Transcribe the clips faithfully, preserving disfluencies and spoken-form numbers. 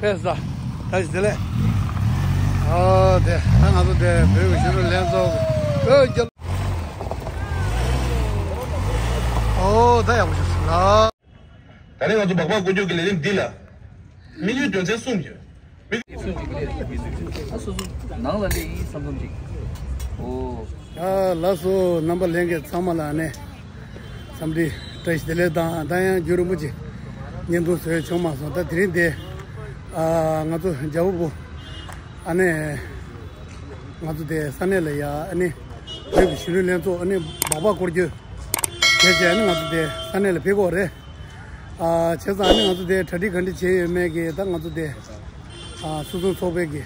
ཕེབས་ས། ད་ཞིག་དེ་ལས། ཨོ་དེ་ད་ང་ཚོ་དེ་བོད་ཀྱི་གཞོན་ནུ་ལྷན་ཚོགས་ཀྱི་བོད་རྒྱལ། ཨོ་ད་ཡག་པོ་བྱུང་སོང་ལ། ད་རེས་ང་ཚོ་སྦག་སྦག་སྐོར་སྐྱོད་ཀྱི་ལས་རིམ་འདི་ལ་དམིགས་ཡུལ་དོན་ཚན་གསུམ་ཡོད། དམིགས་ཡུལ་གསུམ་གཅིག་ལས་ཨ་སོ་སོ་ནང་ལ་སླེབས་ཡིན་བསམ་བསམ་གཅིག་ཨོ། ཨ་ལགས་སོ། རྣམ་པ་ལྷན་རྒྱས་ཚང་མ་ལ་ནས་འཚམས་འདྲི་བཀྲ་ཤིས་བདེ་ལེགས་དང་། ད་ཡང་རྒྱུན་རིང་པོ་ཅིག་བརྙན་ཐུང་བཟོས་བྱུང་མ་སོང་། ད་དེ་རིང་དེ་ཨ་ང་ཚོ་རྒྱལ་པོ་བུ་ཨ་ནས་ང་ཚོ་དེ་ས་གནས་ལ་ཡ་ཨ་ནི་བོད་ཀྱི་གཞོན་ནུ་ལྷན་ཚོགས་ཨ་ནི་སྦག་སྦག་སྐོར་སྐྱོད་བྱས་བྱས་ཨ་ནི་ང་ཚོ་དེ་ས་གནས་ལ་ཕེབས་ཀྱི་ཡོད་རེད། ཨ་བྱས་ཙང་ཨ་ནི་ང་ཚོ་དེ་གྲ་སྒྲིག་ག་འདྲ་བྱས་ཡོད་མེད་ཀྱི་ད་ང་ཚོ་དེ་ཨ་སོ་སོའི་ཚོགས་པའི་གི་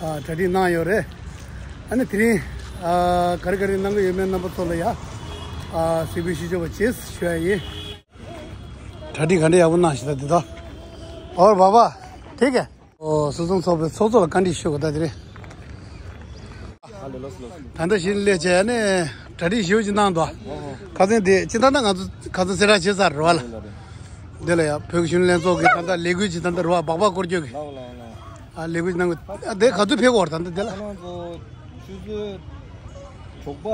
ཨ་གྲ་སྒྲིག་གནང་ཡོད་རེད། ཨ་ནི་དེ་རིང་ཨ་ག་རེ་ག་རེ་གནང་གི་ཡོད་མེད་རྣམ་པ་ཚོ་ལ་ཡ་ཨ་གཟིགས་འབུལ་ཞུ་ཆོག་པ་བྱེད་ཞུ་ཡ་ཡིན། གྲ་སྒྲིག་ག་འདྲ་ཡག་པོ་གནང་ཞིག་ད་དེ་ད། ཨོ་བ་བ། ཐིག་གེ། ཨོ་སོ་སོའི་ཚོགས་པའི་ཚོགས་གཙོ་ལ་བཀའ་འདྲི་ཞུ་དགོས་ད་དེ་རེད། ད་ལྟ་བཞིན་སླེབས་བྱས་ནས་གྲ་སྒྲིག་ཞེ་པོ་ཅིག་གནང་འདུག་ཁ་སང་དེ་ཅི་ད་ལྟ་ང་ཚོ་ཁ་སང་གསལ་བསྒྲགས་བྱས་ཚར་རེད་བ་ལ། འདི་ལ་ཡ་བོད་ཀྱི་གཞོན་ནུ་ལྷན་ཚོགས་ཀྱི་ད་ལྟ་ལས་འགུལ་ཅིག་ད་ལྟ་རེད་བ། སྦག་སྦག་སྐོར་སྐྱོད་ཀྱི། ལའོ་ལའོ་ལའོ། ཨ་ལས་འགུལ་གནང་གི། ཨ་དེ་ག་ཚོད་ཕེབས་ཀྱི་ཡོད་རེད་ད་ལྟ་དེ་ལ། ཁོ་རང་ཚོ་ཆུ་ཚོད་དྲུག་པ།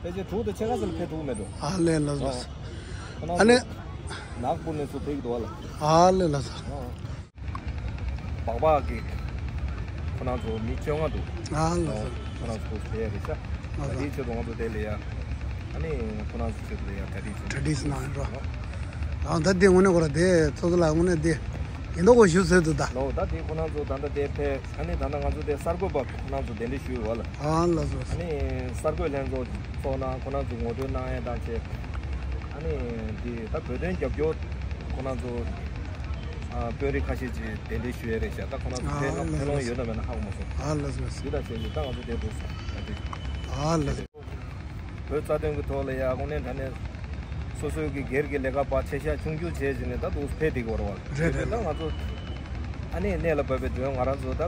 ཕལ་ཆེར་དྲུག་དང་ཕྱེད་ཀ་ཙམ་ལ་ཕེབས་ཐུབ་མེད་འགྲོ། ཨ་ལས་ལགས་སོ། ཨ་ལས། ཁོ་རང་ཨ་ལས། ཚོ་ནག་པོ་ནས་ཚུར་ཕེབས་ཀྱི་འདུག་བ་ལ། ཨ་ལས་ལགས་སོ། ཨ། སྦག་སྦག་གི་ཁོ་རང་ཚོ་མི་བཅོ་ལྔ་འདུག་ཨ་ལས་སོ། ཁོ་རང་ཚོ་ཕེབས་ཡ་རེད་ཤག་ཨ་ལས། དེའི་ཆེད་དུ་ང་ཚོ་དེ་ལ་ཡ། ཨ་ནི་ཁོ་རང་ཚོ་ཆེད་དུ་ལ་ཡ་གྲ་སྒྲིག་བྱས། གྲ་སྒྲིག་གནང་རོགས། ཨ་ད་དེ་དངོས་གནས་ཁོ་ར་དེ་ཚོ་ཚོ་ལ་དངོས་གནས་དེ་ཡིན་མདོག་ཁོ་ཞུ་ཟེར་འདུག་ད། ལོ་ད་དེ་ཁོ་རང་ཚོ་ད་ལྟ་དེ་ཕེབས། ཨ་ནི་ད་ལྟ་ང་ཚོ་དེ་གསར་འགོད་པ་ཁོ་རང་ཚོ་གདན་འདྲེན་ཞུས་ཡོད་བ་ལ། ཨ་ལགས་སོ། ཨ་ནི་གསར་འགོད་ལྷན་ཚོགས་ཚོགས་གནང་། ཁོ་རང་ཚོ་ངོ་སྤྲོད་གནང་ཡས་དང་བཅས། ཨ་ནི་འདི་ད་བོད་དོན་རྒྱབ་སྐྱོར་ཁོ་རང་ཚོ་ཨ་དཔོན་རིགས་ཁ་ཤས་ཀྱིས་གདན་འདྲེན་ཞུ་ཡས་རེད་ཤག་ད་ཁོ་རང་ཚོ་ཨ་དེ་ལ་ལགས་ཕེབས་ལོང་ཡོད་ན་མེད་ན་ཧ་གོ་མ་སོང་། ཨ་ལགས་སོ། འདི་དང་བཅས་ཀྱི་ད་ང་ཚོ་དེ་འདུག་ས་ད་དེ། ཨ་ལགས་སོ། བོད་རྩ་དོན་གྱི་ཐོག་ལ་ཡ་དངོས་གནས་དྲང་གནས་སོ་སོའི་གི་སྒེར་གྱི་ལས་ཀ་པ་ཆེ་ཤ་ཆུང་ཆུང་བྱས་བྱས་ནས་ད་འདུག་ཕེབས་བསྡད་ཀྱི་ཡོད་རེད་བ། རེད་རེད། ད་ང་ཚོ་ཨ་ནི་གནད་ལ་བབས་པའི་དོན་ང་རང་ཚོ་ད་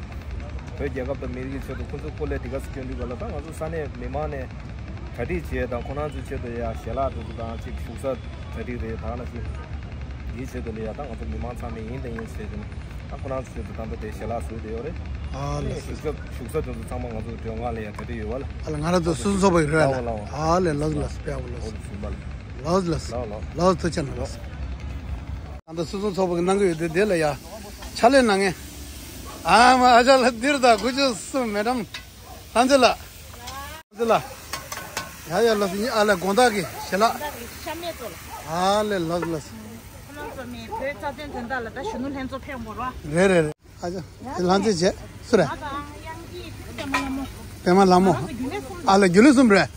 བོད་རྒྱལ་ཁབ་དང་མི་རིགས་ཀྱི་ཆེད་དུ་ཁོ་ཚོ་སྐོར་ལས་དེ་ག་ཚོད་སྐྱོན་དུས་ག་ལ་ད་ང་ཚོ་ས་གནས་མི་མང་ནས་གྲ་སྒྲིག་བྱས་དང་ཁོ་རང་ཚོའི་ཆེད་དུ་ཡ་ཞལ་ལག་འགྲོ་རྒྱུ་དང་ཅིག་བཞུགས་ས་གྲ་སྒྲིག་རེད། ད་ལ་ཅིག་དེའི་ཆེད་དུ་ལ་ཡ་ད་ང་ཚོ་མི་མང་ཚང་མས་ཡིན་དང་ཡིན་ཟེར་དུས་ད་ཁོ་རང་ཚོའི་ཆེད་དུ་ད་ལྟ་དེ་ཞལ་ལག་བཟོས་བསྡད་ཡོད་རེད། ཨ་ལགས་སོ། བཞུགས་ས་བཞུགས་ས་དེ་ཚོ་ཚང་མ་ང་ཚོ་མགྲོན་ཁང་ལ་ཡ་གྲ་སྒྲིག་ཡོད་བ་ལ། ཨ་ལ་ང་རང་ཚོ་སུ་སུ་ཚོགས་པ་ཡོད་རེད་ལ། ཨ་ལ་ལགས་ལགས་པས་ཨ་ལགས། ལགས་ལགས་ལགས་ལགས་ལགས་ཐུགས་རྗེ་གནང་ལགས། ད་ལྟ་སུ་སུ་ཚོགས་པ་གི་གནང་གི་ཡོད་དེ་དེ་ལ་ཡ་ཕྱག་ལས་གནང་མཁན། ཨ་མ་ཨ་ཅག་ལགས་འདིར་ད་དགུ་བཅུ་གསུམ་མེ་ཌམ་ལྷན་ཚེ་ལགས། ལྷན་ཚེ་ལགས། ཡ་ཡ་ལགས་སོ། ཨ་ལ་དགོང་དག་གི་ཞལ་ལག་ཤ་མེད་ཚོ་ལ། ཨ་ལས་ལགས་ལགས། ཁོ་རང་ཚོ་མི་བོད་རྩ་དོན་དོན་དག་ལ་ད་གཞོན་ནུ་ལྷན་ཚོགས་ཕེབས་འགོ་ར། རེད་རེད་རེད། ཨ་ཅག་དེ་ལྷ་མཛེས་བྱས་སུ་རེད། ང་དང་གཡང་སྐྱིད་པདྨ་ལྷ་མོ། པདྨ་ལྷ་མོ། ང་རང་ཚོ་རྒྱུན་ལས་གསུམ་རེད། ཨ་ལ་རྒྱུན་ལས་གསུམ་རེད།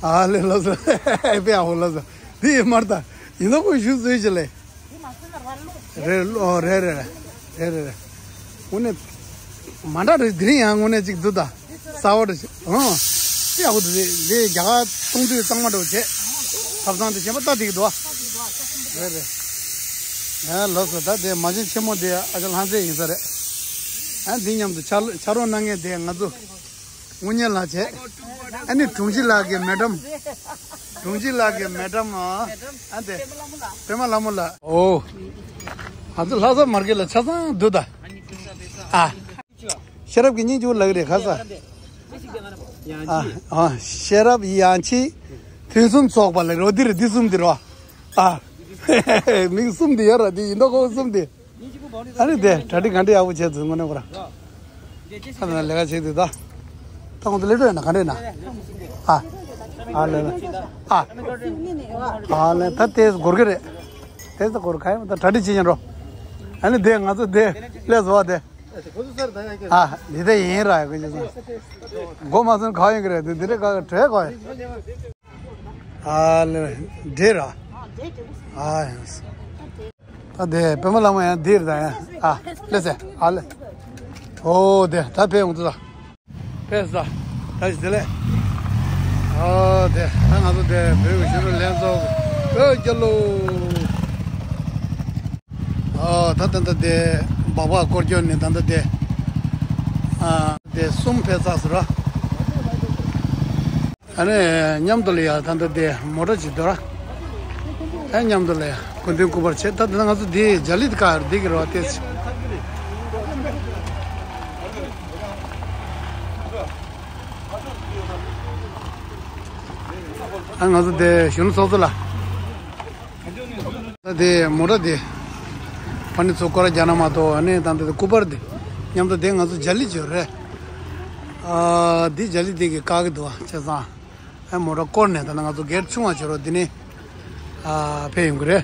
ཨ་ལས་ལགས་སོ། དཔེ་ཡག་པོ་ལགས་སོ། འདི་ཡི་མར་ད་ཡིན་ན་ཁོ་ཞུ་བཟོས་ཅི་ལས། འདི་མ་སོང་ན་ར་ལོ། རེད་ལོ་རེད་རེད་རེད་རེད་རེད། དངོས་གནས་མ་འདྲ་རེད། དེ་རིང་ཡང་དངོས་གནས་ཅིག་འདུག་ད། གསར་པ་རེད་ཤག་ཨང་། དཔེ་ཡག་པོ་འདུག་རེད། འདི་རྒྱ་གར་གཏོང་དུས་གཙང་མ་འགྲོ་བྱས། ཐབ་ཚང་དེ་གཞན་པ་ལྟ་བསྡད་ཀྱི་འདུག་ཨ། རེད་རེད། ཡ་ལགས་སོ། ད་དེ་མ་བྱན་ཆེན་མོ་དེ་ཨ་ཅག་ལྷ་མཛེས་ཡིན་ས་རེད། ཨ་འདི་མཉམ་དུ་ཕྱག་ཕྱག་རོགས་གནང་མཁན་དེ་ང་ཚོ་དངུལ་གཉེར་ལགས་བྱས། ཨ་ནི་དྲུང་ཆེ་ལགས་ཀྱི་མེ་ཌམ། དྲུང་ཆེ་ལགས་ཀྱི་མེ་ཌམ་ཨ་དེ་པདྨ་ལྷ་མོ་ལགས། ཨོ། ང་ཚོ་ལྷ་ས་མར་ཀེ་ལ་ཆ་ཚང་འདུག་ད། ཨ། ཤེས་རབ་ཀྱི་སྙིང་རྗེ་ལགས་རེད་ཁ་ས། ཨ་ཨ་ཤེས་རབ་ཡང་ཆི། ཕུན་སུམ་ཚོགས་པ་ལགས་རོ། འདི་རེད། འདི་གསུམ་འདི་རོ། ཨ། མིང་གསུམ་འདི་ཡོད་ར། འདི་ཡིན་མདོག་ཁ་པོ་གསུམ་འདི། ཨ་ནི་དེ་གྲ་སྒྲིག་ག་འདྲ་ཡག་པོ་བྱས་ཚུལ་དངོས་གནས་ཁོ་ར། ཨ་ནི་ལས་ཀ་བྱེད་དུས་ད། ད་ཁོང་ཚོ་སླེབས་འགྲོ་ཡོད་ན་ག་འདྲ་ཡིན་ན། ཨ། ཨ་ལས་ལ། ཨ། ཨ་ལས་ད་དེ་སྒོར་གི་རེད། དེ་ཚོ་སྒོར་ག་ཡིན་ད་གྲ་སྒྲིག་བྱེད་ཀྱིན་འགྲོ། ཨ་ནི་དེ་ང་ཚོ་དེ་སླེབས་བཟོ་བ་དེ། ཨ་འདི་ལྟ་ཡིན་ར་ཡོད་གི་ཅི་སོང་། མགོ་མ་ཚོས་ག་ཡོད་གི་རེད། འདི་འདི་འདྲ་ག་ག་བྲོས་ག་ཡོད། ཨ་ལེ་འདྲེ་ར། ཨ་ཡང་། ད་དེ་པདྨ་ལྷ་མོ་ཡང་འདིར་ད་ཡང་ཨ་ལེ་ཟེ་ཨ་ལེ། ཨོ་དེ་ད་ཕེབས་འོང་དུ་ད། ཕེབས་ད། ད་ཞིག་དེ་ལས། ཨོ་དེ་ད་ང་ཚོ་དེ་བོད་ཀྱི་གཞོན་ནུ་ལྷན་ཚོགས་བོད་རྒྱལ་ལོ། ཨོ་ད་ད་ད་དེ་སྦག་སྦག་སྐོར་སྐྱོད་ནས་ད་ད་དེ་ཨ་དེ་གསུམ་ཕེབས་ཚར་སོང་ར། ཨ་ནི་མཉམ་དུ་ལ་ཡ་ད་ད་དེ་མོ་ཊ་ཅིག་འདུག་ར། ཨ་མཉམ་དུ་ལ་ཡ་སྐུ་མདུན་སྐུ་པར་བྱས། ད་ད་ང་ཚོ་དེ་རྒྱ་ལི་དེ་ག་རེ་བསྡད་ཀྱི་རེད་བ་དེ། ཨ། ང་ཚོ་དེ་གཞོན་ནུ་ཚོགས་གཙོ་ལགས། ད་དེ་མོ་ཊ་དེ་ཕ་ནི་ཚོ་སྐོར་རྒྱག་ན་མ་གཏོགས། ཨ་ནི་ད་ལྟ་དེ་སྐུ་པར་དེ་མཉམ་དུ་དེ་ང་ཚོ་རྒྱ་གླིང་བྱོས་རེད། ཨ། འདི་རྒྱ་གླིང་དེ་གི་བཀག་གི་འདུག་བ། བྱས་ཙང་ཨ་མོ་ཊ་བསྐོར་ནས་ད་ནི་ང་ཚོ་སྒེར་ཆུང་བ་བྱོས་རོགས། འདི་ནས་ཨ་ཕེབས་ཡོང་གི་རེད།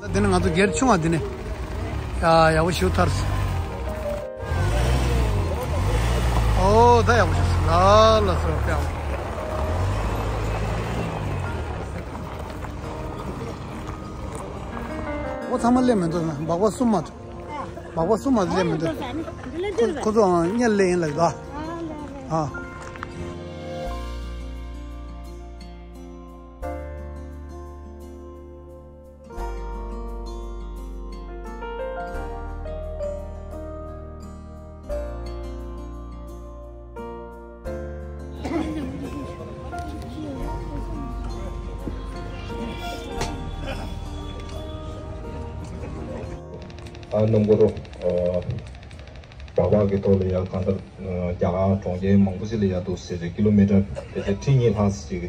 ད་འདི་ནི་ང་ཚོ་སྒེར་ཆུང་བ་འདི་ནི། ཡ། ཡག་པོ་ཞིག་ཐར་སོང་། ཨོ། ད་ཡག་པོ་ཞིག་སོང་། ལ་ལ་སོ་ཡག་པོ། ཨོ། ཚང་མ་སླེབས་མི་འདུག་ན། སྦག་སྦག་གསུམ་མ་འདུག་སྦག་སྦག་གསུམ་མ་སླེབས་མི་འདུག་ཁོ་ཁོ་ཚོ་གཉེར་ལེ་ཡིན་ལ་ག་ཨ། ཨ། རྣམ་མགུར། ཨ། སྦག་སྦག་གི་ཐོག་ལ་ཡ་གང་ལྟར་རྒྱ་གར་གྲོང་ཁྱེར་མང་པོ་ཞིག་ལ་ཡ་འདུག་ཟེར་ཏེ་ཀི་ལོ་མི་ཊར་ཕལ་ཆེར་ཁྲི་གཉིས་ལྷག་ཅིག་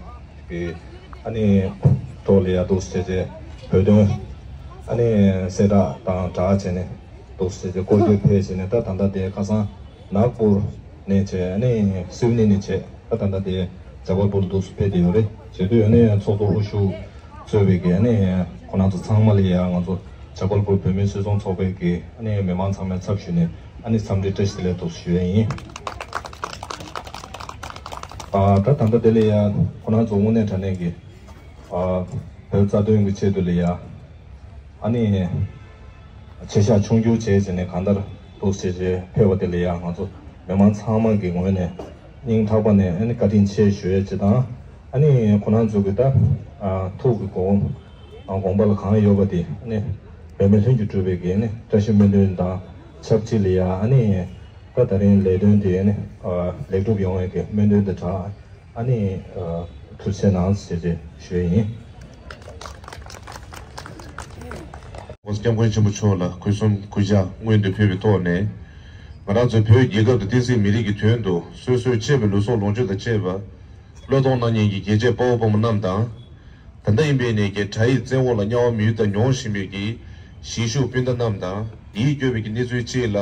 གི་ཨ་ནི་ཐོག་ལ་ཡ་འདུག་ཟེར་ཏེ་བོད་དོན་ཨ་ནི་གསལ་བསྒྲགས་དང་སྦྲགས་བྱས་ནས་འདུག་ཟེར་ཏེ་སྐོར་སྐྱོད་ཕེབས་བྱས་ནས། ད་ད་ལྟ་དེ་ཁ་སང་ནག་པུར་ནས་བྱས། ཨ་ནི་སིལ་ཝ་ནི་ནས་བྱས། ད་ད་ལྟ་དེ་ཇ་བལ་པུར་འདུག་སེ་ཕེབས་བསྡད་ཡོད་རེད། བྱེད་དུས་ཨ་ནི་ཚོགས་གཙོ་དབུ་བཞུགས་གཙོས་པའི་གི་ཨ་ནི་ཁོང་རྣམ་ཚོ་ཚང་མ་ལ་ཡ་ང་ཚོ་ཇ་བལ་པུར་བོད་མིའི་སྲིད་ཚོགས་ཚོགས་པའི་གི་ཨ་ནི་མི་མང་ཚང་མའི་ཚབ་ཞུས་ནས་ཨ་ནི་འཚམས་འདྲི་བཀྲ་ཤིས་བདེ་ལེགས་འདུག་ཞུ་ཡས་ཡིན། ཨ། ད་ད་ལྟ་དེ་ལ་ཡ་ཁོང་རྣམ་ཚོ་དངོས་གནས་དྲང་གནས་ཀྱི་ཨ་བོད་རྩ་དོན་གྱི་ཆེད་དུ་ལ་ཡ། ཨ་ནི་ཆེ་བཞག་ཆུང་བསྒྱུར་བྱས་བྱས་ནས་གང་ལྟར་འདུག་སེ་བྱས་ཕེབས་པ་དེ་ལ་ཡ་ང་ཚོ་མི་མང་ཚང་མ་གི་ངོས་ནས་སྙིང་ཐག་པ་ནས་ཨ་ནི་བཀའ་དྲིན་ཆེ་ཞུ་ཡས་ཅིག་དང་། ཨ་ནི་ཁོང་རྣམ་ཚོ་གི་ད་ཨ་ཐུགས་ཀྱི་དགོངས་ཨ་དགོངས་པ་ལ་གང་ཡོད་པ་དེ་ཨ་ནི་བོད་མི་ལྷུན་གྱིས་གྲུབ་པའི་གི་ཨ་ནི་བཀྲ་ཤིས་སྨོན་འདུན་དང་ཆབས་ཅིག་ལ་ཡ། ཨ་ནི་ད་ད་རིང་ལས་དོན་དེ་ཨ་ནི་ཨ་ལེགས་གྲུབ་ཡོང་བའི་གི་སྨོན་འདུན་དང་སྦྲགས། ཨ་ནི་ཨ་ཐུགས་རྗེ་གནང་ཞེས་ཞུ་ཡས་ཡིན། སྐྱབས་མགོན་ཆེན་པོ་མཆོག་ལ་གུས་གསུམ་གུས་ཕྱག་སྔོན་དུ་ཕུལ་བའི་ཐོག་ནས། ང་རང་ཚོའི་བོད་རྒྱལ་ཁབ་དང་བསྟན་སྲིད་མི་རིགས་ཀྱི་དོན་དུ་སོ་སོའི་གཅེས་པའི་ལུས་སྲོག་ལོངས་སྤྱོད་དང་བཅས་པ་བློས་གཏོང་གནང་མཁན་གྱི་རྒྱལ་གཅེས་དཔའ་བོ་དཔའ་མོ་རྣམས་དང་། ད་ལྟ་ཡིན་པའི་ནས་ཀྱི་དགྲ་ཡི་བཙན་འོག་ལ་དམྱལ་བ་མི་ཡུལ་དུ་མྱོང་བཞིན་པའི་གི་གཞིས་བཞུགས་སྤུན་ཟླ་རྣམས་དང་། ཡིད་སྐྱོ་བའི་གི་གནས་ཚུལ་གཅིག་ལ།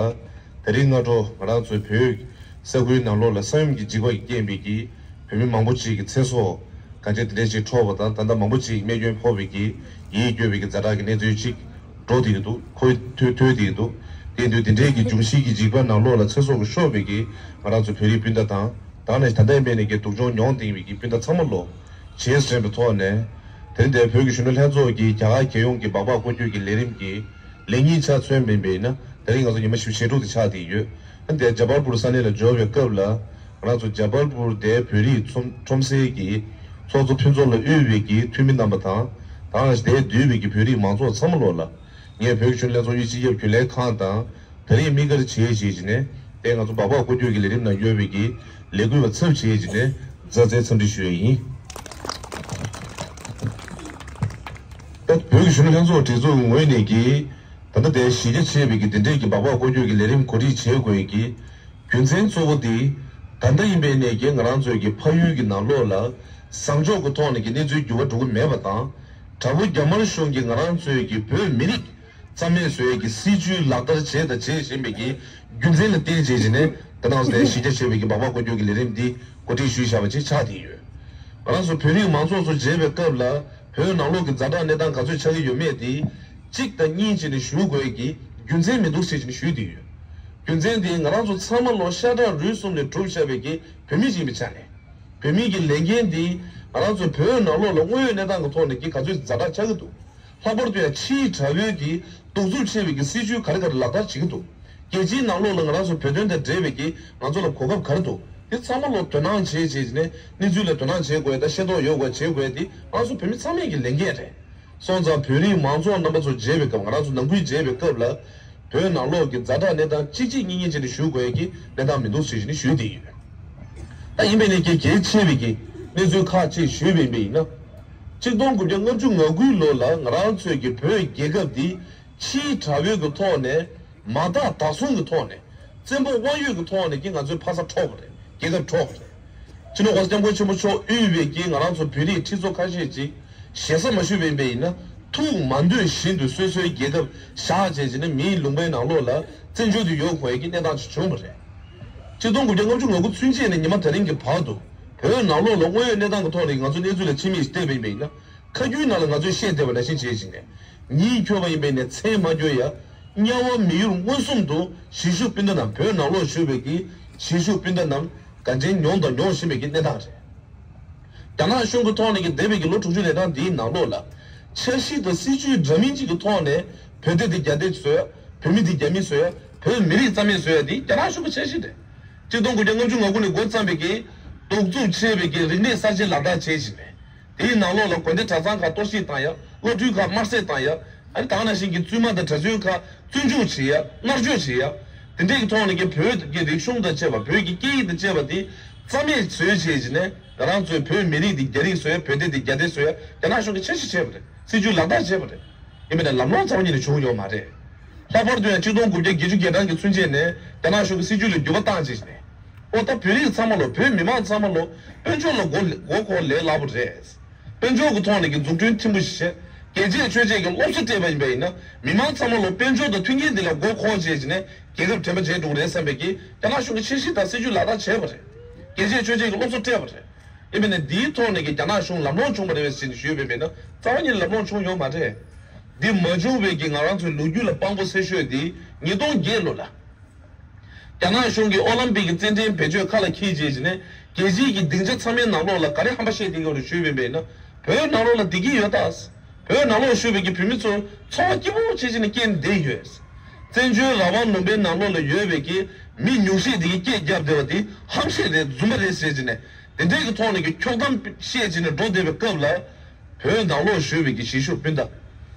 ད་རིང་སྔ་དྲོ་ང་རང་ཚོའི་བོད་ས་ཁུལ་ནང་ལོགས་ལ་ས་ཡོམ་གྱི་འཇིགས་པ་ཡིས་རྐྱེན་པས་ཀྱི་བོད་མི་མང་པོ་ཅིག་གི་ཚེ་སྲོག་ག་ཅེ་དེ་འདྲས་ཅིག་འཕྲོག་པ་དང་། ད་ལྟ་མང་པོ་ཅིག་རྨས་སྐྱོན་ཕོག་པའི་གི་ཡིད་སྐྱོ་བའི་གི་ཛ་དྲག་གི་གནས་ཚུལ་ཅིག་འགྲོ་བསྡད་ཀྱི་འདུག་ཁོ་ཐོས་ཐོས་བསྡད་ཀྱི་འདུག་དེ་དུས་དེ་འདྲས་ཀྱི་འབྱུང་བཞི་གི་འཇིགས་པ་ནང་ལོགས་ལ་ཚེ་སྲོག་གི་ཤོར་བའི་གི་ང་རང་ཚོ་བོད་རིགས་སྤུན་ཟླ་དང་། ད་ནས་ད་ལྟ་ཡིན་པའི་ནས་ཀྱི་སྡུག་སྦྱོང་མྱོང་བསྡད་པའི་གི་སྤུན་ཟླ་ཚང་མ་ལོ། བྱས་ཟིན་པའི་ཐོག་ནས། དེ་རིང་འདིར་བོད་ཀྱི་གཞོན་ནུ་ལྷན་ཚོགས་ཀྱིས་རྒྱ་གར་རྒྱལ་ཡོངས་ཀྱི་སྦག་སྦག་སྐོར་སྐྱོད་ཀྱི་ལས་རིམ་གྱི་ལས་ཉིན་ཆ་མཚོན་པ་ཡིན་པས་ན། དེ་རིང་ང་ཚོ་ཉི་མ་བཞི་བཅུ་ཞེ་དྲུག་དེ་ཆགས་བསྡད་ཡོད། འདིར་ཇ་བལ་པུར་ས་གནས་ལ་འབྱོར་བའི་སྐབས་ལ། ང་རང་ཚོ་ཇ་བལ་པུར་དེ་བོད་རིགས་ཁྲོམ་ཁྲོམ་སའི་གི་ཚོགས་གཙོ་ཕུན་ཚོགས་ལ་དབུས་པའི་གི་འཐུས་མི་རྣམ་པ་དང་། ད་ག་ནང་བཞིན་དེར་འདུས་པའི་གི་བོད་རིགས་མང་ཚོགས་ཚང་མ་ལོ་ལ། ངས་བོད་ཀྱི་གཞོན་ནུ་ལྷན་ཚོགས་དབུས་སྤྱི་ཁྱབ་རྒྱུན་ལས་ཁང་དང་། དེ་རིང་དམིགས་བཀར་བྱས་བྱས་བྱས་ནས་དེ་ང་ཚོ་སྦག་སྦག་སྐོར་སྐྱོད་ཀྱི་ལས་རིམ་ནང་ཡོད་པའི་གི་ལས་འགུལ་བ་ཚབ་བྱས་བྱས་ནས་མཛའ་བརྩེའི་འཚམས་འདྲི་ཞུ་ཡས་ཡིན། ད་བོད་ཀྱི་གཞོན་ནུ་ལྷན་ཚོགས་སྒྲིག་འཛུགས་ངོས་ནས་ཀྱི་ད་ལྟ་དེ་གཞི་རྒྱ་ཆེ་བའི་གི་འདི་འདྲའི་གི་སྦག་སྦག་སྐོར་སྐྱོད་ཀྱི་ལས་རིམ་གོ་སྒྲིག་བྱེད་དགོས་ཀྱི་རྒྱུ་མཚན་གཙོ་བོ་དེ། ད་ལྟ་ཡིན་པའི་ནས་ཀྱི་ང་རང་ཚོའི་གི་ཕ་ཡུལ་གྱི་ནང་ལོགས་ལ་བཟང་ཕྱོགས་ཀྱི་ཐོག་ནས་ཀྱི་གནས་ཚུལ་འགྱུར་བ་འགྲོ་གི་མེད་པ་དང་། དྲག་པོ་རྒྱ་དམར་གཞུང་གིས་ང་རང་ཚོའི་གི་བོད་མི་རིགས་རྩ་མེད་བཟོ་ཡས་ཀྱི་སྲིད་བྱུས་ལག་བསྟར་བྱས་དང་བྱེད་བཞིན་པའི་གི་རྒྱུ་མཚན་ལ་བརྟེན་བྱས་བྱས་ནས། ད་ནང་བཞིན་གཞི་རྒྱ་ཆེ་བའི་གི་སྦག་སྦག་སྐོར་སྐྱོད་ཀྱི་ལས་རིམ་འདི་གོ་སྒྲིག་ཞུས་བཞག་པ་ཅིག་ཆགས་བསྡད་ཡོད། ང་རང་ཚོ་བོད་རིགས་མང་ཚོགས་ཚོ་མཇལ་བའི་སྐབས་ལ་བོད་ནང་ལོགས་ཀྱི་ཛ་དྲག་གནས་སྟངས་ག་ཚོད་ཆགས་ཀྱི་ཡོད་མེད་དེ་གཅིག་དང་གཉིས་བྱས་ནས་ཞུ་དགོས་ཀྱི་རྒྱུ་མཚན་མི་འདུག་ཟེར་བྱས་ནས་ཞུས་བསྡད་ཡོད། རྒྱུ་མཚན་དེ་ང་རང་ཚོ་ཚང་མ་ལོ་ཤ་ཁྲག་རུས་གསུམ་ལས་གྲུབ་བཞག་པའི་གི་བོད་མི་ཡིན་པའི་ཆ་ནས། བོད་མི་གི་ལས་འགན་འདི་ང་རང་ཚོ་བོད་ནང་ལོགས་ལ་དངོས་ཡོད་གནས་སྟངས་ཀྱི་ཐོག་ནས་ཀྱི་ག་ཚོད་ཛ་དྲག་ཆགས་ཀྱི་འདུག་ལྷག་པར་དུ་ཡང་ཕྱིའི་དགྲ་བོའི་གི་གདུག་རྩུབ་ཆེ་བའི་གི་སྲིད་བྱུས་ག་རེ་ག་རེ་ལག་བསྟར་བྱེད་ཀྱི་འདུག་རྒྱལ་སྤྱིའི་ནང་ལོགས་ལ་ང་རང་ཚོ་བོད་དོན་དང་འབྲེལ་བའི་གི་ང་ཚོ་ལ་གོ་སྐབས་ག་རེ་འདུག་དེ་ཚང་མ་ལོ་དོ་སྣང་བྱས་བྱས་ནས་གནས་ཚུལ་ལ་དོ་སྣང་བྱེད་དགོས་ཡ་དང་ཤེས་རྟོགས་ཡོད་དགོས་བྱེད་དགོས་ཡ་དེ་ང་ཚོ་བོད་མི་ཚང་མའི་གི་ལས་འགན་རེད། སོང་ཙང་བོད་རིགས་མང་ཚོགས་རྣམ་པ་ཚོ་མཇལ་བའི་སྐབས། ང་རང་ཚོ་ནང་ཁུལ་མཇལ་བའི་སྐབས་ལ། བོད་ནང་ལོགས་ཀྱི་ཛ་དྲག་གནས་སྟངས་གཅིག་གཅིག་གཉིས་གཉིས་བྱས་ནས་ཞུ་དགོས་ཀྱི་གནས་སྟངས་མི་འདུག་ཟེར་བཞིན་ཞུས་བསྡད་ཡོད། ད་ཡིན་པས་ནས་ཀྱི་གལ་ཆེ་བའི་གི་གནས་ཚུལ་ཁག་ཅིག་ཞུས་པ་ཡིན་པ་ཡིན་ན། གཅིག་སྟོང་དགུ་བརྒྱ་ལྔ་བཅུ་ང་དགུའི་ལོ་ལ་ང་རང་ཚོའི་གི་བོད་རྒྱལ་ཁབ་འདི་ཕྱིའི་དགྲ་བོའི་གི་ཐོག་ནས་མ་དག་བདག་བཟུང་གི་ཐོག་ནས། བཙན་པོ་དབང་ཡོད་ཀྱི་ཐོག་ནས་ཀྱི་ང་ཚོའི་ཕ་ས་འཕྲོག་པ་རེད། རྒྱལ་ཁབ་འཕྲོག་པ་རེད། སྤྱི་ནོར་༸གོང་ས་༸སྐྱབས་མགོན་ཆེན་པོ་མཆོག་དབུས་པའི་ཀྱི་ང་རང་ཚོ་བོད་རིགས་ཁྲི་ཚོ་ཁ་ཤས་ཅིག་ཞེ་ས་མ་ཞུས་པ་ཡིན་པ་ཡིན་ན། ཐུགས་མ་འདོད་བཞིན་དུ་སོ་སོའི་རྒྱལ་ཁབ་བཞག་བྱས་བྱས་ནས་མིའི་ལུང་པའི་ནང་ལོགས་ལ་བཙན་བྱོལ་དུ་ཡོད་དགོས་ཀྱི་གནས་སྟངས་ཅིག་བྱུང་བ་རེད། གཅིག་སྟོང་དགུ་བརྒྱ་ལྔ་བཅུ་ང་དགུ་ཚུན་ཆད་ནས་ཉི་མ་དེ་རིང་གི་བར་དུ་བོད་ནང་ལོགས་ལ་དངོས་ཡོད་གནས་སྟངས་ཀྱི་ཐོག་ནས་ང་ཚོ་གནས་ཚུལ་ལ་ཕྱི་མིག་བལྟས་པ་ཡིན་པ་ཡིན་ན། ཁ་རྒྱུན་ནང་ལ་ང་ཚོས་བཤད་བསྡད་པ་ནང་བཞིན་བྱས་བྱས་ནས། ཉིན་འཁྱོལ་བ་ཡིན་པས་ནས་མཚན་མ་འཁྱོལ་ཡ། དམྱལ་བ་མི་ཡུལ་མངོན་སུམ་དུ་གཞིས་བཞུགས་སྤུན་ཟླ་རྣམས། བོད་ནང་ལོགས་བཞུགས་པའི་གི་གཞིས་བཞུགས་སྤུན་ཟླ་རྣམས་དགའ་མཆན་མྱོང་དང་མྱོང་བཞིན་པའི་གི་གནས་སྟངས་རེད། རྒྱ་ནག་གཞུང་གི་ཐོག་ནས་ཀྱི་འདས་པའི་གི་ལོ་དྲུག་ཅུ་རེ་གྲངས་འདིའི་ནང་ལོགས་ལ། འཆར་གཞི་དང་སྲིད་ཇུས་འདྲ་མིན་གཅིག་གི་ཐོག་ནས་བོད་སྡེ་འདི་རྒྱ་སྡེ་བཟོ་ཡ། བོད་མི་འདི་རྒྱ་མི་བཟོ་ཡ། བོད་མི་རིགས་རྩ་མེད་བཟོ་ཡ་འདི་རྒྱ་ནག་གཞུང་གི་འཆར་གཞི་རེད། གཅིག་སྟོང་དགུ་བརྒྱ་ལྔ་བཅུ་ང་དགུ་ནས་འགོ་བརྩམས་པའི་གི་གདུག་རྩུབ་ཆེ་བའི་གི་རིག་གནས་གསར་བརྗེ་ལག་བསྟར་བྱེད་བཞིན་པས། དེའི་ནང་ལོགས་ལ་དགོན་སྡེ་གྲྭ་ཚང་ཁག་གཏོར་བཤིག་བཏང་ཡ། སློབ་ཕྲུག་ཁག་དམར་བསད་བཏང་ཡ། ཨ་ནི་ད་ག་ནང་བཞིན་གྱི་བཙུན་མ་དང་གྲྭ་བཙུན་ཁག་བཙོན་འཇུག་བྱེད་ཡ། མནར་གཅོད་བྱེད་ཡ། དེ་འདྲས་ཀྱི་ཐོག་ནས་ཀྱི་བོད་ཀྱི་རིག་གཞུང་དང་བཅས་པ། བོད་ཀྱི་སྐད་ཡིག་དང་བཅས་པ་དེ་རྩ་མེད་བཟོས་བྱས་བྱས་ནས། ང་རང་ཚོའི་བོད་མི་རིགས་དེ་རྒྱ་རིགས་བཟོ་ཡ། བོད་སྡེ་དེ་རྒྱ་སྡེ་བཟོ་ཡ་རྒྱ་ནག་གཞུང་གིས་འཆར་གཞི་བྱས་པ་རེད། སྲིད་ཇུས་ལག་བསྟར་བྱས་པ་རེད། ཡིན་པས་ན་ལམ་ལྷོང་རྩ་བ་ཉིད་ནས་བྱུང་ཡོད་མ་རེད། ལྷག་པར་དུ་ཡང་གཅིག་སྟོང་དགུ་བརྒྱ་བརྒྱད་ཅུ་གྱ་གྲངས་ཀྱི་ཚུན་ཆད་ནས་རྒྱ་ནག་གཞུང་གི་སྲིད་ཇུས་ལ་འགྱུར་བ་བཏང་བྱས་ནས། ཨོ་ད་བོད་རིགས་ཚང་མ་ལོ། བོད་མི་མང་ཚང་མ་ལོ། དཔལ་འབྱོར་ལ་མགོ་མགོ་འཁོར་ལས་སླ་པོ་རེད། དཔལ་འབྱོར་གྱི་ཐོག་ནས་ཀྱི་འཛུགས་སྐྲུན་ཐིམ་པོ་ཞིག་བྱས། རྒྱལ་གཅེས་ཆོས་གཅེས་ཀྱི་སློབ་གསོ་སྤྲད་པ་ཡིན་པ་ཡིན་ན། མི་མང་ཚང་མ་ལོ་དཔལ་འབྱོར་དང་མཐུན་རྐྱེན་འདི་ལ་མགོ་འཁོར་བྱས་བྱས་ནས་རྒྱལ་ཁབ་དྲན་པ་བྱས་འགྲོ་གི་རེད་བསམ་པའི་གི་རྒྱ་ནག་གཞུང་གི་འཆར་གཞི་དང་སྲིད་ཇུས་ལག་བསྟར་བྱས་པ་རེད། རྒྱལ་གཅེས་ཆོས་གཅེས་ཀྱི་སློབ་གསོ་སྤྲད་པ་རེད། ཡིན་པས་ན་འདིའི་ཐོག་ནས་ཀྱི་རྒྱ་ནག་གཞུང་ལམ་ལྷོང་བྱུང་བ་རེད་པས་ཟེར་ནས་ཞུས་པས་མིན་ན། རྩ་བ་ཉིད་ནས་ལམ་ལྷོང་བྱུང་ཡོད་མ་རེད། འདི་མ་བྱུང་བའི་གི་ང་རང་ཚོའི་ལོ་རྒྱུས་ལ་དཔང་པོ་གསལ་ཤོས་འདི་ཉིས་སྟོང་བརྒྱད་ལོ་ལ། རྒྱ་ནག་གཞུང་གིས་ཨོ་ལམ་པིག་གི་རྩེད་འགྲན་བེད་སྤྱོད་ཁ་ལ་འཁྱེར་རྗེས་ནས། རྒྱལ་སྤྱིའི་གི་སྡིངས་ཆ་ཚང་མའི་ནང་ལོགས་ལ་ག་རེ་ཧམ་པ་བཤད་བསྡད་ཀྱི་ཡོད་རེད་ཞུས་པ་ཡིན་ན། བོད་ནང་ལོགས་ལ་བདེ་སྐྱིད་ཡོད་ད། བོད་ནང་ལོགས་བཞུགས་པའི་གི་བོད་མི་ཚོ་འཚོ་བ་སྐྱིད་པོ་བྱེད་བྱེད་ནས་སྐྱེལ་བསྡད་ཡོད། བཙན་བྱོལ་རང་དབང་ལུང་པའི་ནང་ལོགས་ལ་ཡོད་པའི་གི་མི་ཉུང་ཤས་དེ་གི་སྐད་རྒྱབ་བསྡད་པ་དེ་ཧམ་བཤད་རེད། རྫུན་པ་རེད་ཟེར་བྱས་ནས། དེ་འདྲའི་གི་ཐོག་ནས་ཀྱི་འཁྱོག་གཏམ་བཤད་བྱས་ནས་འགྲོ་བསྡད་པའི་སྐབས་ལ། བོད་ནང་ལོགས་བཞུགས་པའི་གི་གཞིས་བཞུགས་སྤུན་ཟླ།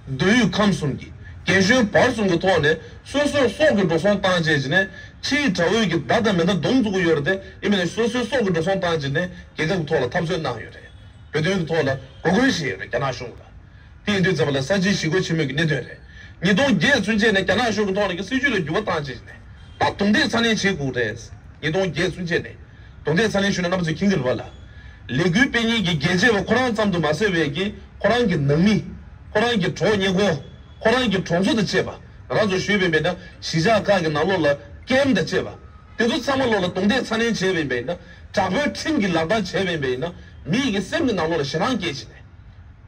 མདོ་དབུས་ཁམས་གསུམ་གྱི་རྒན་གཞོན་བར་གསུམ་གྱི་ཐོག་ནས་སོ་སོའི་སྲོག་གི་འགྲོ་སོང་བཏང་བྱས་བྱས་ནས། ཕྱིའི་དགྲ་བོའི་གི་མདའ་དང་མེ་མདའ་གདོང་བཙུགས་ཀྱི་ཡོད་རེད་དེ། ཡིན་པས་ན་སོ་སོའི་སྲོག་གི་འགྲོ་སོང་བཏང་བྱས་ནས་རྒྱལ་ཁབ་ཀྱི་ཐོག་ལ་འཐབ་རྩོད་གནང་ཡོད་རེད། བོད་དོན་གྱི་ཐོག་ལ་འགོག་རྒོལ་བྱས་ཡོད་རེད་རྒྱ་ནག་གཞུང་ལ། དེ་ཡིན་དུས་ཙམ་པ་ལ་གསར་བརྗེའི་ཞི་རྒོལ་ཆེན་མོའི་གི་གནད་དོན་རེད། ཉིས་སྟོང་བརྒྱད་ཚུན་ཆད་ནས་རྒྱ་ནག་གཞུང་གི་ཐོག་ནས་ཀྱི་སྲིད་ཇུས་ལ་འགྱུར་བ་བཏང་བྱས་ནས། ད་རྡུང་རྡེག་ཚ་ནན་བྱེད་དགོས་རེད། ཉིས་སྟོང་བརྒྱད་ཚུན་ཆད་ནས། རྡུང་རྡེག་ཚ་ནན་ཞུས་ན་རྣམ་པ་ཚོས་མཁྱེན་གྱི་རེད་པ་ལ། ལས་འགུལ་སྤེལ་མཁན་གྱི་རྒྱལ་གཅེས་པ་ཁོ་རང་ཙམ་དུ་མ་ཟད་པའི་གི་ཁོ་རང་གི་ནང་མི། ཁོ་རང་གི་གྲོགས་ཉེ་འཁོར། ཁོ་རང་གི་གྲོང་ཚོ་དང་བཅས་པ། ང་རང་ཚོ་ཞུས་པའི་མེད་ན་གཞིས་ཆགས་ཁག་གི་ནང་ལོགས་ལ་ཀེམ་དང་བཅས་པ། དེ་ཚོ་ཚང་མ་ལོགས་ལ་རྡུང་རྡེག་ཚ་ནན་བྱས་པའི་མེད་ན། དྲག་པོའི་ཁྲིམས་ཀྱི་ལག་བསྟར་བྱས་པའི་མེད་ན། མི་ཡི་གི་སེམས་ཀྱི་ནང་ལོགས་ལ་ཞེད་སྣང་སྐྱེས་བྱས་ནས།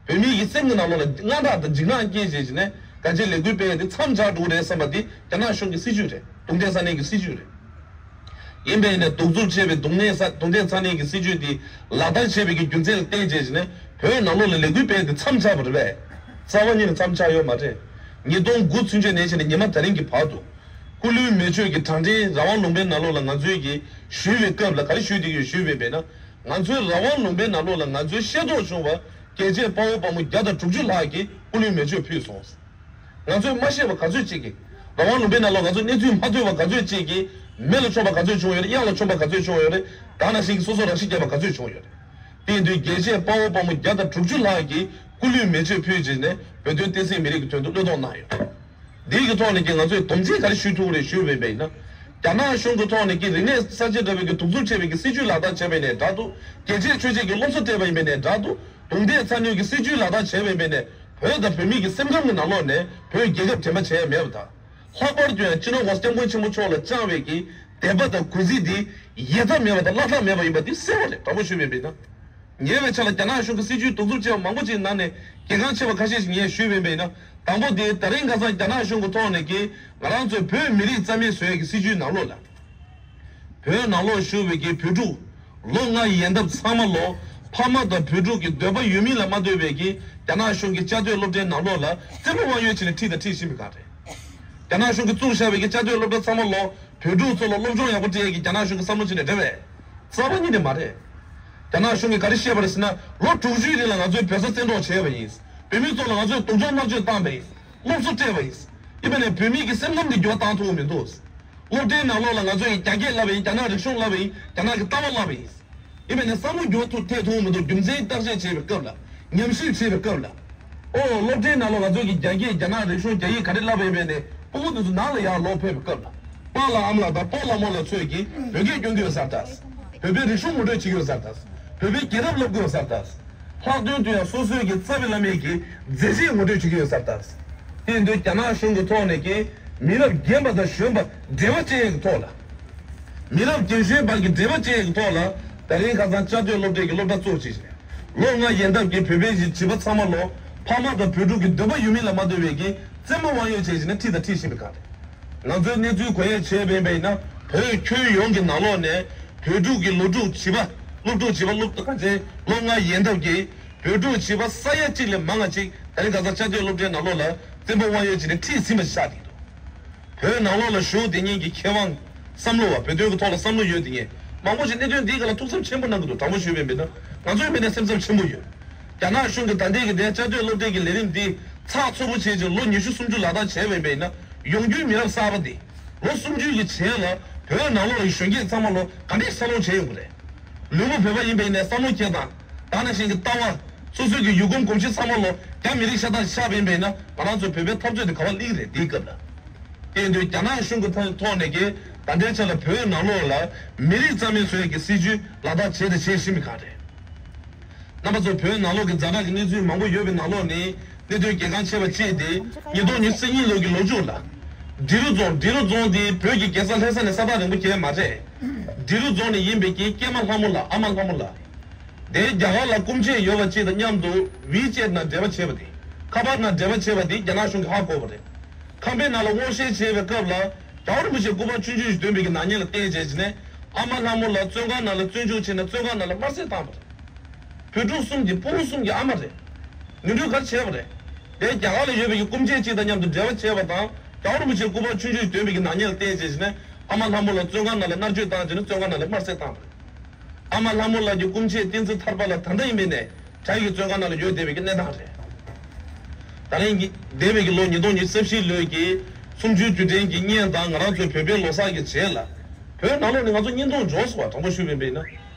བོད་མི་ཡི་སེམས་ཀྱི་ནང་ལོགས་ལ་དངངས་སྐྲག་དང་འཇིགས་སྣང་སྐྱེས་བྱས་བྱས་ནས་གང་ཅི་ལས་འགུལ་སྤེལ་ཡ་དེ་མཚམས་སྦྱར་འགྲོ་གི་རེད་བསམ་པ་དེ་རྒྱ་ནག་གཞུང་གི་སྲིད་ཇུས་རེད། རྡུང་རྡེག་ཚ་ནན་གྱི་སྲིད་ཇུས་རེད། ཡིན་པས་ནས་གདུག་རྩུབ་ཆེ་བའི་རྡུང་ནས་ས་རྡུང་རྡེག་ཚ་ནན་གྱི་སྲིད་ཇུས་དེ་ལག་བསྟར་བྱས་པའི་གི་རྒྱུ་མཚན་ལ་བརྟེན་བྱས་བྱས་ནས་བོད་ནང་ལོགས་ལ་ལས་འགུལ་སྤེལ་ཡ་དེ་མཚམས་སྦྱར་བ་རེད་པས། རྩ་བ་ཉིད་ནས་མཚམས་སྦྱར་ཡོད་མ་རེད། ཉིས་སྟོང་དགུ་ཚུན་ཆད་ནས་བྱས་ནས་ཉི་མ་དེ་རིང་གི་བར་དུ། སྐུ་ལུས་མེ་མཆོད་ཀྱི་གྲངས་འདྲེན་རང་དབང་ལུང་པའི་ནང་ལོགས་ལ་ང་ཚོའི་གི་ཞུས་པའི་སྐབས་ལ་ག་རེ་ཞུས་བསྡད་ཀྱི་ཡོད་ཞུས་པའི་མེད་ན། ང་ཚོའི་རང་དབང་ལུང་པའི་ནང་ལོགས་ལ་ང་ཚོའི་ཤེས་རྟོགས་བྱུང་བ་རྒྱལ་གཅེས་དཔའ་བོ་དཔའ་མོ་བརྒྱ་དང་དྲུག་ཅུ་ལྷག་གིས་སྐུ་ལུས་མེ་མཆོད་ཕུལ་སོང་། ང་ཚོས་མ་ཤེས་པ་ག་ཚོད་ཅིག་གིས། རང་དབང་ལུང་པའི་ནང་ལོགས་ང་ཚོས་གནས་ཚུལ་མ་ཐོས་པ་ག་ཚོད་ཅིག་གིས། མེ་ལ་མཆོངས་པ་ག་ཚོད་བྱུང་ཡོད་རེད། གཡང་ལ་མཆོངས་པ་ག་ཚོད་བྱུང་ཡོད་རེད། ད་ནང་བཞིན་གྱི་སོ་སོ་རང་ཤི་བརྒྱབ་པ་ག་ཚོད་བྱུང་ཡོད་རེད། དེ་ཡིན་དུས་རྒྱལ་གཅེས་དཔའ་བོ་དཔའ་མོ་བརྒྱ་དང་དྲུག་ཅུ་ལྷག་གིས་སྐུ་ལུས་མེ་མཆོད་ཕུལ་རྗེས་ནས་བོད་དོན་བསྟན་སྲིད་མི་རིགས་ཀྱི་དོན་དུ་བློས་གཏོང་གནང་ཡོད། འདི་གི་ཐོག་ནས་ཀྱི་ང་ཚོས་དོམ་ཚིག་ག་རེ་ཞུ་ཐུབ་རེད་ཞུས་པ་ཡིན་ན། རྒྱ་ནག་གཞུང་གི་ཐོག་ནས་ཀྱི་རིག་གནས་གསར་བརྗེ་འདྲ་བའི་ཀྱི་གདུག་རྩུབ་ཆེ་བའི་ཀྱི་སྲིད་ཇུས་ལག་བསྟར་བྱས་པ་ཡིན་ནའི་འདྲ་འདུག་རྒྱལ་གཅེས་ཆོས་གཅེས་ཀྱི་སློབ་གསོ་སྤྲད་པ་ཡིན་པ་ཡིན་ནའི་འདྲ་འདུག་རྡུང་རྡེག་ཚ་ནན་གྱི་སྲིད་ཇུས་ལག་བསྟར་བྱས་པ་ཡིན་པ་ཡིན་ནའི་བོད་དང་བོད་མི་གི་སེམས་ཁམས་ཀྱི་ནང་ལོགས་ནས་བོད་རྒྱལ་ཁབ་དྲན་པ་བྱས་ཡ་མེད་པ་དང་། ལྷག་པར་དུ་ཡང་སྤྱི་ནོར་༸གོང་ས་༸སྐྱབས་མགོན་ཆེན་པོ་མཆོག་ལ་བཅངས་པའི་གི་དད་པ་དང་གུས་བརྩི་འདི་ཡལ་ཐབས་མེད་པ་དང་བརླག་ཐབས་མེད་པ་ཡིན་པ་འདི་གསལ་པོ་རེད། དྲང་པོ་ཞུས་པ་ཡིན་པ་ཡིན་ན། ཉེ་བའི་ཆར་ལ་རྒྱ་ནག་གཞུང་གི་སྲིད་ཇུས་གདུག་རྩུབ་ཆེ་བ་མང་པོ་ཅིག་ནང་ནས་གལ་འགངས་ཆེ་བ་ཁ་ཤས་ཤིག་ངས་ཞུས་པ་ཡིན་པ་ཡིན་ན། དང་པོ་དེ་ད་རིང་ཁ་སང་རྒྱ་ནག་གཞུང་གི་ཐོག་ནས་ཀྱི་ང་རང་ཚོའི་བོད་མི་རིགས་རྩ་མེད་བཟོ་ཡས་ཀྱི་སྲིད་ཇུས་ནང་ལོགས་ལ། བོད་ནང་ལོགས་བཞུགས་པའི་ཀྱི་བོད་ཕྲུག་ལོ་ལྔ་ཡན་འདབ་ཚང་མ་ལོ་ ཕ་མ་དང་བོད་ཕྲུག་གི་འདོད་པ་ཡོད་མིན་ལ་མ་ལྟོས་པའི་གི་རྒྱ་ནག་གཞུང་གི་བཅའ་སྡོད་སློབ་གྲྭའི་ནང་ལོགས་ལ་བཙན་པོ་དབང་ཡོད་བྱས་ནས་ཁྲིད་དང་ཁྲིད་བཞིན་པའི་སྒང་རེད། རྒྱ་ནག་གཞུང་གིས་བཙུགས་བཞག་པའི་གི་བཅའ་སྡོད་སློབ་གྲྭ་ཚང་མ་ལོ་བོད་ཕྲུག་ཚོ་ལ་སློབ་སྦྱོང་ཡག་པོ་སྤྲད་ཡས་ཀྱི་རྒྱ་ནག་གཞུང་གི་བསམ་བློ་བྱས་ནས་རེད་པས། རྩ་བ་ཉིད་ནས་མ་རེད། རྒྱ་ནག་གཞུང་གིས་ག་རེ་བཤད་པ་རེད་ཟེར་ན། ལོ་དྲུག་ཅུའི་རིང་ལ་ང་ཚོས་བོད་ས་བཙན་འཕྲོག་བྱས་པ་ཡིན། བོད་མི་ཚོ་ལ་ང་ཚོས་སྡུག་སྦྱོང་མནར་གཅོད་བཏང་པ་ཡིན། སློབ་གསོ་སྤྲད་པ་ཡིན། ཡིན་པ་ནས་བོད་མི་གི་སེམས་ཁམས་འདི་འགྱུར་བ་བཏང་ཐུབ་ཀྱི་མི་འདུག་སློབ་གྲྭའི་ནང་ལོགས་ལ་ང་ཚོས་རྒྱ་སྐད་བསླབ་པ་ཡིན། རྒྱ་ནག་རིག་གཞུང་བསླབ་པ་ཡིན། རྒྱ་ནག་གི་ལྟ་བ་བསླབ་པ་ཡིན། ཡིན་པ་ནས་བསམ་བློ་འགྱུར་བ་ཐུབ་ཐུབ་མི་འདུག་རྒྱུ་མཚན་བརྟག་དཔྱད་བྱེད་པའི་སྐབས་ལ། ཉམས་ཞིབ་བྱེད་པའི་སྐབས་ལ། ཨོ། སློབ་གྲྭའི་ནང་ལ་ང་ཚོ་གི་རྒྱ་སྐད་རྒྱ་ནག་རིག་གཞུང་རྒྱ་ཡིག་ག་རེ་བསླབ་པ་ཡིན་པས་ནས་སྤུ་གུ་དེ་ཚོ་ནང་ལ་ཡར་ལོག་ཕེབས་པའི་སྐབས་ལ། པཱ་ལགས་ཨ་མ་ལགས་དང་པཱ་ལགས་མོ་ལགས་ཚོས་ཀྱིས་བོད་སྐད་སྐྱོན་གྱི་ཡོད་ས་རེད་ད། བོད་པའི་རིག་གཞུང་ངོ་སྤྲོད་བྱེད་ཀྱི་ཡོད་ས་རེད་ད། བོད་པའི་རྒྱལ་རབས་སློབ་ཀྱི་ཡོད་ས་རེད་ད། ལྷག་དོན་དུ་ཡང་སོ་སོའི་གི་རྩ་བའི་བླ་མའི་གི་མཛད་རྗེས་ངོ་སྤྲོད་བྱེད་ཀྱི་ཡོད་ས་རེད་ད། དེ་ཡིན་དུས་རྒྱ་ནག་གཞུང་གི་ཐོག་ནས་ཀྱི་མི་རབས་རྒན་པ་དང་གཞོན་པ་འབྲེལ་བ་བཅད་ཡས་ཀྱི་ཐོག་ལ། མི་རབས་རྒན་གཞོན་བར་གྱི་འབྲེལ་བ་བཅད་ཡས་ཀྱི་ཐོག་ལ། ད་རིང་ཁ་སང་བཅའ་སྡོད་སློབ་གྲྭའི་གི་སློབ་གྲྭ་བཙུགས་བྱས་ཤིང་། ལོ་ལྔ་ཡན་འདབ་ཀྱི་བོད་པའི་གི་བྱིས་པ་ཚང་མ་ལོ། ཕ་མ་དང་བོད་ཕྲུག་གི་འདོད་པ་ཡོད་མིན་ལ་མ་ལྟོས་པའི་གི་བཙན་པོ་དབང་ཡོད་བྱས་ཤིང་ནས་ཁྲིད་དང་ཁྲིད་བཞིན་པའི་སྒང་རེད། ང་ཚོའི་གནས་ཚུལ་གོ་ཡས་བྱས་པ་ཡིན་པ་ཡིན་ན། བོད་ཁྱོན་ཡོངས་ཀྱི་ནང་ལོགས་ནས་བོད་ཕྲུག་གི་སློབ་ཕྲུག་བྱིས་པ། སློབ་ཕྲུག་བྱིས་པ་སློབ་ག་ཚད་ལོ་ལྔ་ཡན་འདབ་ཀྱི་བོད་ཕྲུག་བྱིས་པ་ས་ཡ་གཅིག་ལས་མང་བ་ཅིག་ད་རིང་ཁ་སང་བཅའ་སྡོད་སློབ་གྲྭའི་ནང་ལོགས་ལ་བཙན་པོ་དབང་ཡོད་བྱས་ནས་ཁྲིད་ཟིན་པ་ཞིག་ཆགས་བསྡད་འདུག་བོད་ནང་ལོགས་ལ་བཞུགས་བསྡད་མཁན་གྱི་མཁས་དབང་བསམ་བློ་བ། བོད་དོན་གྱི་ཐོག་ལ་བསམ་བློ་ཡོད་བསྡད་མཁན་མང་པོ་ཞིག་གནད་དོན་འདིའི་སྒང་ལ་ཐུགས་འཚབ་ཆེན་པོ་གནང་གི་འདུག་དྲང་པོ་ཞུས་པ་ཡིན་པ་ཡིན་ན། ང་ཚོའི་མི་ནས་སེམས་འཚབ་ཆེན་པོ་ཡོད། རྒྱ་ནག་གཞུང་གིས་ད་ལྟའི་གི་དེ་བཅའ་སྡོད་སློབ་གྲྭའི་གི་ལས་རིམ་འདི་ཚགས་ཚུད་པོ་བྱས་ཅིང་ལོ་ཉི་ཤུ་སུམ་ཅུ་ལག་བསྟར་བྱས་པ་ཡིན་པ་ཡིན་ན། ཡོང་རྒྱུའི་མི་རབས་གསར་པ་འདི་ལོ་སུམ་ཅུའི་གི་རྗེས་ལ་བོད་ནང་ལོགས་ལ་གཞོན་སྐྱེས་ཚང་མ་ལོ་ག་འདྲས་འཚར་ལོངས་བྱས་ཡོང་གི་རེད། ལུས་པོ་བོད་པ་ཡིན་པ་ཡིན་ནའི་བསམ་བློ་ཁྱེར་དང་། ད་ནང་བཞིན་གྱི་ལྟ་བ། སོ་སོའི་གི་ཡུལ་གོམས་གོམས་གཤིས་ཚང་མ་ལོ་རྒྱ་མི་རིགས་ཤ་སྟག་ཆགས་པ་ཡིན་པ་ཡིན་ན། ང་རང་ཚོའི་བོད་པའི་འཐབ་རྩོད་དེ་ག་པར་སླེབས་ཀྱི་རེད། འདིའི་སྐབས་ལ། དེ་ཡིན་དུས་རྒྱ་ནག་གཞུང་གི་ཐོག་ཐོག་ནས་ཀྱི་ད་ལྟའི་ཆ་ལ་བོད་ནང་ལོགས་ལ་མི་རིགས་རྩ་མེད་བཟོ་ཡས་ཀྱི་སྲིད་ཇུས་ལག་བསྟར་བྱས་དང་བྱེད་བཞིན་པའི་སྒང་རེད། རྣམ་པ་ཚོ། བོད་ནང་ལོགས་ཀྱི་ཛ་དྲག་གི་གནས་ཚུལ་མང་པོ་ཡོད་པའི་ནང་ལོགས་ནས་གནད་དོན་གལ་འགངས་ཆེ་བ་གཅིག་དེ། ཉིས་སྟོང་ཉི་ཤུ་རྩ་གཉིས་ལོ་གི་ལོ་མཇུག་ལ། འབྲི་རུ་རྫོང་། འབྲི་རུ་རྫོང་དེ་བོད་ཀྱི་རྒྱལ་ས་ལྷ་ས་ནས་ས་ཐག་རིང་པོ་གང་ཡང་མ་རེད། འབྲི་རུ་རྫོང་ནས་ཡིན་པའི་གི་སྐྱེས་མ་ལྷ་མོ་ལགས། ཨ་མ་ལྷ་མོ་ལགས། དེ་རྒྱ་གར་ལ་སྐུ་མཆེད་ཡོད་པ་གཅིག་དང་མཉམ་དུ་ཝི་ཅེཊ་ནང་འབྲེལ་བ་བྱས་པ་དེ། ཁ་པར་ནང་འབྲེལ་བ་བྱས་པ་དེ་རྒྱ་ནག་གཞུང་གིས་ཧ་གོ་བ་རེད། ཁང་པའི་ནང་ལ་སྔོག་བཤེར་བྱེད་པའི་སྐབས་ལ་རྒྱལ་བ་རིན་པོ་ཆེའི་སྐུ་པར་ཆུང་ཆུང་ཞིག་འདོན་པའི་གི་ནག་ཉེས་ལ་བརྟེན་བྱས་ནས། ཨ་མ་ལྷ་མོ་ལགས་བཙོན་ཁང་ནང་ལ་བཙོན་འཇུག་བྱས་ནས་བཙོན་ཁང་ནང་ལ་དམར་གསོད་བཏང་བ་རེད། བོད་ཕྲུག་གསུམ་གྱི་སྤུ་གུ་གསུམ་གྱི་ཨ་མ་རེད། ནོར་འཁྲུལ་ག་རེ་བྱས་པ་རེད། དེ་རྒྱ་གར་ལ་ཡོད་པའི་གི་སྐུ་མཆེད་ཅིག་དང་མཉམ་དུ་འབྲེལ་བ་བྱས་པ་དང་། རྒྱལ་བ་རིན་པོ་ཆེའི་སྐུ་པར་ཆུང་ཆུང་ཞིག་འདོན་པའི་གི་ནག་ཉེས་ལ་བརྟེན་བྱས་ནས། ཨ་མ་ལྷ་མོ་ལགས་བཙོན་ཁང་ནང་ལ་མནར་གཅོད་བཏང་བྱས་ནས་བཙོན་ཁང་ནང་ལ་དམར་གསོད་བཏང་བ་རེད། ཨ་མ་ལྷ་མོ་ལགས་ཀྱི་སྐུ་མཆེད་བསྟན་འཛིན་ཐར་པ་ལགས་ད་ལྟ་ཡིན་པའི་ནས་བྲག་གི་བཙོན་ཁང་ནང་ལ་ཡོད་བསྡད་པའི་གི་གནས་སྟངས་རེད། ད་རིང་གི་འདས་པའི་གི་ལོ་ཉིས་སྟོང་ཉི་ཤུ་རྩ་བཞི་ལོའི་གི་གསུམ་བཅུའི་དུས་དྲན་གྱི་བརྙན་དང་། ང་རང་ཚོའི་བོད་པའི་ལོ་གསར་གྱི་རྗེས་ལ། བོད་ནང་ལོགས་ནས་ང་ཚོ་བརྙན་ཐུང་འབྱོར་སོང་བ། དྲང་པོ་ཞུས་པ་ཡིན་པ་ཡིན་ན།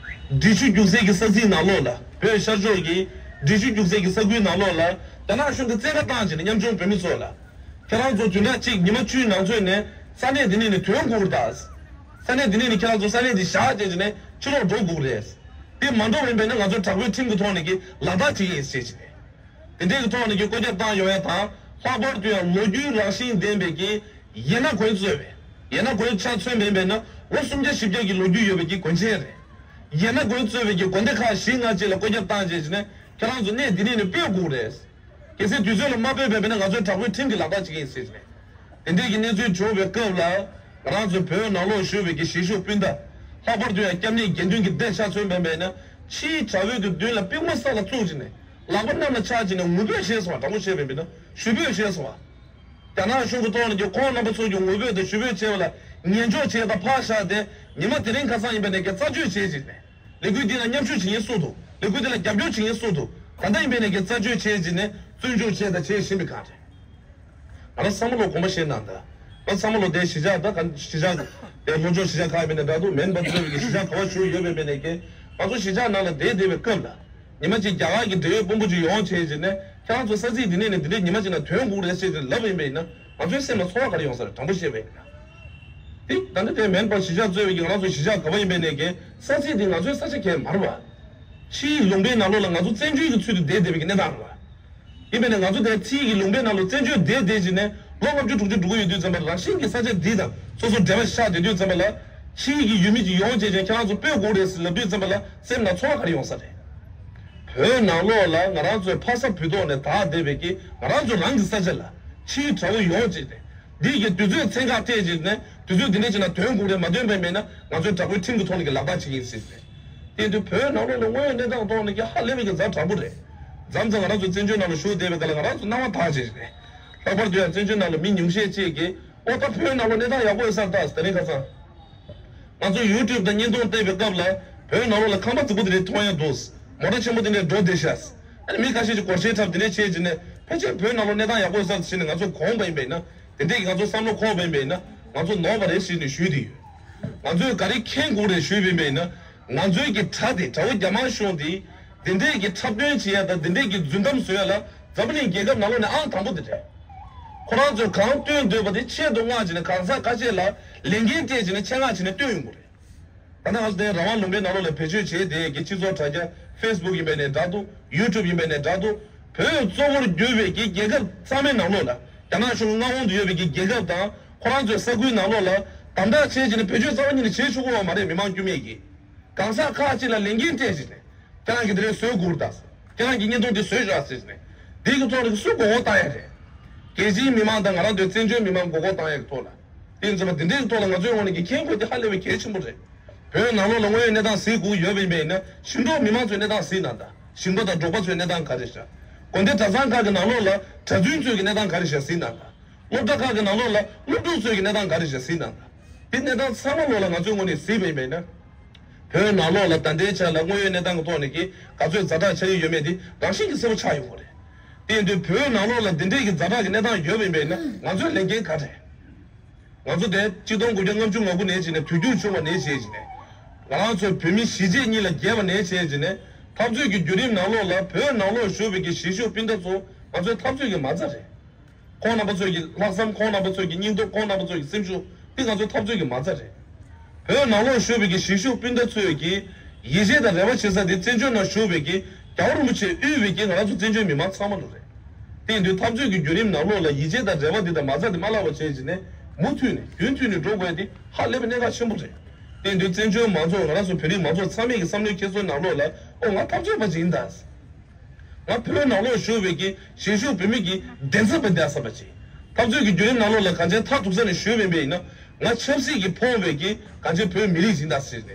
འབྲི་ཆུ་རྒྱུག་སའི་གི་ས་ཚིགས་ནང་ལོགས་ལ། བོད་ཤར་ཕྱོགས་ཀྱི་འབྲི་ཆུ་རྒྱུག་སའི་གི་ས་ཁུལ་ནང་ལོགས་ལ་རྒྱ་ནག་གཞུང་གིས་བཙན་བཀའ་བཏང་བྱས་ནས་ཉམ་ཆུང་བོད་མི་ཚོ་ལ། ཁྱེད་རང་ཚོ་བདུན་ཕྲག་གཅིག་ཉི་མ་བཅུའི་ནང་ཚུད་ནས་ས་གནས་འདི་ནས་ནི་ཐོན་དགོས་རེད་ད། ས་གནས་འདི་ནས་ནི་ཁྱེད་རང་ཚོ་ས་གནས་འདི་བཞག་བྱས་བྱས་ནས་ཕྱི་ལོགས་འགྲོ་དགོས་རེད། དེ་མ་འགྲོ་བ་ཡིན་པས་ན་ང་ཚོ་དྲག་པོའི་ཁྲིམས་ཀྱི་ཐོག་ནས་ཀྱི་ལག་བསྟར་བྱེད་ཀྱི་ཡིན་ཟེར་བྱས་ནས། དེ་འདྲའི་གི་ཐོག་ནས་ཀྱི་བཀོད་ཁྱབ་བཏང་ཡོང་ཡ་དང་། ལྷག་པར་དུ་ཡང་ལོ་རྒྱུས་རང་བཞིན་ལྡན་པའི་གི་ཡན་ན་དགོན་གཙོས་པའི། ཡན་ན་དགོན་ཆ་མཚོན་པ་ཡིན་པས་ན་ལོ་སུམ་བརྒྱ་བཞི་བརྒྱ་གི་ལོ་རྒྱུས་ཡོད་པའི་གི་དགོན་ཆེན་རེད། ཡན་ན་དགོན་གཙོས་པའི་གི་དགོན་སྡེ་ཁག་བཞི་ལྔ་ཅིག་ལ་བཀོད་ཁྱབ་བཏང་བྱས་བྱས་ནས་ཁྱེད་རང་ཚོ་གནས་འདི་ནས་ནི་སྤོས་དགོས་རེད། གལ་སྲིད་དུས་ཚོད་ལ་མ་སྤོས་པ་ཡིན་པས་ན་ང་ཚོས་དྲག་པོའི་ཁྲིམས་ཀྱི་ལག་བསྟར་བྱེད་ཀྱི་ཡིན་ཟེར་བྱས་ནས། དེ་འདྲའི་གི་གནས་ཚུལ་བྱུང་བའི་སྐབས་ལ། ང་རང་ཚོ་བོད་ནང་ལོགས་བཞུགས་པའི་གི་གཞིས་བཞུགས་སྤུན་ཟླ། ལྷག་པར་དུ་ཡང་སྐྱབས་གནས་དགེ་འདུན་གྱི་སྡེ་ཆ་མཚོན་པ་ཡིན་པས་ན། ཕྱིའི་དགྲ་བོའི་གི་མདུན་ལ་པུས་མོ་ས་ལ་བཙུགས་བྱས་ནས། ལག་པ་གནམ་ལ་ཕྱག་བྱས་ནས་ངུ་འབོད་བྱས་སོང་བ། དྲང་པོ་བཤད་པ་ཡིན་པས་ན་ཞུ་འབོད་བྱས་སོང་བ། རྒྱ་ནག་གཞུང་གི་ཐོག་ནས་ཀྱི་ཁོང་རྣམ་པ་ཚོ་གི་ངུ་འབོད་དང་ཞུ་འབོད་བྱས་པ་ལ་ཉན་འཇོག་བྱས་དང་ཕར་བཞག་སྟེ། ཉི་མ་དེ་རིང་ཁ་སང་ཡིན་པ་ནས་ཀྱི་རྩད་གཅོད་བྱས་བྱས་ནས། ལས་འགུལ་འདི་ལ་མཉམ་ཞུགས་བྱེད་མཁན་སུ་འདུག་ལས་འགུལ་འདི་ལ་རྒྱབ་སྐྱོར་བྱེད་མཁན་སུ་འདུག་ད་ལྟ་ཡིན་པ་ནས་ཀྱི་རྩད་གཅོད་བྱས་བྱས་ནས་བཙོན་འཇུག་བྱས་དང་བྱེད་བཞིན་པའི་སྒང་རེད། ང་རང་བསམ་བློ་དགོངས་པ་བཞེས་གནང་དང་། ང་བསམ་བློ་དེ་གཞིས་ཆགས་ད་ག་གཞིས་ཆགས་དེ་ལྷོ་ཕྱོགས་གཞིས་ཆགས་ཁག་ཡིན་པ་ནས་འདྲ་འདུག་མེན་པ་ཚོས་ཀྱི་གཞིས་ཆགས་ག་བ་བཞུགས་ཡོད་པ་ཡིན་པ་ནས་ཀྱི། ང་ཚོ་གཞིས་ཆགས་ནང་ལ་བསྡད་བསྡད་པའི་སྐབས་ལ། ཉི་མ་གཅིག་རྒྱ་གར་གྱི་འབྲེལ་ཡོད་དཔོན་པོ་ཅིག་ཡོང་བྱས་བྱས་ནས་ཁྱེད་རང་ཚོ་ས་ཚིགས་འདི་ནས་ནས་འདི་འདྲའི་ཉི་མ་གཅིག་ནང་ཐོན་དགོས་རེད་ཟེར་ཏེ་ལབ་པ་ཡིན་པ་ཡིན་ན་ང་ཚོའི་སེམས་ལ་ཚོར་བ་ག་རེ་ཡོང་ས་རེད། དྲང་པོ་བཤད་པ་ཡིན་ན། དེ་ད་ནི་དེ་མེན་པར་གཞིས་ཆགས་གཙོས་པའི་གི་ང་རང་ཚོ་གཞིས་ཆགས་ག་བ་ཡིན་པ་ནས་ཀྱི་ས་ཚིགས་འདི་ང་ཚོའི་ས་ཆ་གང་ཡང་མ་རེད་པ། ཕྱིའི་ལུང་པའི་ནང་ལོགས་ལ་ང་ཚོ་བཙན་བྱོལ་གྱི་ཚུལ་དུ་བསྡད་བསྡད་པའི་གི་གནས་སྟངས་རེད་པ། ཡིན་པས་ན་ང་ཚོ་དེ་ཕྱིའི་གི་ལུང་པའི་ནང་ལ་བཙན་བྱོལ་བསྡད་བསྡད་བྱས་ནས་ལོ་ལྔ་བཅུ་དྲུག་ཅུ་འགྲོ་གི་ཡོད་དུས་ཙམ་པ་ལ་རང་བཞིན་གྱི་ས་ཆ་འདི་དང་སོ་སོ་འབྲེལ་བ་ཆགས་བསྡད་དུས་ཙམ་པ་ལ་ཕྱིའི་གི་ཡུལ་མི་ཅིག་ཡོང་བྱས་ཀྱང་ཁྱེད་རང་ཚོ་སྤོས་དགོས་རེད་ཟེར་ལབ་དུས་ཙམ་པ་ལ་སེམས་ནང་ཚོར་བ་ག་རེ་ཡོང་ས་རེད། བོད་ནང་ལོགས་ལ་ང་རང་ཚོའི་ཕ་ས་བུ་ཐོག་ནས་དར་བསྡད་པའི་གི་ང་རང་ཚོ་རང་གི་ས་ཆ་ལ་ཕྱིའི་དགྲ་བོ་ཡོང་བྱས་ཏེ། འདི་གི་དུས་ཚོད་ཚན་ཁག་སྤྲད་བྱས་ནས་དུས་ཚོད་འདི་འདྲ་ཅིག་ནང་ཐོན་དགོས་རེད། མ་ཐོན་པ་མེད་ན་ང་ཚོའི་དྲག་པོའི་ཁྲིམས་ཀྱི་ཐོག་ནས་ཀྱི་ལག་བསྟར་བྱེད་ཀྱི་ཡིན་ཟེར་ཏེ། དེ་དུས་བོད་ནང་ལོགས་ལ་དངོས་ཡོད་གནས་སྟངས་ཐོག་ནས་ཀྱི་ཧ་ལས་པའི་གི་ཛ་དྲག་པོ་རེད། མཚམས་མཚམས་ང་རང་ཚོ་བཙན་བྱོལ་ནང་ལ་བཞུགས་བསྡད་པའི་སྐབས་ལ་ང་རང་ཚོ་སྣང་བ་དག་ཅིག་རེད། ལྷག་པར་དུ་ཡང་བཙན་བྱོལ་ནང་ལ་མི་ཉུང་ཤས་ཅིག་གིས་ཨོ་ད་བོད་ནང་ལོགས་གནས་སྟངས་ཡག་པོ་ཡོད་ས་རེད་ད་དེ་རིང་ཁ་སང་། ང་ཚོ་ཡུ་ཊུབ་དང་བརྙན་ཐུང་བལྟས་པའི་སྐབས་ལ་བོད་ནང་ལོགས་ལ་ཁང་པ་རྫིག་པོ་དེ་འདྲ་མཐོང་ཡ་འདུག་མོ་ཊ་ཆེན་པོ་དེ་འདྲ་འགྲོ་བསྡད་ཤག་ཨ་ནི་མི་ཁ་ཤས་ཀྱིས་སྒོར་གཞས་འཁྲབ་དེ་འདྲ་བྱས་བྱས་ནས་ཕལ་ཆེར་བོད་ནང་ལོགས་གནས་སྟངས་ཡག་པོ་ཡོད་ས་རེད་ཟེར་ནས་ང་ཚོ་དགོངས་པ་ཡིན་པས་ན། དེ་འདྲས་ཀྱི་ང་ཚོ་བསམ་བློ་འཁོར་བ་ཡིན་པས་ན་ང་ཚོ་ནོར་བ་རེད་ཟེར་ནས་ཞུས་ཏེ་ཡོད། ང་ཚོས་ག་རེ་མཁྱེན་དགོས་རེད་ཞུས་པ་ཡིན་པས་ན། ང་ཚོའི་གི་དགྲ་དེ་དགྲ་བོ་རྒྱ་དམར་གཞུང་དེ་འདི་འདྲས་ཀྱི་འཁྲབ་སྟོན་བྱེད་ཡ་དང་འདི་འདྲས་ཀྱི་རྫུན་གཏམ་བཟོ་ཡ་ལ་འཛམ་བུ་གླིང་རྒྱལ་ཁབ་ནང་ལོགས་ནས་ཨང་དང་པོ་དེ་རེད། ཁོ་རང་ཚོས་གང་སྟོན་འདོད་པ་དེ་ཆེད་དུ་མངགས་བྱས་ནས་གང་ཟག་ཁ་ཤས་ལ་ལས་འགན་སྤྲད་བྱས་ནས་ཆེད་མངགས་བྱས་ནས་སྟོན་ཡོང་གི་རེད། ད་ནང་ང་ཚོ་དེ་རང་དབང་ལུང་པའི་ནང་ལོགས་ལ་བེད་སྤྱོད་བྱས་དེ་གི་སྤྱི་ཚོགས་དྲ་རྒྱ་ཕེ་སི་བུག་ཡིན་པའི་ནས་འདྲ་འདུག་ཡུ་ཊུབ་ཡིན་པའི་ནས་འདྲ་འདུག་བོད་གཙོ་བོར་གྱུར་པའི་གི་རྒྱལ་ཁབ་ཚང་མའི་ནང་ལོགས་ལ་རྒྱ་ནག་གཞུང་མངའ་དབང་དུ་ཡོད་པའི་གི་རྒྱལ་ཁབ་དང་ཁོ་རང་ཚོའི་ས་ཁུལ་ནང་ལོགས་ལ་དམ་དྲག་བྱས་བྱས་ནས་བེད་སྤྱོད་རྩ་བ་ཉིད་ནས་བྱེད་ཆོག་གི་ཡོད་མ་རེད། མི་མང་དཀྱུས་མས་གི་གང་ཟག་ཁག་ཅིག་ལ་ལས་འགན་སྤྲད་བྱས་ནས། ཁྱེད་རང་གིས་དེ་རིང་བཟོས་དགོས་རེད་ད། ཁྱེད་རང་གིས་བརྙན་ཐུང་འདི་བཟོས་ཤོག་ཟེར་ནས། འདི་གི་ཐོག་ལ་སུ་མགོ་སྐོར་བཏང་ཡ་རེད། རྒྱལ་སྤྱིའི་མི་མང་དང་ང་རང་ཚོའི་བཙན་བྱོལ་མི་མང་མགོ་སྐོར་བཏང་ཡ་གི་ཐོག་ལ། དེ་ཡིན་ཙང་འདི་འདྲའི་ཐོག་ལ་ང་ཚོའི་ངོས་ནས་ཀྱི་མཁྱེན་དགོས་དེ་ཧ་ལས་པའི་གལ་ཆེན་པོ་རེད། བོད་ནང་ལོགས་ལ་དངོས་ཡོད་གནས་སྟངས་གཟིགས་དགོས་ཡོད་པ་ཡིན་པས་ན་ཞིང་འབྲོག་མི་མང་ཚོའི་གནས་སྟངས་གཟིགས་གནང་དང་ཞིང་པ་དང་འབྲོག་པ་ཚོའི་གནས་སྟངས་ག་རེ་བཞག་དགོན་སྡེ་གྲྭ་ཚང་ཁག་གི་ནང་ལོགས་ལ་གྲྭ་བཙུན་ཚོའི་གི་གནས་སྟངས་ག་རེ་བཞག་གཟིགས་གནང་དང་། སློབ་གྲྭ་ཁག་གི་ནང་ལོགས་ལ་སློབ་ཕྲུག་ཚོའི་གི་གནས་སྟངས་ག་རེ་བཞག་གཟིགས་གནང་དང་། དེ་གནས་སྟངས་ཚང་མ་ལོགས་ལ་ང་ཚོའི་ངོས་ནས་གཟིགས་པ་ཡིན་པས་ན། བོད་ནང་ལོགས་ལ་ད་ལྟའི་ཆ་ལ་དངོས་ཡོད་གནས་སྟངས་ཀྱི་ཐོག་ནས་ཀྱི་ག་ཚོད་ཛ་དྲག་ཆགས་ཀྱི་ཡོད་མེད་དེ་རང་བཞིན་གྱིས་གསལ་པོ་ཆགས་ཡོང་གི་རེད། དེ་ཡིན་དུས་བོད་ནང་ལོགས་ལ་འདི་འདྲས་ཀྱི་ཛ་དྲག་གི་གནས་སྟངས་ཡོད་པ་ཡིན་པས་ན་ང་ཚོའི་ལས་འགན་ག་རེ། ང་ཚོ་དེ་གཅིག་སྟོང་དགུ་བརྒྱ་ལྔ་བཅུ་ང་དགུ་ནས་བྱས་ནས་དུས་འགྱུར་བྱུང་བ་ནས་བྱས་བྱས་ནས། ང་རང་ཚོའི་བོད་མི་གཞིས་བྱེས་གཉིས་ལ་རྒྱས་པ་ནས་བྱས་བྱས་ནས་འཐབ་རྩོད་ཀྱི་བརྒྱུད་རིམ་ནང་ལོགས་ལ་བོད་ནང་ལོགས་བཞུགས་པའི་གི་གཞིས་བཞུགས་སྤུན་ཟླ་ཚོ་ང་ཚོའི་འཐབ་རྩོད་ཀྱི་མ་རྩ་རེད། ཁོང་རྣམ་པ་ཚོའི་གི་ལྷག་བསམ། ཁོང་རྣམ་པ་ཚོའི་གི་སྙིང་སྟོབས། ཁོང་རྣམ་པ་ཚོའི་གི་སེམས་ཤུགས་འདི་ང་ཚོའི་འཐབ་རྩོད་ཀྱི་མ་རྩ་རེད། བོད་ནང་ལོགས་བཞུགས་པའི་གི་གཞིས་བཞུགས་སྤུན་ཟླ་ཚོས་གི་ཡིད་ཆེས་དང་རེ་བ་བྱེད་ས་དེ་བཙན་བྱོལ་ནང་བཞུགས་པའི་གི་རྒྱལ་བ་རིན་པོ་ཆེས་དབུས་པའི་གི་ང་རང་ཚོ་བཙན་བྱོལ་མི་མང་ཚང་མ་ལོ་རེད། དེ་ཡིན་དུས་འཐབ་རྩོད་ཀྱི་བརྒྱུད་རིམ་ནང་ལོགས་ལ་ཡིད་ཆེས་དང་རེ་བ་འདི་དང་མ་རྩ་དེ་མ་བརླག་པ་བྱས་བྱས་ནས་མུ་མཐུད་ནས་རྒྱུན་མཐུད་ནས་འགྲོ་དགོས་ཡ་དེ་ཧ་ལས་པའི་གནད་འགག་ཆེན་པོ་རེད། དེ་ཡིན་དུས་བཙན་བྱོལ་མང་ཚོགས་ང་རང་ཚོ་བོད་རིགས་མང་ཚོགས་ཚང་མས་ཀྱི་བསམ་བློའི་འཁྱེར་སོའི་ནང་ལོགས་ལ་ཨོ་ང་འཐབ་རྩོད་པ་ཅིག་ཡིན་ད། ང་བོད་ནང་ལོགས་བཞུགས་པའི་གི་གཞིས་བཞུགས་བོད་མི་གི་བདེན་འཚམ་པ་འདི་ཨ་བསམ་པ་ཅིག་འཐབ་རྩོད་ཀྱི་བརྒྱུད་རིམ་ནང་ལོགས་ལ་གང་ཅན་མཐར་ཐུག་ས་ནས་བཞུགས་པ་ཡིན་པས་ན་ང་ཆབ་སྲིད་ཀྱིས་ཕོངས་པའི་གི་གང་ཅན་བོད་མི་རིགས་ཡིན་ད་ཟེར་ནས་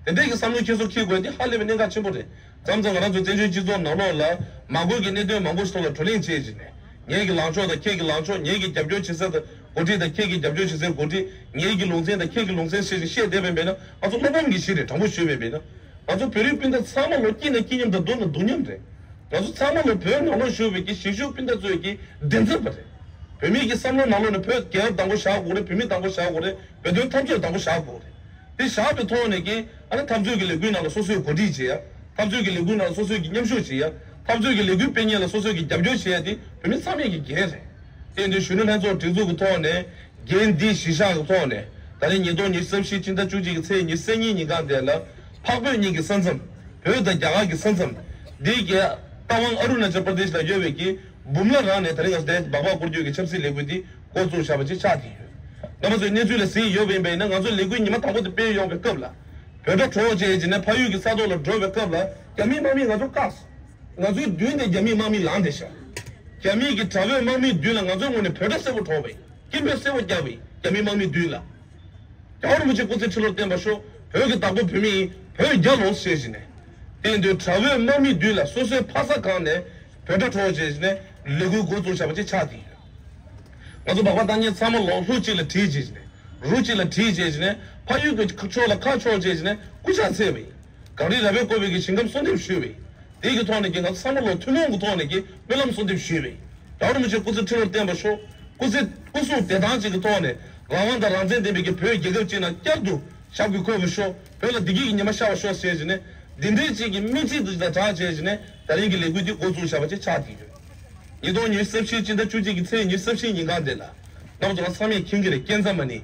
དེ་འདྲས་ཀྱི་བསམ་བློའི་འཁྱེར་སོ་འཁྱེར་དགོས་ཡ་དེ་ཧ་ལས་པའི་གནད་འགག་ཆེན་པོ་རེད། མཚམས་མཚམས་ང་རང་ཚོ་བཙན་བྱོལ་སྤྱི་ཚོགས་ནང་ལོགས་ལ་མ་དགོས་ཀྱི་གནད་དོན་མང་པོ་ཞིག་ཐོག་ལ་བགྲོ་གླེང་བྱེད་བཞིན་ནས་ངེད་ཀྱི་ལངས་ཕྱོགས་དང་ཁྱེད་ཀྱི་ལངས་ཕྱོགས། ངེད་ཀྱི་རྒྱབ་སྐྱོར་བྱེད་ས་དང་འགོ་ཁྲིད་དང་ཁྱེད་ཀྱི་རྒྱབ་སྐྱོར་བྱེད་སའི་འགོ་ཁྲིད། ངེད་ཀྱི་ལུང་ཚན་དང་ཁྱེད་ཀྱི་ལུང་ཚན་ཞེས་བཤད་བསྡད་པ་ཡིན་པས་ན་ང་ཚོ་བློ་ཕམ་གྱི་གཞི་རེད། དྲང་པོ་ཞུས་པ་ཡིན་པས་ན། ང་ཚོ་བོད་རིགས་སྤུན་ཟླ་ཚང་མ་ལོ་སྐྱིད་ན་སྐྱིད་མཉམ་དང་སྡུག་ན་སྡུག་མཉམ་རེད། ང་ཚོ་ཚང་མ་ལོ་བོད་ནང་ལོགས་བཞུགས་པའི་གི་གཞིས་བཞུགས་སྤུན་ཟླ་ཚོའི་གི་བདེན་འཚམ་པ་རེད། བོད་མི་གི་བསམ་བློ་ནང་ལོགས་ནས་བོད་རྒྱལ་ཁབ་དང་པོ་བཞག་དགོས་རེད། བོད་མི་དང་པོ་བཞག་དགོས་རེད། བོད་དོན་འཐབ་རྩོད་དང་པོ་བཞག་དགོས་རེད། དེ་བཞག་པའི་ཐོག་ནས་ཀྱི་ཨ་ནི་འཐབ་རྩོད་ཀྱི་ལས་འགུལ་ནང་ལ་སོ་སོས་གོ་སྒྲིག་བྱེད་ཡ། འཐབ་རྩོད་ཀྱི་ལས་འགུལ་ནང་ལ་སོ་སོས་ཀྱི་མཉམ་ཞུགས་བྱེད་ཡ། འཐབ་རྩོད་ཀྱི་ལས་འགུལ་སྤེལ་མཁན་ལ་སོ་སོས་ཀྱི་རྒྱབ་སྐྱོར་བྱེད་ཡ་དེ་བོད་མི་ཚང་མས་ཀྱི་འགན་རེད། དེ་ཡིན་དུས་གཞོན་ནུ་ལྷན་ཚོགས་སྒྲིག་འཛུགས་ཀྱི་ཐོག་ནས་འགན་འདི་གཞི་བཞག་གི་ཐོག་ནས་ད་རེས་ཉིས་སྟོང་ཉི་ཤུ་རྩ་བཞི་སྤྱི་ཟླ་བཅུ་གཅིག་གི་ཚེས་ཉི་ཤུ་རྩ་གཉིས་ཉིན་གང་དེ་ལ་འཕགས་བོད་གཉིས་ཀྱི་ས་མཚམས། བོད་དང་རྒྱ་གར་གྱི་ས་མཚམས། འདི་གའི་རྟ་དབང་ཨ་རུ་ན་ཅལ་པར་དེཤ་ལ་ཡོད་པའི་གི་འབུམ་ལ་རང་ནས་ད་རེས་ང་ཚོ་དེ་སྦག་སྦག་སྐོར་སྐྱོད་ཀྱི་ཆབ་སྲིད་ལས་འགུལ་འདི་འགོ་བཙུགས་བཞག་པ་ཅིག་ཆགས་ཀྱི་ཡོད། རྣམ་པ་ཚོས་གནས་ཚུལ་ལ་གཟིགས་ཡོད་པ་ཡིན་པས་ན་ང་ཚོ་ལས་འགུལ་ཉི་མ་དང་པོ་དེ་སྤེལ་ཡོང་བའི་སྐབས་ལ། བོད་སྒྲ་སྒྲོག་བྱས་བྱས་ནས་ཕ་ཡུལ་གྱི་ས་ཐོག་ལ་འགྲོ་བའི་སྐབས་ལ་རྒྱ་མིའི་དམག་མིས་ང་ཚོ་བཀག་སོང་། ང་ཚོའི་མདུན་དེ་རྒྱ་མིའི་དམག་མིས་ལངས་བསྡད་ཤག་རྒྱ་མིའི་གི་དགྲ་བོའི་དམག་མིའི་མདུན་ལ་ང་ཚོའི་ངོས་ནས་བོད་སྒྲ་གསལ་པོ་སྒྲོག་པ་ཡིན། སྐད་འབོད་གསལ་པོ་བརྒྱབ་པ་ཡིན། རྒྱ་མིའི་དམག་མིའི་མདུན་ལ། རྒྱལ་བ་རིན་པོ་ཆེ་སྐུ་ཚེ་ཁྲི་ལོར་བརྟན་པར་ཤོག་བོད་ཀྱི་བདག་པོ་བོད་མི་ཡིན། བོད་རྒྱལ་ལོ་ཞེས་བྱས་ནས། དེ་ཡིན་དུས་དགྲ་བོའི་དམག་མིའི་མདུན་ལ་སོ་སོའི་ཕ་ས་གང་ནས་བོད་སྒྲ་སྒྲོག་བྱས་བྱས་ནས་ལས་འགུལ་འགོ་བཙུགས་བཞག་པ་ཅིག་ཆགས་ཀྱི་ཡོད། ང་ཚོ་སྦག་སྦག་བཏང་མཁན་ཚང་མ་ལོ་ལྷུ་གཅིག་ལ་གྲི་བྱས་བྱས་ནས་རུ་གཅིག་ལ་གྲི་བྱས་བྱས་ནས་ཕ་ཡུལ་གྱི་ཕྱོགས་ལ་ཁ་ཕྱོགས་བྱས་བྱས་ནས་སྐུ་ཕྱག་འཚལ་བ་ཡིན། གངས་རི་ར་བས་བསྐོར་བའི་གི་ཞིང་ཁམས་གསོལ་འདེབས་ཞུས་པ་ཡིན། དེ་གི་ཐོག་ནས་ཀྱི་ང་ཚོ་ཚང་མ་ལོ་ཐུན་མོང་གི་ཐོག་ནས་ཀྱི་སྨོན་ལམ་གསོལ་འདེབས་ཞུས་པས། རྒྱལ་བ་རིན་པོ་ཆེ་སྐུ་ཚེ་ཁྲི་ལོར་བརྟན་པར་ཤོག་སྐུ་ཚེ་སྐུ་གཟུགས་བདེ་ཐང་ཅིག་གི་ཐོག་ནས་རང་དབང་དང་རང་བཙན་ལྡན་པའི་ཀྱི་བོད་རྒྱལ་ཁབ་ཅིག་ནང་བསྐྱར་དུ་ཞབས་ཀྱིས་འཁོད་པར་ཤོག་བོད་ལ་བདེ་སྐྱིད་ཀྱི་ཉི་མ་ཤར་བར་ཤོག་ཟེར་བྱས་ནས་འདི་འདྲའི་ཅིག་གི་སྨོན་ཚིག་དེ་དང་སྦྲགས་བྱས་བྱས་ནས་ད་རིང་གི་ལས་འགུལ་འདི་འགོ་བཙུགས་བཞག་པ་ཅིག་ཆགས་བསྡད་ཡོད། ཉིས་སྟོང་ཉི་ཤུ་རྩ་བཞི་སྤྱི་ཟླ་བཅུ་གཅིག་གི་ཚེས་ཉི་ཤུ་རྩ་བཞི་ཉིན་གང་དེ་ལ་རྣམ་པ་ཚོ་ཚང་མས་མཁྱེན་གྱི་རེད། ཀན་ཛ་མ་ནི།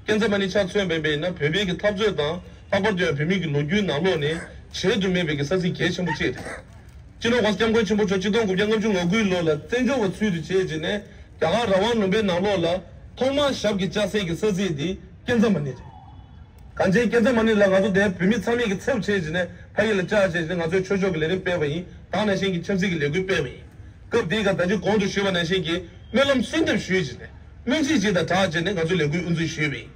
ཀན་ཛ་མ་ནི་ཆ་མཚོན་པ་ཡིན་ན་བོད་པའི་གི་འཐབ་རྩོད་དང་ལྷག་པར་དུ་ཡང་བོད་མི་གི་ལོ་རྒྱུས་ནང་ལོགས་ནས་བརྗེད་དུ་མེད་པའི་གི་ས་ཚིགས་གལ་ཆེན་པོ་གཅིག་རེད། སྤྱི་ནོར་༸གོང་ས་༸སྐྱབས་མགོན་ཆེན་པོ་མཆོག་གཅིག་སྟོང་དགུ་བརྒྱ་ལྔ་བཅུ་ང་དགུའི་ལོ་ལ་བཙན་བྱོལ་བ་ཚུལ་དུ་བྱས་བྱས་ནས་རྒྱ་གར་རང་དབང་ལུང་པའི་ནང་ལོགས་ལ་ཐོག་མར་ཞབས་ཀྱིས་བཅགས་སའི་གི་ས་ཚིགས་འདི་ཀན་ཛ་མ་ནི་རེད། གངས་ཅན་སྐྱེད་མཛའ་མ་ཎི་ལ་ང་ཚོ་དེ་བོད་མི་ཚང་མས་ཀྱི་ཚབ་བྱས་བྱས་ནས་ཕ་ཡུལ་ལ་བཅར་བྱས་བྱས་ནས་ང་ཚོས་ཆོས་ཕྱོགས་ཀྱི་ལས་རིམ་སྤེལ་བ་ཡིན། དེ་ནང་བཞིན་གྱི་ཆབ་སྲིད་ཀྱི་ལས་འགུལ་སྤེལ་བ་ཡིན། སྐབས་དེའི་སྐབས་ད་ཅི་གོང་དུ་ཞུས་པ་ནང་བཞིན་གྱི་སྨོན་ལམ་གསོལ་འདེབས་ཞུས་བྱས་ནས་སྨོན་ཚིག་ཅིག་དང་སྦྲགས་བྱས་ནས་ང་ཚོས་ལས་འགུལ་དབུ་འཛུགས་ཞུས་པ་ཡིན།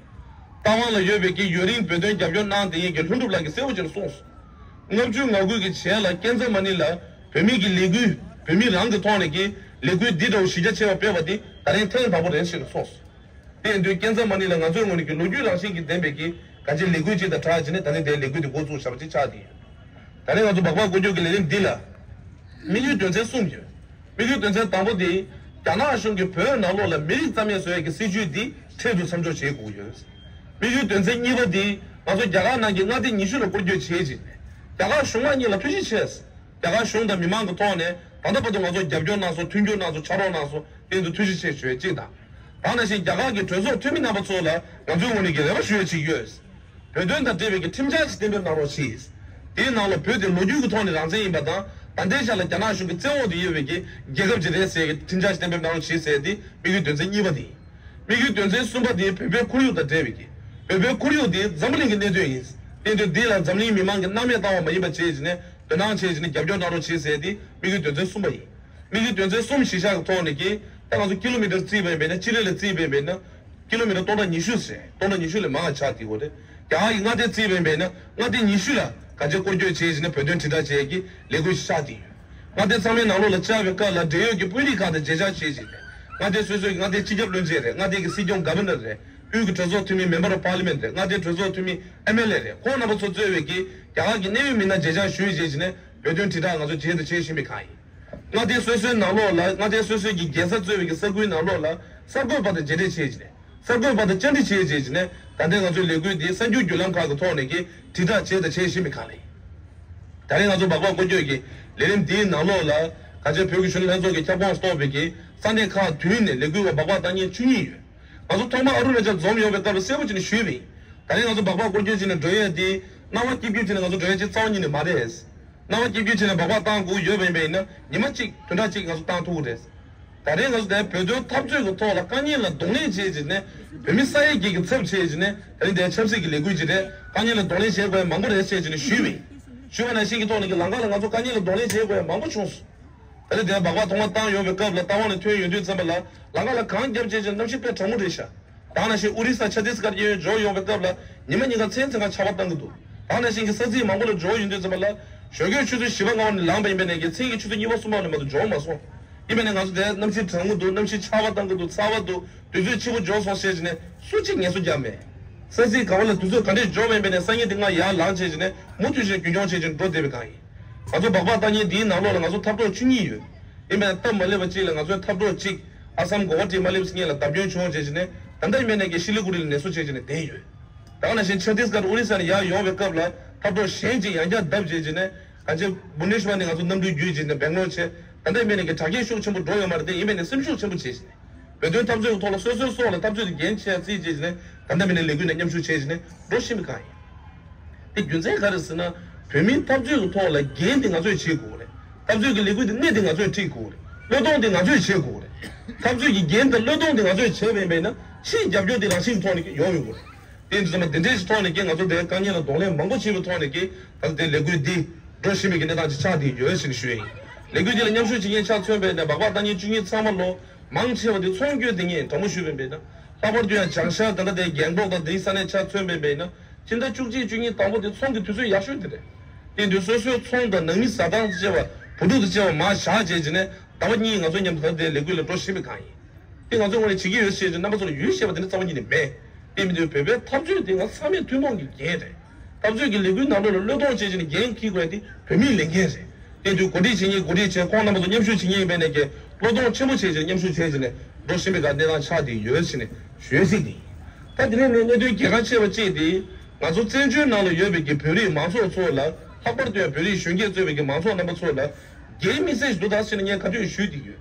རྟ་དབང་ལ་ཡོད་པའི་གི་ཡུན་རིང་བོད་དོན་རྒྱབ་སྐྱོར་གནང་བསྡད་མཁན་གྱི་ལྷུན་གྲུབ་ལགས་ཀྱིས་གསལ་པོ་བྱས་ནས་གསུངས་སོང་། ལྔ་བཅུ་ང་དགུ་གི་རྗེས་ལ་ཀན་ཛ་མ་ནི་ལ་བོད་མི་གི་ལས་འགུལ། བོད་མི་རང་གི་ཐོག་ནས་ཀྱི་ལས་འགུལ་འདི་འདྲ་བོ་གཞི་རྒྱ་ཆེ་བ་སྤེལ་བ་འདི་ད་རིང་ཐེངས་དང་པོ་རེད་ཟེར་ནས་གསུངས་སོང་། དེ་ཡིན་དུས་ཀན་ཛ་མ་ནི་ལ་ང་ཚོའི་ངོས་ནས་ཀྱི་ལོ་རྒྱུས་རང་བཞིན་གྱི་ལྡན་པའི་གི་ག་ཅི་ལས་འགུལ་ཅིག་དང་སྦྲགས་བྱས་ནས་ད་ནི་དེའི་ལས་འགུལ་འདི་འགོ་བཙུགས་བཞག་པ་ཅིག་ཆགས་བསྡད་ཡོད། ད་རིང་ང་ཚོ་སྦག་སྦག་སྐོར་སྐྱོད་ཀྱི་ལས་རིམ་འདི་ལ་དམིགས་ཡུལ་དོན་ཚན་གསུམ་ཡོད། དམིགས་ཡུལ་དོན་ཚན་དང་པོ་དེ་རྒྱ་ནག་གཞུང་གིས་བོད་ནང་ལོགས་ལ་མི་རིགས་རྩ་མེད་བཟོ་ཡས་ཀྱི་སྲིད་བྱུས་འདི་འཕྲལ་དུ་མཚམས་འཇོག་བྱེད་དགོས་ཡོད། དམིགས་ཡུལ་དོན་ཚན་གཉིས་པ་དེ་ང་ཚོ་རྒྱ་གར་ནང་གི་མངའ་སྡེ་ཉི་ཤུ་ལ་སྐོར་སྐྱོད་བྱེད་ཅིང་། རྒྱ་གར་གཞུང་མང་གཉིས་ལ་ཐུགས་རྗེ་ཆེ། རྒྱ་གར་གཞུང་དང་མི་མང་གི་ཐོག་ནས་ད་ལྟ་བར་དུ་ང་ཚོ་རྒྱབ་སྐྱོར་གནང་སོང་། མཐུན་འགྱུར་གནང་སོང་། ཕྱག་རོགས་གནང་སོང་། དེ་ཚོ་ཐུགས་རྗེ་ཆེ་ཞུ་ཡས་གཅིག་དང་། ད་ནང་བཞིན་རྒྱ་གར་གྱི་གྲོས་ཚོགས་འཐུས་མི་རྣམ་པ་ཚོ་ལ་ང་ཚོའི་ངོས་ནས་ཀྱི་རེ་བ་ཞུ་ཡས་ཅིག་ཡོད། བོད་དོན་དང་འབྲེལ་བའི་གི་ཁྲིམས་འཆར་ཞིག་གཏན་འབེབས་གནང་རོགས་གྱིས། དེའི་ནང་ལ་བོད་དེ་ལོ་རྒྱུས་ཀྱི་ཐོག་ནས་རང་བཙན་ཡིན་པ་དང་། ད་ལྟའི་ཆ་ལ་རྒྱ་ནག་གཞུང་གི་བཙན་འོག་ཏུ་ཡོད་པའི་གི་རྒྱལ་ཁབ་ཅིག་རེད་ཟེར་གི་ཁྲིམས་འཆར་ཞིག་གཏན་འབེབས་གནང་རོགས་གྱིས་ཟེར་ཏེ་དམིགས་ཡུལ་དོན་ཚན་གཉིས་པ་དེ་ཡིན། དམིགས་ཡུལ་དོན་ཚན་གསུམ་པ་དེ་བོད་པའི་ཁོར་ཡུག་དང་འབྲེལ་བའི་གི། བོད་པའི་ཁོར་ཡུག་དེ་འཛམ་བུ་གླིང་གི་གནད་དོན་ཡིན། དེ་དུས་འདི་ལ་འཛམ་གླིང་མི་མང་གི་སྣང་མེད་བཏང་བ་མ་ཡིན་པ་བྱས་བྱས་ནས་དོ་སྣང་བྱས་བྱས་ནས་རྒྱབ་སྐྱོར་གནང་རོགས་གྱིས་ཟེར་ཏེ་དམིགས་ཡུལ་དོན་ཚན་གསུམ་པ་ཡིན། དམིགས་ཡུལ་དོན་ཚན་གསུམ་གཞི་བཞག་གི་ཐོག་ནས་ཀྱི་ད་ང་ཚོ་ཀི་ལོ་མི་ཊར་རྩིས་པ་ཡིན་པས་ན། སྤྱི་ལེ་ལ་རྩིས་པ་ཡིན་པས་ན། ཀི་ལོ་མི་ཊར་སྟོང་ཕྲག་ཉི་ཤུ་ཟེར། སྟོང་ཕྲག་ཉི་ཤུ་ལས་མང་བ་ཆགས་བསྡད་ཡོད་རེད། རྒྱ་གར་གྱི་མངའ་སྡེ་རྩིས་པ་ཡིན་པས་ན། མངའ་སྡེ་ཉི་ཤུ་ལ་ག་ཚོད་སྐོར་སྐྱོད་བྱས་བྱས་ནས་བོད་དོན་དྲིལ་བསྒྲགས་བྱེད་ཀྱི་ལས་འགུལ་ཞིག་ཆགས་བསྡད་ཡོད། མངའ་སྡེ་ཚང་མའི་ནང་ལོགས་ལ་བཅར་བའི་སྐབས་ལ་འབྲེལ་ཡོད་ཀྱི་དཔོན་རིགས་ཁག་དང་མཇལ་བཅར་བྱས་བྱས་ནས། མངའ་སྡེ་སོ་སོའི་མངའ་སྡེའི་སྤྱི་ཁྱབ་བློན་ཆེན་རེད། མངའ་སྡེ་གི་སྲིད་སྐྱོང་ག་བྷི་ནར་རེད། དབུས་ཀྱི་གྲོས་ཚོགས་འཐུས་མི་མེམ་བར་ཨོཕ་པར་ལི་མེན་ཊི་རེད། མངའ་སྡེའི་གྲོས་ཚོགས་འཐུས་མི་ཨེམ་ཨེལ་ཨེ་རེད། ཁོང་རྣམ་པ་ཚོ་གཙོས་པའི་གི་རྒྱ་གར་གྱི་གནད་ཡོད་མི་སྣ་མཇལ་བཅར་ཞུས་བྱས་བྱས་ནས་བོད་དོན་དྲིལ་བསྒྲགས་ང་ཚོ་བྱས་དང་བྱེད་བཞིན་པའི་སྒང་ཡིན། མངའ་སྡེ་སོ་སོའི་ནང་ལོགས་ལ། མངའ་སྡེ་སོ་སོའི་གི་རྒྱལ་ས་གཙོས་པའི་གི་ས་ཁུལ་ནང་ལོགས་ལ་གསར་འགོད་པ་དང་མཇལ་འཕྲད་བྱས་བྱས་ནས། གསར་འགོད་པ་དང་བཅར་འདྲི་བྱས་བྱས་བྱས་ནས། ད་ལྟའི་ང་ཚོའི་ལས་འགུལ་འདི་གསར་འགྱུར་བརྒྱུད་ལམ་ཁག་གི་ཐོག་ནས་ཀྱི་དྲིལ་བསྒྲགས་བྱས་དང་བྱེད་བཞིན་པའི་སྒང་ལ་ཡིན། ད་རིང་ང་ཚོ་སྦག་སྦག་སྐོར་སྐྱོད་ཀྱི་ལས་རིམ་འདིའི་ནང་ལོགས་ལ་ག་ཚོད་བོད་ཀྱི་གཞོན་ནུ་ལྷན་ཚོགས་ཀྱི་ཁྱབ་ཁོངས་སུ་གཏོགས་པའི་གི་ས་གནས་ཁག་བདུན་ནས་ལས་འགུལ་བ་སྦག་སྦག་བཏང་མཁན་བཅུ་གཉིས་ཡོད། ང་ཚོ་ཐོག་མར་ཨ་རུ་ན་ཅལ་འཛོམས་ཡོང་བའི་སྐབས་ལ་གསལ་པོ་བྱས་ནས་ཞུས་པ་ཡིན། ད་རིང་ང་ཚོ་སྦག་སྦག་སྐོར་སྐྱོད་བྱས་ནས་འགྲོ་ཡས་འདི་སྣང་བ་སྐྱིད་སྐྱིད་བྱས་ནས་ང་ཚོ་འགྲོ་ཡས་ཅིག་རྩ་བ་ཉིད་ནས་མ་རེད། སྣང་བ་སྐྱིད་སྐྱིད་བྱས་ནས་སྦག་སྦག་བཏང་དགོས་ཡོད་པ་ཡིན་པ་ཡིན་ན། ཉི་མ་གཅིག་བདུན་ཕྲག་གཅིག་ང་ཚོ་བཏང་ཐུབ་ཀྱི་རེད། ད་རེས་ང་ཚོ་དེ་བོད་དོན་འཐབ་རྩོད་ཀྱི་ཐོག་ལ་དཀའ་ངལ་ལ་གདོང་ལེན་བྱེད་བྱས་ནས། བོད་མི་ས་ཡ་བརྒྱད་ཀྱི་ཚབ་བྱས་བྱས་ནས། ད་རིང་དེ་ཆབ་སྲིད་ཀྱི་ལས་འགུལ་ཅིག་རེད། དཀའ་ངལ་ལ་གདོང་ལེན་བྱེད་དགོས་ཡ་མང་པོ་རེད་བྱས་བྱས་ནས་ཞུས་པ་ཡིན། ཞུས་པ་ནང་བཞིན་གྱི་ཐོག་ནས་ཀྱི་ལམ་ཁ་ལ་ང་ཚོ་དཀའ་ངལ་ལ་གདོང་ལེན་བྱེད་དགོས་ཡ་མང་པོ་བྱུང་སོང་། ད་རེས་དེ་སྦག་སྦག་ཐོག་མ་བཏང་ཡོང་བའི་སྐབས་ལ་རྟ་དབང་ལ་ཐོན་ཡོང་དུས་ཙམ་པ་ལ་ལམ་ཁ་ལ་གངས་བརྒྱབ་བྱས་བྱས་གནམ་གཤིས་དཔེ་གྲང་མོ་རེད་ཤག་ད་ནང་བཞིན་ཨོ་རི་ས་ཆ་ཏིས་གར་གཡས་གཡོན་འབྱོར་ཡོང་བའི་སྐབས་ལ་ཉི་མ་གཉིས་ཀ་མཚན་མཚན་གང་ཆར་པ་བཏང་གི་འདུག་ད་ནང་བཞིན་གྱི་ས་ཚིགས་མང་པོ་ལ་འབྱོར་ཡོང་དུས་ཙམ་པ་ལ་ཞོགས་ཀས་ཆུ་ཚོད་བཞི་པ་ལྔ་པ་ནས་ལངས་པ་ཡིན་པ་ནས་ཀྱི་མཚན་གྱི་ཆུ་ཚོད་གཉིས་པ་གསུམ་པ་ནས་མ་གཏོགས་འབྱོར་མ་སོང་། ཡིན་པ་ནས་ང་ཚོ་དེ་གནམ་གཤིས་གྲང་མོ་འདུག་གནམ་གཤིས་ཆར་པ་བཏང་གི་འདུག་ཚ་བ་འདུག་དུས་ཚོད་ཕྱི་པོ་འབྱོར་སོང་ཟེར་བྱས་ནས་སུ་གཅིག་ངལ་གསོ་བརྒྱབ་མེད། ས་ཚིགས་ག་བ་ལ་དུས་ཚོད་ག་འདྲས་འབྱོར་བ་ཡིན་པ་ནས་སང་ཉིན་དེ་སྔ་ཡར་ལངས་བྱས་བྱས་ནས་མུ་མཐུད་བྱས་རྒྱུན་འཁྱོངས་བྱས་བྱས་འགྲོ་བསྡད་པའི་སྒང་ཡིན། ང་ཚོ་སྦག་སྦག་བཏང་མཁན་འདིའི་ནང་ལོགས་ལ་ང་ཚོ་འཐབ་གྲོགས་བཅུ་གཉིས་ཡོད། ཡིན་པས་སྟབས་མ་ལེགས་པ་གཅིག་ལ་ང་ཚོའི་འཐབ་གྲོགས་གཅིག་ཨ་སམ་གོ་ཝ་ཊི་མ་ལེབ་སི་གཉིས་ལ་བརྡབ་སྐྱོན་བྱུང་བྱས་བྱས་ནས་ད་ལྟ་ཡིན་པ་ནས་ཀྱི་ཤི་ལི་གུ་རི་ལ་ནད་གསོ་བྱས་བྱས་ནས་བསྡད་ཡོད། ད་ག་ནང་བཞིན་ཆ་ཏིས་གར་ཨོ་རི་ས་ནས་ཡར་ཡོང་བའི་སྐབས་ལ་འཐབ་གྲོགས་གཞན་གཅིག་ཡང་བསྐྱར་བརྡབ་བྱས་བྱས་ནས་གང་ཅི་བྷུ་ནེ་ཤི་ཝར་ནས་ང་ཚོ་གནམ་གྲུ་བརྒྱུད་བྱས་ནས་སྦེང་ལོར་བྱས། ད་ལྟ་ཡིན་པ་ནས་ཀྱི་དྲག་སྐྱེད་ཤུགས་ཆེན་པོ་འགྲོ་ཡོད་མ་རེད་དེ། ཡིན་པ་ནས་སེམས་ཤུགས་ཆེན་པོ་བྱས་བྱས་ནས་བོད་དོན་འཐབ་རྩོད་ཀྱི་ཐོག་ལ་སོ་སོའི་སྲོག་ལ་འཐབ་རྩོད་དེ་འགན་འཁྱེར་རྩིས་བྱས་བྱས་ནས་ད་ལྟ་མི་ནས་ལས་འགུལ་ནང་མཉམ་ཞུགས་བྱས་བྱས་ནས་འགྲོ་བཞིན་པའི་སྒང་ཡིན། དེ་རྒྱུ་མཚན་ག་རེ་ཟེར་ན། བོད་མིའི་འཐབ་རྩོད་ཀྱི་ཐོག་ལ་འགན་དེ་ང་ཚོས་བྱེད་དགོས་རེད། འཐབ་རྩོད་ཀྱི་ལས་འགུལ་དེ་སྣེ་དེ་ང་ཚོས་ཁྲིད་དགོས་རེད། བློས་གཏོང་དེ་ང་ཚོས་བྱེད་དགོས་རེད། འཐབ་རྩོད་ཀྱི་འགན་དང་བློས་གཏོང་དེ་ང་ཚོས་བྱས་པ་ཡིན་པས་ན་ཕྱིའི་རྒྱབ་སྐྱོར་དེ་རང་བཞིན་གྱི་ཐོག་ནས་ཡོང་ཡོང་གི་རེད། དེ་ཡིན་དུས་ཙམ་པ་དེ་འདྲའི་ཞིག་ཐོག་ནས་ཀྱི་ང་ཚོ་དེ་དཀའ་ངལ་ལ་གདོང་ལེན་མང་པོ་བྱས་པའི་ཐོག་ནས་ཀྱི་ད་ལྟ་དེ་ལས་འགུལ་འདི་འགྲོ་བཞིན་པའི་གི་གནས་སྟངས་ཅིག་ཆགས་བསྡད་ཡོད་ཟེར་ནས་ཞུ་ཡ་ཡིན། ལས་འགུལ་འདི་ལ་མཉམ་ཞུགས་བྱེད་མཁན་ཆ་མཚོན་པས་ན་སྦག་སྦག་བཏང་མཁན་བཅུ་གཉིས་ཚང་མ་ལོ། མང་ཆེ་བ་དེ་ཚོང་སྐྱོན་དེ་ངས་དྲང་པོ་ཞུས་པ་ཡིན་པས་ན། ལྷག་པར་དུ་ཡང་བྱང་ཤར་ད་ལྟ་དེ་རྒེང་ཀོག་དང་དེའི་ས་གནས་ཆ་མཚོན་པ་ཡིན་པས་ན། སྤྱི་ཟླ་བཅུ་གཅིག་བཅུ་གཉིས་དང་པོ་དེ་ཚོང་གི་དུས་ཚོད་ཡག་ཤོས་དེ་རེད། དེ་དུས་སོ་སོའི་ཚོང་དང་ནང་མི་ཟ་ཐང་དང་བཅས་པ་བུ་ཕྲུག་དང་བཅས་པ་མར་བཞག་བྱས་བྱས་ནས་ཟླ་བ་གཉིས་ང་ཚོ་མཉམ་དུ་ད་ལྟའི་ལས་འགུལ་ལ་འགྲོ་བཞིན་པའི་སྒང་ཡིན། དེ་ང་ཚོའི་ངོས་ནས་བྱེད་ཀྱི་ཡོད་ཟེར་བྱས་རྣམ་པ་ཚོ་ལ་ཡུལ་ཤེས་པ་དེ་འདྲ་རྩ་བ་ཉིད་ནས་མེད། དེ་མིན་དུས་བོད་པའི་འཐབ་རྩོད་དེ་ང་ཚང་མས་ཐུན་མོང་གི་འགན་རེད། འཐབ་རྩོད་ཀྱི་ལས་འགུལ་ནང་ལོགས་ལ་བློས་གཏོང་བྱས་བྱས་ནས་འགན་འཁྱེར་དགོས་ཡ་དེ་བོད་མིའི་ལས་འགན་རེད། དེ་དུས་འགོ་ཁྲིད་བྱེད་མཁན་འགོ་ཁྲིད་བྱས། ཁོང་རྣམ་པ་ཚོ་མཉམ་ཞུགས་བྱེད་མཁན་ཡིན་པའི་ནས་ཀྱི་བློས་གཏོང་ཆེན་པོ་བྱས་བྱས་མཉམ་ཞུགས་བྱས་བྱས་ནས་འགྲོ་བཞིན་པའི་སྒང་གནས་སྟངས་ཆགས་བསྡད་ཡོད་ཟེར་ནས་ཞུ་ཡ་ཞིག་དེ་ཡིན། ད་དེ་ནས་ནས་གནད་དོན་གལ་ཆེ་བ་གཅིག་དེ་ང་ཚོ་བཙན་བྱོལ་ནང་ལ་ཡོད་པའི་ཀྱི་བོད་རིགས་མང་ཚོགས་ཚོ་ལ། ལྷག་པར་དུ་ཡང་བོད་རིགས་གཞོན་སྐྱེས་གཙོས་པའི་ཀྱི་མང་ཚོགས་རྣམ་པ་ཚོ་ལ་འགན་དམིགས་བསལ་ཞིག་འདུག་ད་ཟེར་ནས་ངས་ག་དུས་ཞུས་བསྡད་ཡོད།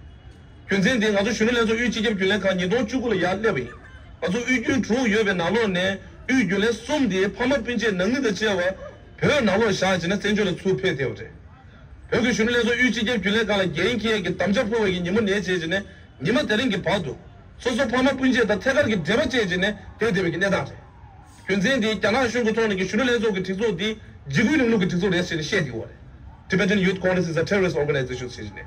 རྒྱུ་མཚན་དེ་ང་ཚོ་གཞོན་ནུ་ལྷན་ཚོགས་དབུས་སྤྱི་ཁྱབ་རྒྱུན་ལས་ཁང་ཉིས་སྟོང་བཅུ་དགུ་ལ་ཡར་སླེབས་པ་ཡིན། ང་ཚོ་དབུས་རྒྱུན་དྲུག་ཡོད་པའི་ནང་ལོགས་ནས་དབུས་རྒྱུན་ལས་གསུམ་དེ་ཕ་མ་སྤུན་མཆེད་ནང་མི་དང་བཅས་པ་བོད་ནང་ལོགས་བཞག་བྱས་ནས་བཙན་བྱོལ་ལ་ཚུར་ཕེབས་བསྡད་པ་རེད། བོད་ཀྱི་གཞོན་ནུ་ལྷན་ཚོགས་དབུས་སྤྱི་ཁྱབ་རྒྱུན་ལས་ཁང་ལ་འགན་འཁྱེར་གྱི་དམ་བཅའ་ཕུལ་བའི་གི་ཉིན་མོ་ནས་བྱས་བྱས་ནས་ཉི་མ་དེ་རིང་གི་བར་དུ་སོ་སོ་ཕ་མ་སྤུན་མཆེད་དང་ཐད་ཀར་གྱི་འབྲེལ་བ་བཅད་བྱས་ནས་བསྡད་བསྡད་པའི་གི་གནས་སྟངས་རེད། རྒྱུ་མཚན་དེ་རྒྱ་ནག་གཞུང་གི་ཐོག་ནས་ཀྱི་གཞོན་ནུ་ལྷན་ཚོགས་ཀྱི་སྒྲིག་འཛུགས་འདི་འཇིགས་སྐུལ་རིང་ལུགས་ཀྱི་སྒྲིག་འཛུགས་རེད་ཟེར་ནས་བཤད་བསྡད་ཡོད་རེད། Tibetan Youth Congress is a terrorist organization ཟེར་ནས།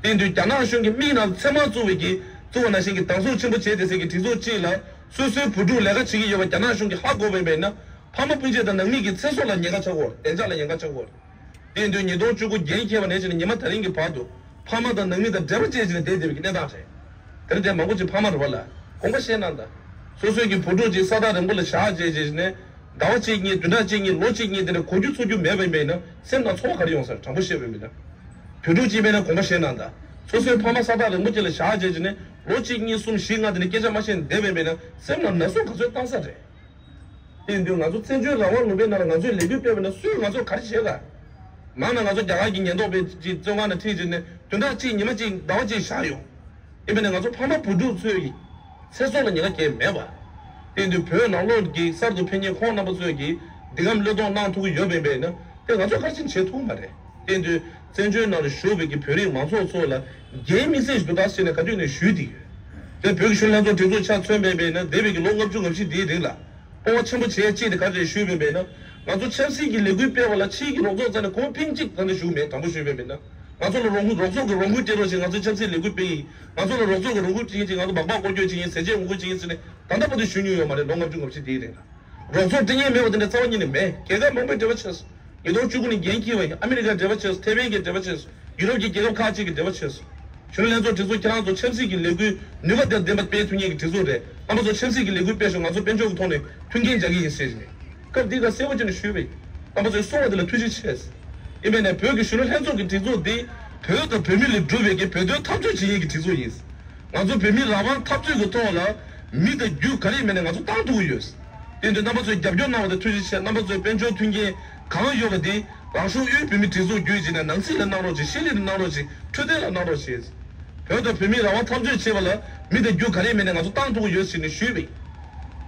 དེ་དུས་རྒྱ་ནག་གཞུང་གི་མིག་ནང་ཚེར་མ་བཙུགས་པའི་གི་བཙུགས་པ་ནང་བཞིན་གྱི་སྡང་ཟུག་ཆེན་པོ་བྱས་ཏེ་ཟེར་གྱི་སྒྲིག་འཛུགས་གཅིག་ལ་སོ་སོའི་བུ་ཕྲུག་ལས་ཀ་བྱེད་ཀྱི་ཡོད་པ་རྒྱ་ནག་གཞུང་གིས་ཧ་གོ་བ་ཡིན་པས་ན། ཕ་མ་སྤུན་མཆེད་དང་ནང་མི་གི་ཚེ་སྲོག་ལ་ཉེན་ཁ་ཆགས་ཀྱི་ཡོད་རེད། བདེ་འཇགས་ལ་ཉེན་ཁ་ཆགས་ཀྱི་ཡོད་རེད། དེ་ཡིན་དུས་ཉིས་སྟོང་བཅུ་དགུ་འགན་འཁྱེར་བ་ནས་བྱས་ནས་ཉི་མ་དེ་རིང་གི་བར་དུ་ཕ་མ་དང་ནང་མི་དང་འབྲེལ་བ་བཅད་བྱས་ནས་བསྡད་བསྡད་པའི་གནས་སྟངས་རེད། དེ་ནི་དེ་མང་པོ་ཅིག་ཕ་མ་རེད་བ་ལ་དགོངས་པ་བཞེས་གནང་དང་། སོ་སོའི་གི་བུ་ཕྲུག་ཅིག་ས་ཐག་རིང་པོ་ལ་བཞག་བྱས་བྱས་ནས་ཟླ་བ་གཅིག་གཉིས་བདུན་ཕྲག་གཅིག་གཉིས་ལོ་གཅིག་གཉིས་དེ་འདྲ་གོ་རྒྱུ་ཚོར་རྒྱུ་མེད་པ་ཡིན་པས་ན་སེམས་ནང་ཚོར་བ་ག་རེ་ཡོང་ས་རེད། དྲང་པོ་བཤད་པ་ཡིན་ན། བུ་ཕྲུག་ཅིག་ཡིན་པས་ན་དགོངས་པ་བཞེས་གནང་དང་། སོ་སོའི་ཕ་མ་ས་ཐག་རིང་པོ་ཅིག་ལ་བཞག་བྱས་བྱས་ནས་ལོ་གཅིག་གཉིས་གསུམ་བཞི་ལྔ་དེ་འདྲ་སྐད་ཆ་མ་བཤད་ནས་བསྡད་པ་ཡིན་པས་ན་སེམས་ནང་ན་ཟུག་ག་ཚོད་བཏང་ས་རེད། དེ་ཡིན་དུས་ང་ཚོ་བཙན་བྱོལ་རང་དབང་ལུང་པའི་ནང་ལ་ང་ཚོས་ལས་འགུལ་སྤེལ་བ་ན་སུས་ང་ཚོར་ག་རེ་བྱེད་ག་མང་ན་ང་ཚོ་རྒྱ་གར་གྱི་ཉེན་རྟོག་པའི་ཅིག་བཙོན་ཁང་ནང་ཁྲིད་བྱས་ནས་བདུན་ཕྲག་གཅིག་ཉི་མ་གཅིག་ཟླ་བ་གཅིག་བཞག་ཡོང་། ཡིན་པས་ན་ང་ཚོ་ཕ་མ་བུ་ཕྲུག་ཚོའི་ཚེ་སྲོག་ལ་ཉེན་ཁ་གང་ཡང་མེད་པ། དེ་ཡིན་དུས་བོད་ནང་ལོགས་ཀྱི་གསར་དུ་ཕེབས་མཁན་ཁོང་རྣམ་པ་ཚོས་ཀྱིས་འདི་གམ་བློས་གཏོང་གནང་ཐུབ་ཀྱི་ཡོད་པ་ཡིན་པས་ན་དེ་ང་ཚོས་ག་རེ་བྱས་ནས་བྱེད་ཐུབ་ཀྱི་མ་རེད། དེ་ཡིན་དུས་བཙན་བྱོལ་ནང་ལ་བཞུགས་པའི་གི་བོད་རིགས་མང་ཚོགས་ཚོ་ལ་འགན་དམིགས་བསལ་ཞིག་འདུག་ད་ཟེར་ནས་ག་དུས་ནས་ཞུས་བསྡད་ཡོད། དེ་བོད་ཀྱི་གཞོན་ནུ་ལྷན་ཚོགས་གྲོས་ཚོགས་ཆ་མཚོན་པ་ཡིན་པས་ན་འདས་པའི་གི་ལོ་ལྔ་བཅུ་ང་བཞི་འདིའི་རིང་ལ། སྤོབས་པ་ཆེན་པོ་བྱས་ཅིག་དེ་ག་རེ་ཞུས་པ་ཡིན་པས་ན། ང་ཚོ་ཆབ་སྲིད་ཀྱི་ལས་འགུལ་སྤེལ་བ་ལ་ཕྱིའི་གི་རོགས་ཚོགས་རྩ་ནས་ཁོང་ཕིང་གཅིག་ད་ནས་ཞུགས་མེད། དྲང་པོ་ཞུས་པ་ཡིན་པས་ན། ང་ཚོ་ལ་རོགས་རོགས་ཚོགས་ཀྱི་རོགས་མགོན་སྤྲད་རོགས་ཞེས་ང་ཚོའི་ཆབ་སྲིད་ལས་འགུལ་སྤེལ་ཡིན། ང་ཚོ་ལ་རོགས་ཚོགས་ཀྱི་རོགས་མགོན་སྤྲད་ཡིན་ཅིག་ང་ཚོ་སྦག་སྦག་སྐོར་སྐྱོད་བྱེད་ཡིན། ཟས་བཅད་འོང་སྐོར་བྱེད་ཡིན་ཟེར་ནས་ད་ལྟ་བར་དུ་ཞུས་མྱོང་ཡོད་མ་རེད། ལོ་ལྔ་བཅུ་ང་བཞི་འདིའི་རིང་ལ། རོགས་ཚོགས་སྤྲད་མཁན་མེད་པ་དེ་འདྲ་རྩ་བ་ཉིད་ནས་མེད། རྒྱལ་ཁབ་མང་པོས་འབྲེལ་བ་བྱས་སོང་། ཉིས་སྟོང་བཅུ་དགུ་ནས་འགན་འཁྱེར་བ་ཡིན། ཨ་མི་རི་ཀའི་འབྲེལ་བ་བྱས་སོང་། ཐེ་ཝན་གྱི་འབྲེལ་བ་བྱས་སོང་། ཡུ་རོབ་ཀྱི་རྒྱལ་ཁབ་ཁག་ཅིག་གི་འབྲེལ་བ་བྱས་སོང་། གཞོན་ནུ་ལྷན་ཚོགས་དེ་ཚོ་ཁྱེད་རང་ཚོ་ཆབ་སྲིད་ཀྱི་ལས་འགུལ་ནུས་པ་དང་ལྡན་པ་སྤེལ་ཐུབ་མཁན་གྱི་གྲོས་ཚོགས་རེད། རྣམ་པ་ཚོ་ཆབ་སྲིད་ཀྱི་ལས་འགུལ་སྤེལ་ཤོག་ང་ཚོ་དཔལ་འབྱོར་གྱི་ཐོག་ནས་མཐུན་རྐྱེན་སྦྱར་གྱི་ཡིན་ཟེར་ནས་སྐབས་འདི་ག་གསལ་པོ་བྱས་ནས་ཞུས་པ་ཡིན། རྣམ་པ་ཚོས་གསུང་བ་དེ་ལ་ཐུགས་རྗེ་ཆེ། ཡིན་པས་ན་བོད་ཀྱི་གཞོན་ནུ་ལྷན་ཚོགས་ཀྱི་གྲོས་ཚོགས་འདི་བོད་དང་བོད་མི་ལས་གྲུབ་པའི་གི་བོད་དོན་འཐབ་རྩོད་བྱེད་མཁན་གྱི་གྲོས་ཚོགས་ཡིན། ང་ཚོ་བོད་མི་རང་དབང་འཐབ་རྩོད་ཀྱི་ཐོག་ལ་མི་དང་རྒྱུ་ག་རེ་མེད་ནས་ང་ཚོ་བཏང་ཐུབ་ཀྱི་ཡོད། དེ་དུས་རྣམ་པ་ཚོས་རྒྱབ་སྐྱོར་གནང་བ་དེ་ཐུགས་རྗེ་ཆེ། རྣམ་པ་ཚོས་དཔལ་འབྱོར་མཐུན་རྐྱེན་གང་ཡོད་པ་དེ་རང་གཞུང་དབུས་བོད་མིའི་སྒྲིག་འཛུགས་བརྒྱུད་བྱས་ནས་ནང་སྲིད་ལ་གནང་རོགས་བྱེད། ཤེས་རིག་ལ་གནང་རོགས་བྱེད། འཕྲོད་བསྟེན་ལ་གནང་རོགས་བྱེད། བོད་དང་བོད་མིའི་རང་དབང་འཐབ་རྩོད་བྱེད་པ་ལ་མི་དང་རྒྱུ་ག་རེ་མེད་ནས་ང་ཚོ་བཏང་ཐུབ་ཀྱི་ཡོད་ཟེར་ནས་ཞུས་པ་ཡིན།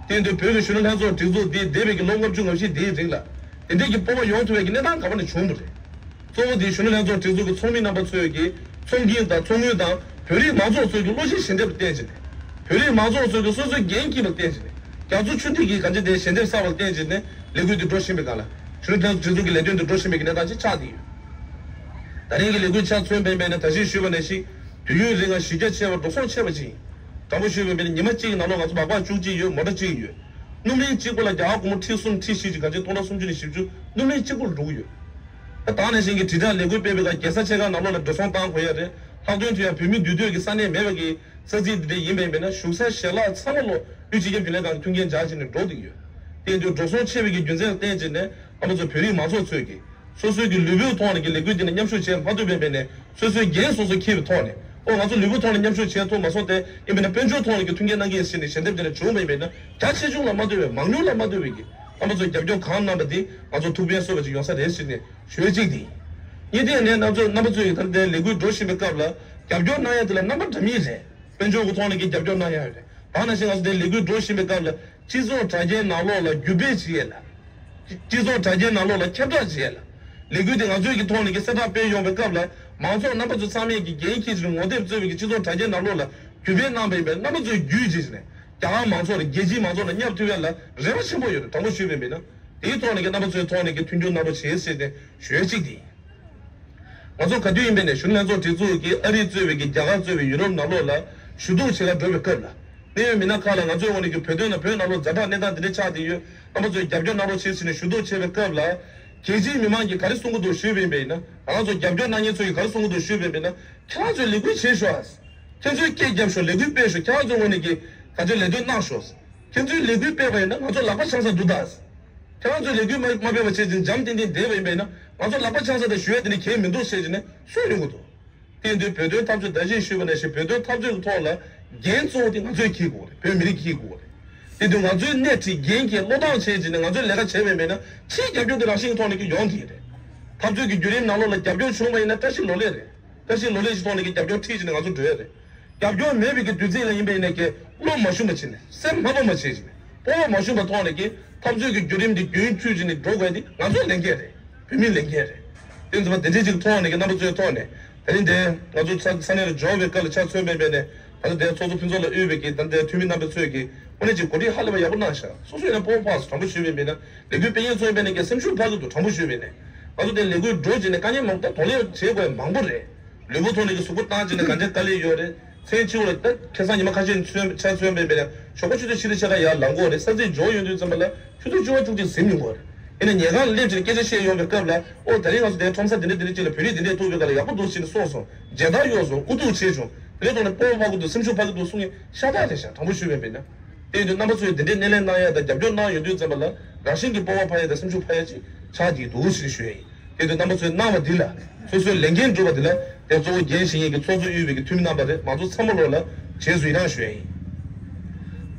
དེ་དུས་བོད་ཀྱི་གཞོན་ནུ་ལྷན་ཚོགས་སྒྲིག་འཛུགས་འདི་འདས་པའི་གི་ལོ་ལྔ་བཅུ་ང་བཞི་འདིའི་རིང་ལ་དེ་འདྲའི་གི་སྤོབས་པ་ཡོང་ཐུབ་པའི་གི་གནས་སྟངས་ག་པ་ནས་བྱུང་བ་རེད། གཙོ་བོ་དེ་གཞོན་ནུ་ལྷན་ཚོགས་སྒྲིག་འཛུགས་ཀྱི་ཚོགས་མི་རྣམ་པ་ཚོས་ཀྱི་ཚོགས་འགན་དང་ཚོགས་དངུལ་དང་བོད་རིགས་མང་ཚོགས་ཚོས་ཀྱི་བློ་ཆེན་ཞལ་འདེབས་ལ་བརྟེན་བྱས་ནས། བོད་རིགས་མང་ཚོགས་ཚོས་ཀྱི་སོ་སོའི་འགན་འཁྱེར་བ་ལ་བརྟེན་བྱས་ནས། རྒྱ་མཚོ་ཆུ་ཐིགས་ཀྱི་གང་ཅི་དེ་ཞལ་འདེབས་གསར་བ་ལ་བརྟེན་བྱས་ནས་ལས་འགུལ་འདི་འགྲོ་བཞིན་པའི་སྒང་ལ། གཞོན་ནུ་ལྷན་ཚོགས་སྒྲིག་འཛུགས་ཀྱི་ལས་དོན་འདི་འགྲོ་བཞིན་པའི་གནས་སྟངས་ཅིག་ཆགས་བསྡད་ཡོད། ད་རིང་གི་ལས་འགུལ་ཆ་མཚོན་པ་ཡིན་པས་ན་ད་གིན་ཞུས་པ་ནང་བཞིན་དུས་ཡུན་རིང་ང་གཞི་རྒྱ་ཆེ་བ་འགྲོ་སོང་ཆེ་བ་ཅིག་ཡིན། དྲང་པོ་ཞུས་པ་ཡིན་པས་ན་ཉི་མ་གཅིག་གི་ནང་ལོགས་ང་ཚོ་སྦག་སྦག་བཅུ་གཅིག་ཡོད། མོ་ཊ་གཅིག་ཡོད། སྣུམ་རིན་གཅིག་པོ་ལ་རྒྱ་གར་སྒོར་མོ་ཁྲི་གསུམ་ཁྲི་བཞི་ཅིག་གང་ཅི་སྟོང་ཕྲག་སུམ་ཅུ་ནས་བཞི་བཅུ་སྣུམ་རིན་གཅིག་པོ་ལ་འགྲོ་གི་ཡོད། ད་ད་ནང་བཞིན་གྱི་དྲིལ་བསྒྲགས་ལས་འགུལ་སྤེལ་བའི་སྐབས་རྒྱལ་ས་ཆེ་ཁག་ནང་ལོགས་ལ་འགྲོ་སོང་བཏང་དགོས་ཡ་རེད། ལྷག་དོན་དུ་ཡང་བོད་མི་འདུས་སྡོད་ཀྱི་ས་གནས་མེད་པ་གི་ས་ཚིགས་འདི་འདྲ་ཡིན་པ་ཡིན་པས་ན་བཞུགས་ས་ཞལ་ལག་ཚང་མ་ལོ་དབུས་སྤྱི་ཁྱབ་བདེ་ལེགས་ཁང་གི་མཐུན་རྐྱེན་སྦྱར་བྱས་ནས་འགྲོ་བསྡད་ཀྱི་ཡོད། དེ་དུས་འགྲོ་སོང་ཆེ་བའི་གི་རྒྱུ་མཚན་ལ་བརྟེན་བྱས་ནས་རྣམ་པ་ཚོ་བོད་རིགས་མང་ཚོགས་ཚོས་ཀྱིས་སོ་སོའི་གི་ལུས་པོའི་ཐོག་ནས་ཀྱི་ལས་འགུལ་འདི་ནང་མཉམ་ཞུགས་བྱས་མ་ཐུབ་པ་ཡིན་པས་ན་སོ་སོའི་འགན་སོ་སོ་འཁྱེར་བའི་ཐོག་ནས་ཨོ་ང་ཚོ་ལུས་པོའི་ཐོག་ནས་མཉམ་ཞུགས་བྱས་ཐུབ་མ་སོང་སྟེ་ཡིན་པས་ན་དཔལ་འབྱོར་ཐོག་ནས་ཀྱི་མཐུན་རྐྱེན་གནང་གི་ཡིན་ཟེར་ནས་ཞལ་འདེབས་འདི་ནས་བྱུང་བ་ཡིན་པས་ན་རྒྱ་ཆེ་ཆུང་ལ་མ་ལྟོས་པའི་མང་ཉུང་ལ་མ་ལྟོས་པའི་གི་རྣམ་པ་ཚོས་རྒྱབ་སྐྱོར་གང་གནང་པ་འདི་ང་ཚོ་ཐུགས་ཕན་གསོས་པ་ཅིག་ཡོང་ས་རེད་ཟེར་ནས་ཞུ་ཡས་གཅིག་དེ་ཡིན། གཉིས་དེ་ནས་རྣམ་ཚོ་རྣམ་པ་ཚོས་ད་ལྟའི་ལས་འགུལ་འགྲོ་བཞིན་པའི་སྐབས་ལ་རྒྱབ་སྐྱོར་གནང་ཡ་དེ་ལ་རྣམ་པ་འདྲ་མིན་རེད། དཔལ་འབྱོར་གྱི་ཐོག་ནས་ཀྱི་རྒྱབ་སྐྱོར་གནང་ཡ་ཡོད་རེད། ད་ནང་བཞིན་ང་ཚོ་དེ་ལས་འགུལ་འགྲོ་བཞིན་པའི་སྐབས་ལ་སྤྱི་ཚོགས་དྲ་རྒྱའི་ནང་ལོགས་ལ་བརྒྱུད་སྤེལ་བྱེད་ཡས་ལ། སྤྱི་ཚོགས་དྲ་རྒྱའི་ནང་ལོགས་ལ་ཁྱབ་བསྒྲགས་བྱེད་ཡས་ལ། ལས་འགུལ་དེ་ང་ཚོའི་གི་ཐོག་ནས་ཀྱི་གསལ་བསྒྲགས་སྤེལ་ཡོང་བའི་སྐབས་ལ་མང་ཚོགས་རྣམ་པ་ཚོ་ཚང་མས་ཀྱི་འགན་འཁྱེར་བྱས་ངོ་དེབ་གཙོས་པའི་གི་སྤྱི་ཚོགས་དྲ་རྒྱའི་ནང་ལོགས་ལ་བརྒྱུད་སྤེལ་གནང་བ་ཡིན་པས་རྣམ་པ་ཚོས་བརྒྱུད་བྱས་ནས་རྒྱ་གར་མང་ཚོགས་ལ་རྒྱལ་སྤྱིའི་མང་ཚོགས་ལ་བསྙབ་ཐུབ་ཡས་ལ་རེ་བ་ཆེན་པོ་ཡོད་རེད། དྲང་པོ་ཞུས་པ་ཡིན་པས་ན། དེའི་ཐོག་ནས་ཀྱི་རྣམ་པ་ཚོའི་ཐོག་ནས་ཀྱི་མཐུན་འགྱུར་གནང་རོགས་བྱེད་ཟེར་ཏེ་ཞུ་ཡས་གཅིག་དེ་ཡིན། ང་ཚོ་ག་དུས་ཡིན་པའི་ནས་གཞོན་ནུ་ལྷན་ཚོགས་སྒྲིག་འཛུགས་ཀྱིས་ཨ་རི་གཙོས་པའི་ཀྱི་རྒྱ་གར་གཙོས་པའི་ཡུ་རོབ་ནང་ལོགས་ལ་ཞུ་གཏུག་བྱེད་གར་འགྲོ་བའི་སྐབས་ལ། གནད་ཡོད་མི་སྣ་ཁག་ལ་ང་ཚོའི་ངོས་ནས་ཀྱི་བོད་དོན་དང་བོད་ནང་ལོགས་ཛ་དྲག་གནས་སྟངས་འདི་འདྲ་ཆགས་བསྡད་ཡོད། རྣམ་པ་ཚོས་རྒྱབ་སྐྱོར་གནང་རོགས་བྱེད་ཟེར་ནས་ཞུ་གཏུག་བྱེད་པའི་སྐབས་ལ། རྒྱལ་སྤྱིའི་མི་མང་གིས་ག་རེ་གསུང་གི་འདུག་ཞུས་པ་ཡིན་པས་ན། ང་རང་ཚོ་རྒྱབ་སྐྱོར་གནང་མཁན་ཚོ་གིས་ག་རེ་གསུང་གི་འདུག་ཞུས་པ་ཡིན་པས་ན། ཁྱེད་རང་ཚོས་ལས་འགུལ་བྱེད་ཤོག་ཨ། ཁྱེད་ཚོས་སྐད་རྒྱབ་ཤོག་ལས་འགུལ་སྤེལ་ཤོག་ཁྱེད་རང་ཚོའི་ངོས་ནས་ཀྱི་ག་ཚོད་ལས་དོན་གནང་ཤོག་ཁྱེད་ཚོས་ལས་འགུལ་སྤེལ་བ་ཡིན་ན་ང་ཚོ་ལག་པ་འཆང་ས་འདུག་ད། ཁྱེད་རང་ཚོས་ལས་འགུལ་མ་མ་སྤེལ་བ་བྱས་ཙང་འཇམ་ཏིང་ཏིང་བསྡད་པ་ཡིན་པས་ན་ང་ཚོ་ལག་པ་འཆང་ས་དང་ཞུ་ཡ་དེ་ནི་གལ་མི་འདུག་བཤད་ཀྱི་ནས་སུ་ཡོང་གི་འདུག་དེ་ཡིན་དུས་བོད་དོན་འཐབ་རྩོད་ད་གཞི་ཞུས་པ་ནང་བཞིན་བོད་དོན་འཐབ་རྩོད་ཀྱི་ཐོག་ལ་འགན་གཙོ་བོ་དེ་ང་ཚོས་འཁྱེར་དགོས་རེད། བོད་མི་རིགས་འཁྱེར་དགོས་རེད། དེ་དུས་ང་ཚོའི་སྣེ་ཁྲིད་འགན་འཁྱེར་བློས་བཏང་བྱས་ཀྱི་ནས་ང་ཚོས་ལས་ཀ་བྱས་པ་ཡིན་པས་ན་ཕྱིའི་རྒྱབ་སྐྱོར་དེ་རང་བཞིན་གྱི་ཐོག་ནས་ཀྱི་ཡོང་གི་རེད། འཐབ་རྩོད་ཀྱི་བརྒྱུད་རིམ་ནང་ལོགས་ལ་རྒྱབ་སྐྱོར་བྱུང་བ་ཡིན་ན་བཀྲ་ཤིས་ལོ་ལེགས་རེད། བཀྲ་ཤིས་ལོ་ལེགས་ཀྱི་ཐོག་ནས་ཀྱི་རྒྱབ་སྐྱོར་ཁྲིད་བྱས་ནས་ང་ཚོ་འགྲོ་ཡ་རེད། རྒྱབ་སྐྱོར་མེད་པའི་གི་དུས་ཚིགས་ལ་ཡིན་པས་ནས་ཀྱི་བློ་མ་ཞུམ་པ་བྱས་ནས་སེམས་ཕམ་པ་མ་བྱས་བྱས་ནས་སྤོབས་པ་མ་ཞུམ་པའི་ཐོག་ནས་ཀྱི་འཐབ་རྩོད་ཀྱི་བརྒྱུད་རིམ་འདི་རྒྱུན་མཐུད་བྱས་ནས་འགྲོ་དགོས་ཡ་འདི་ང་ཚོའི་ལས་འགན་རེད། བོད་མིའི་ལས་འགན་རེད། དེ་ཚོ་དེ་འདྲའི་ཅིག་ཐོག་ནས་ཀྱི་རྣམ་པ་ཚོའི་ཐོག་ནས་ད་རིང་དེ་ང་ཚོ་ས་ས་གནས་ལ་འབྱོར་བའི་སྐབས་ལ་ཆ་མཚོན་པའི་སྦས་ནས་ད་ལྟ་དེ་ཚོགས་གཙོ་ཕུན་ཚོགས་ལ་དབུས་པའི་གི་ད་ལྟའི་འཐུས་མི་རྣམ་པ་ཚོས་ཀྱི་དངོས་གནས་ཀྱི་གོ་སྒྲིག་ཧ་ལས་པ་ཡག་པོ་གནང་ཤག་སོ་སོ་ཡིན་ན་སྤོབས་པ་འཕར་སོང་། དྲང་པོ་ཞུས་པའི་སྦས་ན་ལས་འགུལ་སྤེལ་མཁན་ཚོ་ཡིན་པས་ནས་ཀྱི་སེམས་ཤུགས་འཕར་གི་འདུག་དྲང་པོ་ཞུས་པས་ནས་ང་ཚོ་དེ་ལས་འགུལ་འགྲོ་བྱས་ནས་དཀའ་ངལ་མང་པོ་ད་དོགས་ལས་བྱེད་དགོས་ཡ་མང་པོ་རེད། ལུས་པོ་ཐོག་ནས་ཀྱི་གཟུགས་པོ་བཏང་བྱས་ནས་གང་ཅི་དཀའ་ལས་ཡོད་རེད། མཚན་ཕྱི་པོ་ལ་ད་ཁ་སང་ཉི་མ་ཁ་ཤས་མཚོན་ཆ་མཚོན་པའི་སྦས་ན་ཞོགས་པ་ཆུ་ཚོད་ཕྱེད་དང་ཕྱེད་ཀ་ཡར་ལངས་དགོས་རེད། ས་ཚིགས་འབྱོར་ཡོང་དུས་ཙམ་པ་ལ་ཆུ་ཚོད་བཅུ་པ་བཅུ་གཅིག་ཟིན་ཡོང་གི་རེད། ཡིན་ན་ཉལ་ཁང་ལ་སླེབས་བྱས་ནས་སྐད་ཆ་བཤད་ཡོང་བའི་སྐབས་ལ། ཨོ་ད་རིང་ང་ཚོ་དེ་ཁྲོམ་ས་འདི་འདྲ་འདི་འདྲ་ཅིག་ལ་བོད་རིགས་འདི་འདྲས་ཐུག་པའི་སྐབས་ལ་ཡག་པོ་འདུག་ཟེར་ནས་གསུངས་སོང་། མཇལ་དར་གཡོགས་སོང་། སྐུ་གདུང་ཕྱེས་བྱུང་། དེ་འདྲའི་ཐོག་ནས་སྤོབས་པ་མ་དགོས་འདུག་སེམས་ཤུགས་འཕར་གྱི་འདུག་གསུང་མཁན་ཤ་སྟག་རེད་ཤག་དྲང་པོ་ཞུས་པ་ཡིན་ན། དེ་ཡིན་དུས་རྣམ་པ་ཚོས་འདི་འདྲའི་སྣེ་ལེན་གནང་ཡ་དང་རྒྱབ་སྐྱོར་གནང་ཡོང་དུས་ཙམ་པ་ལ་རང་བཞིན་གྱིས་སྤོབས་པ་འཕར་ཡ་དང་སེམས་ཤུགས་འཕར་ཡ་ཅིག་ཆགས་ཀྱི་འདུག་ཞེས་ཞུ་ཡ་ཡིན། དེ་དུས་རྣམ་པ་ཚོས་གནང་བ་འདི་ལ། སོ་སོའི་ལས་འགན་སྒྲུབ་པ་འདི་ལ། དེ་གཙོ་བོ་འགན་བཞེས་མཁན་གྱི་ཚོགས་གཙོ་དབུས་པའི་གི་འཐུས་མི་རྣམ་པ་རེད། མང་ཚོགས་ཚང་མ་ལོག་ལ་རྗེས་སུ་ཡི་རང་ཞུ་ཡ་ཡིན།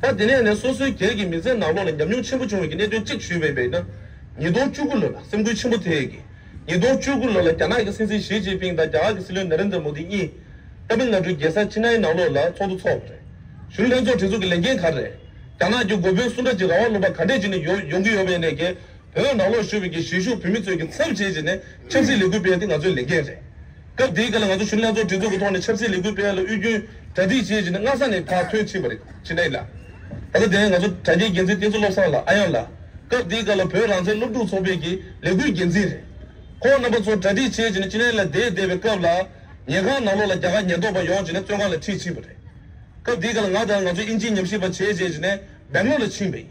ད་དེ་ནས་ནས་སོ་སོའི་སྒེར་གྱི་མི་ཚེ་ནང་ལོགས་ལ་ཉམས་མྱོང་ཆེན་པོ་བྱུང་བའི་གི་གནད་དོན་གཅིག་ཞུས་པ་ཡིན་ན། ཉིས་སྟོང་བཅུ་དགུ་ལོ་ལ་སེམས་འགུལ་ཆེན་པོ་ཐེབས་ཀྱི། ཉིས་སྟོང་བཅུ་དགུ་ལོ་ལ་རྒྱ་ནག་གི་སྲིད་འཛིན་ཞི་ཅིན་ཕིང་དང་རྒྱ་གར་གྱི་སྲིད་བློན་ན་རེན་དྲ་མོ་དི་གཉིས། ཏཱ་མིལ་ནཱ་ཌུའི་རྒྱལ་ས་ཅི་ནའི་ནང་ལོགས་ལ་ཚོགས་འདུ་འཚོགས་པ་རེད། གཞོན་ནུ་ལྷན་ཚོགས་སྒྲིག་འཛུགས་ཀྱི་ལས་འགན་ག་རེ་རེད། རྒྱ་ནག་གི་འགོ་དཔོན་སུ་འདྲ་ཅིག་རང་དབང་ལུང་པ་ག་འདྲས་ཅིག་ནས་ཡོང་ཡོང་གི་ཡོད་པའི་ནས་ཀྱི། བོད་ནང་ལོགས་བཞུགས་པའི་གི་གཞིས་བཞུགས་བོད་མི་ཚོས་ཀྱི་ཚབ་བྱས་བྱས་ནས་ཆབ་སྲིད་ལས་འགུལ་སྤེལ་ཡ་དེ་ང་ཚོའི་ལས་འགན་རེད། སྐབས་དེའི་སྐབས་ལ་ང་ཚོ་གཞོན་ནུ་ལྷན་ཚོགས་སྒྲིག་འཛུགས་ཀྱི་ཐོག་ནས་ཆབ་སྲིད་ལས་འགུལ་སྤེལ་ཡ་ལ་དབུས་རྒྱུན་གྲ་སྒྲིག་བྱས་བྱས་ནས་སྔ་ས་ནས་ཕར་ཐོན་ཕྱིན་པ་རེད། ཅི་ནའི་ལ། ད་ལྟ་དེ་ང་ཚོ་དྲ་རྒྱའི་འགན་འཛིན་བསྟན་འཛིན་བློ་བཟང་ལགས། ཨ་ཡང་ལགས། སྐབས་དེའི་སྐབས་ལ་བོད་རང་བཙན་སློབ་ཕྲུག་ཚོགས་པའི་གི་ལས་འགུལ་འགན་འཛིན་རེད། ཁོང་རྣམ་པ་ཚོ་གྲ་སྒྲིག་བྱས་བྱས་ནས་ཅི་ནའི་ལ་བསྡད་བསྡད་པའི་སྐབས་ལ། ཉལ་ཁང་ནང་ལོགས་ལ་རྒྱ་གར་ཉེན་རྟོག་པ་ཡོང་བྱས་ནས་བཙོན་ཁང་ལ་ཁྲིད་ཕྱིན་པ་རེད། སྐབས་དེའི་སྐབས་ལ་ང་དང་ང་ཚོ་དབྱིན་ཇིའི་ཉམས་ཞིབ་པ་བྱས་བྱས་བྱས་ནས་སྦེང་ལོར་ལ་ཕྱིན་པ་ཡིན།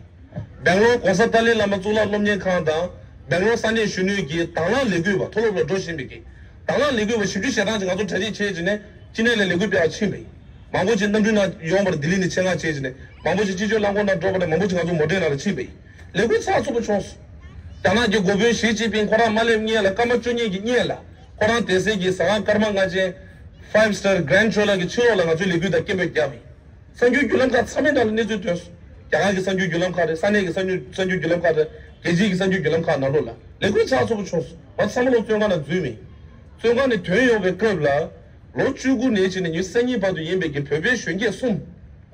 སྦེང་ལོར་༧གོང་ས་ཏཱ་ལའི་བླ་མ་གཙུག་ལག་སློབ་གཉེར་ཁང་དང་། སྦེང་ལོར་ས་གནས་གཞོན་ནུའི་གི་དྭང་བླངས་ལས་འགུལ་བ། མཐོ་སློབ་ལ་འགྲོ་བཞིན་པའི་གི་དྭང་བླངས་ལས་འགུལ་བ་བཞི་བཅུ་ཞེ་གྲངས་ཅིག་ང་ཚོ་གྲ་སྒྲིག་བྱས་བྱས་ནས་ཅི་ནའི་ལ་ལས་འགུལ་སྤེལ་བར་ཕྱིན་པ་ཡིན། མང་པོ་ཅིག་གནམ་གྲུའི་ནང་ཡོང་བར་ལྡི་ལི་ནས་ཆེད་མངགས་བྱས་བྱས་ནས། མང་པོ་ཅིག་སྤྱི་སྤྱོད་རླངས་འཁོར་ནང་འགྲོ་བ་རེད། མང་པོ་ཅིག་ང་ཚོ་མོ་ཊའི་ནང་ལ་ཕྱིན་པ་ཡིན། ལས་འགུལ་ཚགས་ཚུད་པོ་བྱུང་སོང་། རྒྱ་ནག་གི་འགོ་དཔོན་ཞི་ཅིན་ཕིང་ཁོ་རང་མ་སླེབས་སྔོན་ལ་སྐར་མ་བཅུ་གཉིས་ཀྱི་སྔོན་ལ། ཁོ་རང་བསྡད་སའི་གི་ཟ་ཁང་སྐར་མ་ལྔ་ཅན། Five Star Grand Chola གི་ཕྱི་ལོགས་ལ་ང་ཚོའི་ལས་འགུལ་དང་སྐད་འབོད་བརྒྱབ་ཡིན། གསར་འགྱུར་བརྒྱུད་ལམ་ཁག་ཚང་མའི་ནང་ལ་གནས་ཚུལ་ཐོན་སོང་། རྒྱ་གར་གྱི་གསར་འགྱུར་བརྒྱུད་ལམ་ཁག་རེད། ས་གནས་ཀྱི་གསར་འགྱུར་གསར་འགྱུར་བརྒྱུད་ལམ་ཁག་རེད། རྒྱལ་སྤྱིའི་གི་གསར་འགྱུར་བརྒྱུད་ལམ་ཁག་ནང་ལོགས་ལ་ལས་འགུལ་ཚགས་ཚུད་པོ་བྱུང་སོང་། ང་ཚང་མ་ལོ་བཙོན་ཁང་ནང་འཛུལ་མིན། བཙོན་ཁང་ནས་ཐོན་ཡོང་བའི་སྐབས་ལ། ལོ་བཅུ་དགུ་ནས་བྱས་ནས་ཉི་ཤུ་རྩ་གཉིས་བར་དུ་ཡིན་པའི་གི་བོད་པའི་གཞོན་སྐྱེས་གསུམ།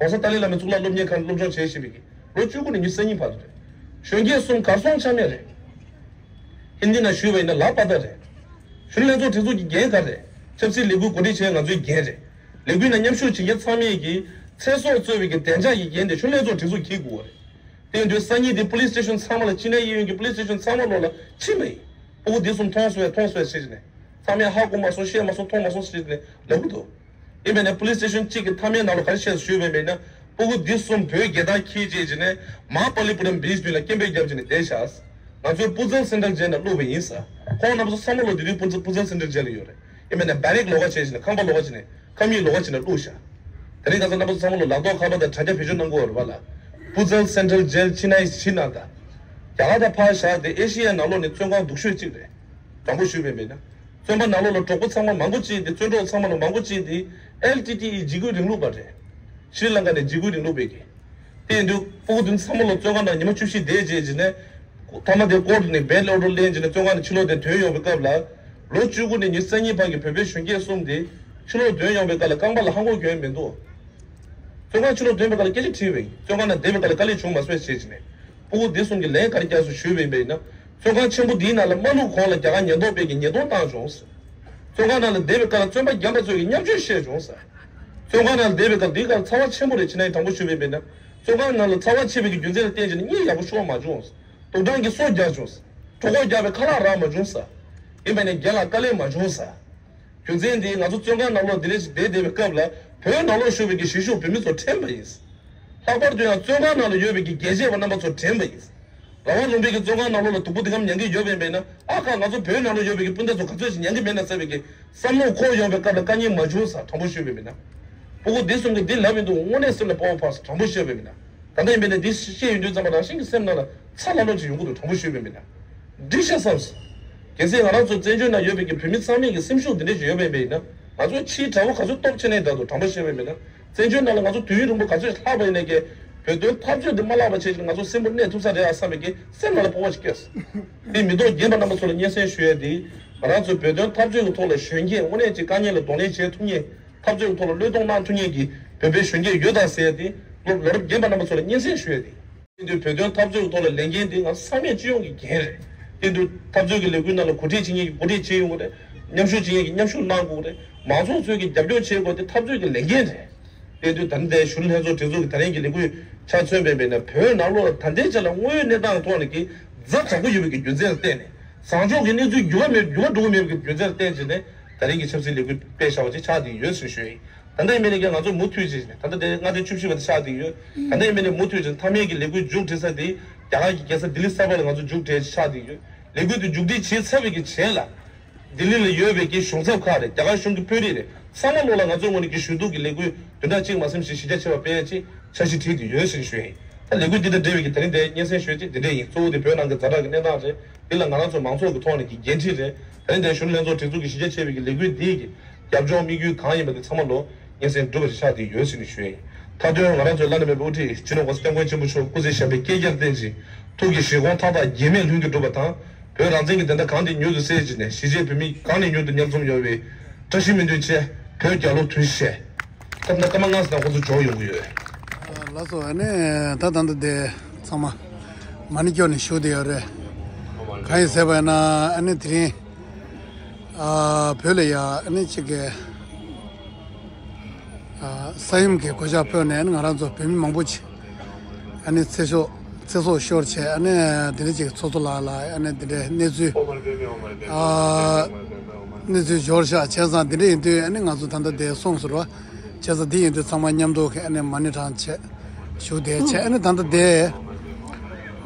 ༸གོང་ས་ཏཱ་ལའི་བླ་མའི་གཙུག་ལག་སློབ་གཉེར་ཁང་སློབ་སྦྱོང་བྱེད་བཞིན་པའི་གི་ལོ་བཅུ་དགུ་ནས་ཉི་ཤུ་རྩ་གཉིས་བར་དུ་རེད། གཞོན་སྐྱེས་གསུམ་གར་སོང་ཆ་མེད་རེད། ཧིན་དི་ནང་ཞུས་པ་ཡིན་ན་ལག་པ་ཏ་རེད། གཞོན་ནུ་ལྷན་ཚོགས་སྒྲིག་འཛུགས་ཀྱི་འགན་ག་རེད། ཆབ་སྲིད་ལས་འགུལ་གོ་སྒྲིག་བྱེད་ང་ཚོའི་འགན་རེད། ལས་འགུལ་ནང་མཉམ་ཞུགས་བྱེད་མཁན་ཚང་མས་ཀྱི་ཚེ་སྲོག་གཙོས་པའི་གི་བདེ་འཇགས་ཀྱི་འགན་དེ་གཞོན་ནུ་ལྷན་ཚོགས་སྒྲིག་འཛུགས་འཁྱེར་དགོས་པ་རེད། དེ་ཡིན་དུས་སང་ཉིན་དེ་police station ཚང་མ་ལ་ཅི་ནའི་གཡས་གཡོན་གྱི་police station ཚང་མ་ལོག་ལ་ཕྱིན་པ་ཡིན། སྤུ་གུ་འདི་གསུམ་མཐོང་སོང་ཡ་མཐོང་སོང་ཡ་ཟེར་ནས། ཚང་མས་ཧ་གོ་མ་སོང་ཤེས་མ་སོང་མཐོང་མ་སོང་ཟེར་ནས་ལབ་གི་འདུག་ཡིན་པས་ན་police station གཅིག་གི་མཐའ་མའི་ནང་ལ་ག་རེ་བཤད་ཞུས་པ་ཡིན་ན། སྤུ་གུ་འདི་གསུམ་བོད་རྒྱལ་དར་འཁྱེར་བྱས་བྱས་ནས་མར་པ་ལི་པུ་རམ་beach མདུན་ལ་སྐད་འབོད་བརྒྱབ་བྱས་ནས་བསྡད་ཤག་ང་ཚོའི་པུ་ཛལ་Central Jail ནང་བླུགས་པ་ཡིན་ས། ཁོང་རྣམ་ཚོ་ཚང་མ་ལོ་དེ་དུས་པུ་ཛལ་པུ་ཛལ་Central Jail ལ་ཡོད་རེད། ཡིན་པས་ན་barrack ལོགས་ཀ་བྱས་བྱས་ནས་ཁང་པ་ལོགས་ཀ་བྱས་ནས་ཁང་མིག་ལོགས་ཀ་བྱས་ནས་བླུགས་ཤག་དེ་རིང་ཁ་སང་རྣམ་པ་ཚོ་ཚང་མ་ལོ་ལག་ཐོག་ཁ་པར་དང་དྲ་རྒྱ་བེད་སྤྱོད་གནང་གི་ཡོད་རེད་པ་ལ། པུ་ཛལ་Central Jail ཅི་ནའི་ཕྱི་ནང་དང་། རྒྱ་གར་དང་ཕར་བཞག་སྟེ་ཨེ་ཤི་ཡའི་ནང་ལོགས་ནས་བཙོན་ཁང་སྡུག་ཤོས་གཅིག་རེད། དྲང་པོ་ཞུས་པ་ཡིན་ན། བཙོན་པ་ནང་ལོགས་ལ་གྲོགས་པོ་ཚང་མ་མང་པོ་གཅིག་དེ་བཙོན་གྲོགས་ཚང་མ་ལ་མང་པོ་གཅིག་དེ་ཨེལ་ཊི་ཊི་ཨི་འཇིགས་སྐུལ་རིང་ལུགས་པ་རེད། ཤྲི་ལང་ཀ་ནས་འཇིགས་སྐུལ་རིང་ལུགས་པའི་གི། དེ་ཡིན་དུས་སྤུ་གུ་དེ་ཚང་མ་ལ་བཙོན་ཁང་ནང་ཉི་མ་བཅུ་བཞི་བསྡད་རྗེས་ཀྱི་ནས། མཐའ་མ་དེ་ཀོར་ཊི་ནས་བེལ་ཨོར་ཌར་ལེན་བྱས་ནས་བཙོན་ཁང་ནས་ཕྱི་ལོགས་དེ་ཐོན་ཡོང་བའི་སྐབས་ལ། ལོ་བཅུ་དགུ་ནས་ཉི་ཤུ་རྩ་གཉིས་བར་གྱི་བོད་པའི་གཞོན་སྐྱེས་གསུམ་དེ་ཕྱི་ལོགས་ཐོན་ཡོང་བའི་སྐབས་ལ་རྐང་པ་ལ་ལྷམ་གོག་གྱོན་མི་འདུག་བཙོན་ཁང་ཕྱི་ལོགས་ཐོན་པའི་སྐབས་ལ་སྐད་ཆ་དྲིས་པ་ཡིན། བཙོན་ཁང་ནང་བསྡད་པའི་སྐབས་ལ་དཀའ་ལས་བྱུང་མ་སོང་ཞེས་བྱས་ནས། སྤུ་གུ་འདི་གསུམ་གྱི་ལན་ག་རེ་བརྒྱབ་སོང་ཞུས་པ་ཡིན་པས་ན། བཙོན་ཁང་ཆེན་པོ་འདིའི་ནང་ལ་མ་བླུགས་གོང་ལ་རྒྱ་གར་ཉེན་རྟོག་པས་ཀྱིས་ཉེས་རྡུང་བཏང་བྱུང་ཟེར། བཙོན་ཁང་ནང་ལ་བསྡད་པའི་སྐབས་ལ་བཙོན་པ་རྒན་པ་ཚོས་ཀྱིས་བརྙས་བཅོས་བཤད་བྱུང་ཟེར། བཙོན་ཁང་ནང་ལ་བསྡད་པའི་སྐབས་འདིའི་སྐབས་ཚ་བ་ཆེན་པོ་རེད། ཅི་ནའི་དྲང་པོ་ཞུས་པ་ཡིན་པས་ན། བཙོན་ཁང་ནང་ལ་ཚ་བ་ཆེ་བའི་གི་རྒྱུ་མཚན་ལ་བརྟེན་བྱས་ནས་གཉིད་ཡག་པོ་ཤོར་མ་བྱུང་ཟེར། དུག་སྦྲང་གིས་སོ་བརྒྱབ་བྱུང་ཟེར། གྲོད་ཁོག་བརྒྱབ་པའི་ཁ་ལག་རག་མ་བྱུང་ཟེར། ཡིན་པས་ན་རྒན་ལགས་དཀའ་ལས་མ་བྱུང་ཟེར། རྒྱུ་མཚན་འདི་ང་ཚོ་བཙོན་ཁང་ནང་ལོགས་འདི་འདྲ་ཞིག་བསྡད་བསྡད་པའི་སྐབས་ལ་བོད་ནང་ལོགས་བཞུགས་པའི་གི་གཞིས་བཞུགས་བོད་མི་ཚོ་དྲན་པ་ཡིན། ལྷག་པར་དུ་ཡང་བཙོན་ཁང་ནང་ལ་ཡོད་པའི་གི་རྒྱལ་གཅེས་པ་རྣམ་པ་ཚོ་དྲན་པ་ཡིན། རང་དབང་ལུང་པའི་གི་བཙོན་ཁང་ནང་ལོགས་ལ་སྡུག་པོ་འདི་གམ་མྱང་གི་ཡོད་པ་ཡིན་པས་ན། ཨ་ཁ་ང་ཚོ་བོད་ནང་ལོགས་ཡོད་པའི་གི་སྤུན་ཟླ་ཚོ་ག་ཚོད་ཅིག་མྱང་གི་མེད་ན་བསམ་པའི་གི་བསམ་བློ་འཁོར་ཡོང་བའི་སྐབས་ལ་དཀའ་ངལ་མ་བྱུང་ཟེར་དྲང་པོ་ཞུས་པ་ཡིན་ན། སྤུ་གུ་འདི་གསུམ་གྱིས་འདི་ལབ་ཡིན་འདུག་དངོས་གནས་སེམས་ལ་སྤོབས་པ་འཕར་ཟེར་དྲང་པོ་ཞུས་པ་ཡིན་ན། ད་ལྟ་ཡིན་པས་ན་འདི་བཤད་ཡོང་དུས་ཙམ་པ་རང་བཞིན་གྱི་སེམས་ནང་ལ་ཚ་ལྷབ་ལྷབ་ཅིག་ཡོང་གི་འདུག་དྲང་པོ་ཞུས་པ་ཡིན་ན། འགྲིག་ཤག་བསམ་སོང་། གལ་སྲིད་ང་རང་ཚོ་བཙན་བྱོལ་ནང་ཡོད་པའི་གི་བོད་མི་ཚང་མས་ཀྱི་སེམས་ཤུགས་འདི་འདྲ་ཞིག་ཡོད་པ་ཡིན་པས་ན། ང་ཚོ་ཕྱིའི་དགྲ་བོ་ག་ཚོད་སྟོབས་ཆེ་ནའི་ད་དུང་དྲང་པོ་བཤད་པ་ཡིན་ན། བཙན་བྱོལ་ནང་ལ་ང་ཚོ་དུས་ཡུན་རིང་པོ་ག་ཚོད་ལྷག་པ་ཡིན་ནའི་ཀྱི། བོད་དོན་འཐབ་རྩོད་འདི་མ་བརླག་པ་བྱས་ཀྱི་ང་ཚོ་སེམས་པོ་གནས་ཐུབ་ས་རེད་ཨ་བསམ་པའི་གི་སེམས་ནང་ལ་སྤོབས་པ་ཞིག་སྐྱེས་སོང་། དེ་མི་ཐོག་རྒན་པ་རྣམ་པ་ཚོ་ལ་སྙན་སེང་ཞུ་ཡ་དེ། ང་རང་ཚོ་བོད་དོན་འཐབ་རྩོད་ཀྱི་ཐོག་ལ་གཞོན་སྐྱེས་དངོས་གནས་ཀྱི་དཀའ་ངལ་ལ་གདོང་ལེན་བྱེད་ཐུབ་མཁན། འཐབ་རྩོད་ཀྱི་ཐོག་ལ་བློས་གཏོང་གནང་ཐུབ་མཁན་གྱི་བོད་པའི་གཞོན་སྐྱེས་ཡོད་ད་ཟེར་ཏེ། སློབ་ལོ་རབས་རྒན་པ་རྣམ་པ་ཚོ་ལ་སྙན་སེང་ཞུ་ཡ་དེ། དེང་དུས་བོད་དོན་འཐབ་རྩོད་ཀྱི་ཐོག་ལ་ལས་འགན་དེ་ང་ཚང་མས་སྤྱི་ཡོངས་ཀྱི་འགན་རེད། དེང་དུས་འཐབ་རྩོད་ཀྱི་ལས་འགུལ་ནང་ལ་གོ་སྒྲིག་བྱེད་མཁན་གྱིས་གོ་སྒྲིག་བྱེད་ཡོང་གི་རེད། མཉམ་ཞུགས་བྱེད་མཁན་གྱིས་མཉམ་ཞུགས་གནང་དགོས་ཀྱི་རེད། མང་ཚོགས་ཚོས་ཀྱིས་རྒྱབ་སྐྱོར་བྱེད་དགོས་དེ་འཐབ་རྩོད་ཀྱི་ལས་འགན་རེད། དེང་དུས་ད་ལྟའི་གཞོན་ནུ་ལྷན་ཚོགས་སྒྲིག་འཛུགས་ཀྱི་ད་རིང་གི་ལས་འགུལ་ཆ་མཚོན་པའི་མེད་ན། བོད་ནང་ལོགས་ལ་ད་ལྟའི་ཆ་ལ་དངོས་ཡོད་གནས་སྟངས་ཐོག་ནས་ཀྱི་ཛ་དྲག་པོ་ཡོད་པའི་གི་རྒྱུ་མཚན་ལ་བརྟེན་ནས། བཟང་ཕྱོགས་ཀྱི་གནས་ཚུལ་འགྱུར་བ་མེད་འགྱུར་བ་འགྲོ་གི་མེད་པའི་གི་རྒྱུ་མཚན་ལ་བརྟེན་བྱས་ནས། ད་རིང་གི་ཆབ་སྲིད་ལས་འགུལ་སྤེལ་བཞག་པ་ཅིག་ཆགས་བསྡད་ཡོད་ཟེར་ཞུ་ཡ་ཡིན། ད་ལྟ་ཡིན་མིན་ནས་ཀྱང་ང་ཚོ་མུ་མཐུད་བྱས་ནས། ད་ལྟ་དེ་མངའ་སྡེ་བཅུ་བཞི་པ་དེ་ཆགས་བསྡད་ཡོད། ད་ལྟ་ཡིན་མིན་ནས་མུ་མཐུད་བྱས་ནས་མཐའ་མའི་གི་ལས་འགུལ་མཇུག་སྒྲིལ་ས་དེ་ རྒྱ་གར་གྱི་རྒྱལ་ས་ལྡི་ལི་གསར་པ་ལ་ང་ཚོ་མཇུག་སྒྲིལ་ཆགས་བསྡད་ཡོད། ལས་འགུལ་དེ་མཇུག་སྒྲིལ་བྱས་ཚར་བའི་གི་རྗེས་ལ། ལྡི་ལི་ལ་ཡོད་པའི་གི་གཞུང་ཚབ་ཁག་རེད། རྒྱ་གར་གཞུང་གི་དཔོན་རིགས་རེད། ཚང་མ་ལོག་ལ་ང་ཚོའི་ངོས་ནས་ཀྱི་ཞུ་གཏུག་གི་ལས་འགུལ་བདུན་ཕྲག་གཅིག་མ་ཟིན་ཞིག་གཞི་རྒྱ་ཆེ་བ་སྤེལ་ཡ་ཅིག་འཆར་གཞི་བྲིས་ཏེ་ཡོད་ཟེར་ཞུ་ཡ་ཡིན། ད་ལས་འགུལ་འདི་དང་འབྲེལ་བའི་གི་དེ་རིང་འདིར་སྙན་སེང་ཞུ་ཡ་ཅིག་འདི་འདྲ་ཡིན། གཙོ་བོ་དེ་བོད་ནང་གི་ཛ་དྲག་གི་གནས་སྟངས་རེད། འདི་ལ་ང་རང་ཚོ་མང་ཚོགས་ཀྱི་ཐོག་ནས་ཀྱི་འགན་འཁྲི་རེད། དེ་རིང་འདིར་གཞོན་ནུ་ལྷན་ཚོགས་སྒྲིག་འཛུགས་ཀྱི་གཞི་རྒྱ་ཆེ་བའི་གི་ལས་འགུལ་འདིའི་གི་རྒྱབ་ལྗོངས་དམིགས་ཡུལ་གང་ཡིན་པ་དེ་ཚང་མ་ལོ་སྙན་སེང་གྲུབ་པ་ཞིག་ཆགས་བསྡད་ཡོད་ཟེར་ནས་ཞུ་ཡ་ཡིན། མཐའ་དོན་བླ་ན་མེད་པའི་དབུ་ཁྲིད་སྤྱི་ནོར་༸གོང་ས་༸སྐྱབས་མགོན་ཆེན་པོ་མཆོག་སྐུ་ཚེ་ཞབས་པད་བསྐལ་བརྒྱར་བརྟན་ཅིང་། ཐུགས་ཀྱི་བཞེད་དགོངས་མཐའ་དག་འགྱུར་མེད་ལྷུན་གྱིས་འགྲུབ་པ་དང་། བོད་རང་བཙན་གྱི་བདེན་མཐའ་གང་དེ་མྱུར་དུ་གསལ་བྱས་ནས་གཞིས་བྱེས་བོད་མི་གང་ནས་མྱུར་དུ་མཉམ་འཛོམས་ཡོང་བའི་བཀྲ་ཤིས་སྨོན་འདུན་ཆེད་བོད་རྒྱལ་ལོ། ཐུགས་རྗེ་ཆེ། སྐབས་ན་སྐར་མ་ལྔ་ཙམ་ཁོང་ཚོ་འབྱོར་ཡོང་གི་ཡོད། ལགས་སོ། ཨ་ནི་ད་ད་ལྟ་དེ་ཚང་མ་མ་ཎི་སྐྱོར་ནས་བཞུགས་བསྡད་ཡོད་རེད། གང་ཡིན་ཟེར་བ་ཡིན་ན་ཨ་ནི་དེ་རིང་ཨ་བོད་ལ་ཡ་ཨ་ནི་གཅིག་གི་ཨ་ས་ཡོམ་གྱི་གོད་ཆག་ཕོག་ནས་ཨ་ནི་ང་རང་ཚོ་བོད་མི་མང་པོ་ཅིག་ཨ་ནི་ཚེ་སྲོག་ཚེ་སྲོག་ཤོར་བྱས། ཨ་ནི་དེ་འདྲ་ཅིག་ཚོགས་གཙོ་ལགས་ལ་ཨ་ནི་དེ་འདྲའི་གནས་ཚུལ་ཨ་གནས་ཚུལ་འབྱོར་བཞག་བྱས་ཙང་། དེ་འདྲ་ཡིན་དུས་ཨ་ནི་ང་ཚོ་ད་ལྟ་དེ་སོང་ཟེར་བ། བྱས་ཙང་དེ་ཡིན་དུས་ཚང་མ་མཉམ་དུ་ཨ་ནི་མ་ཎི་བགྲང་བྱས་བཞུགས་བསྡད་བྱས། ཨ་ནི་ད་ལྟ་དེ་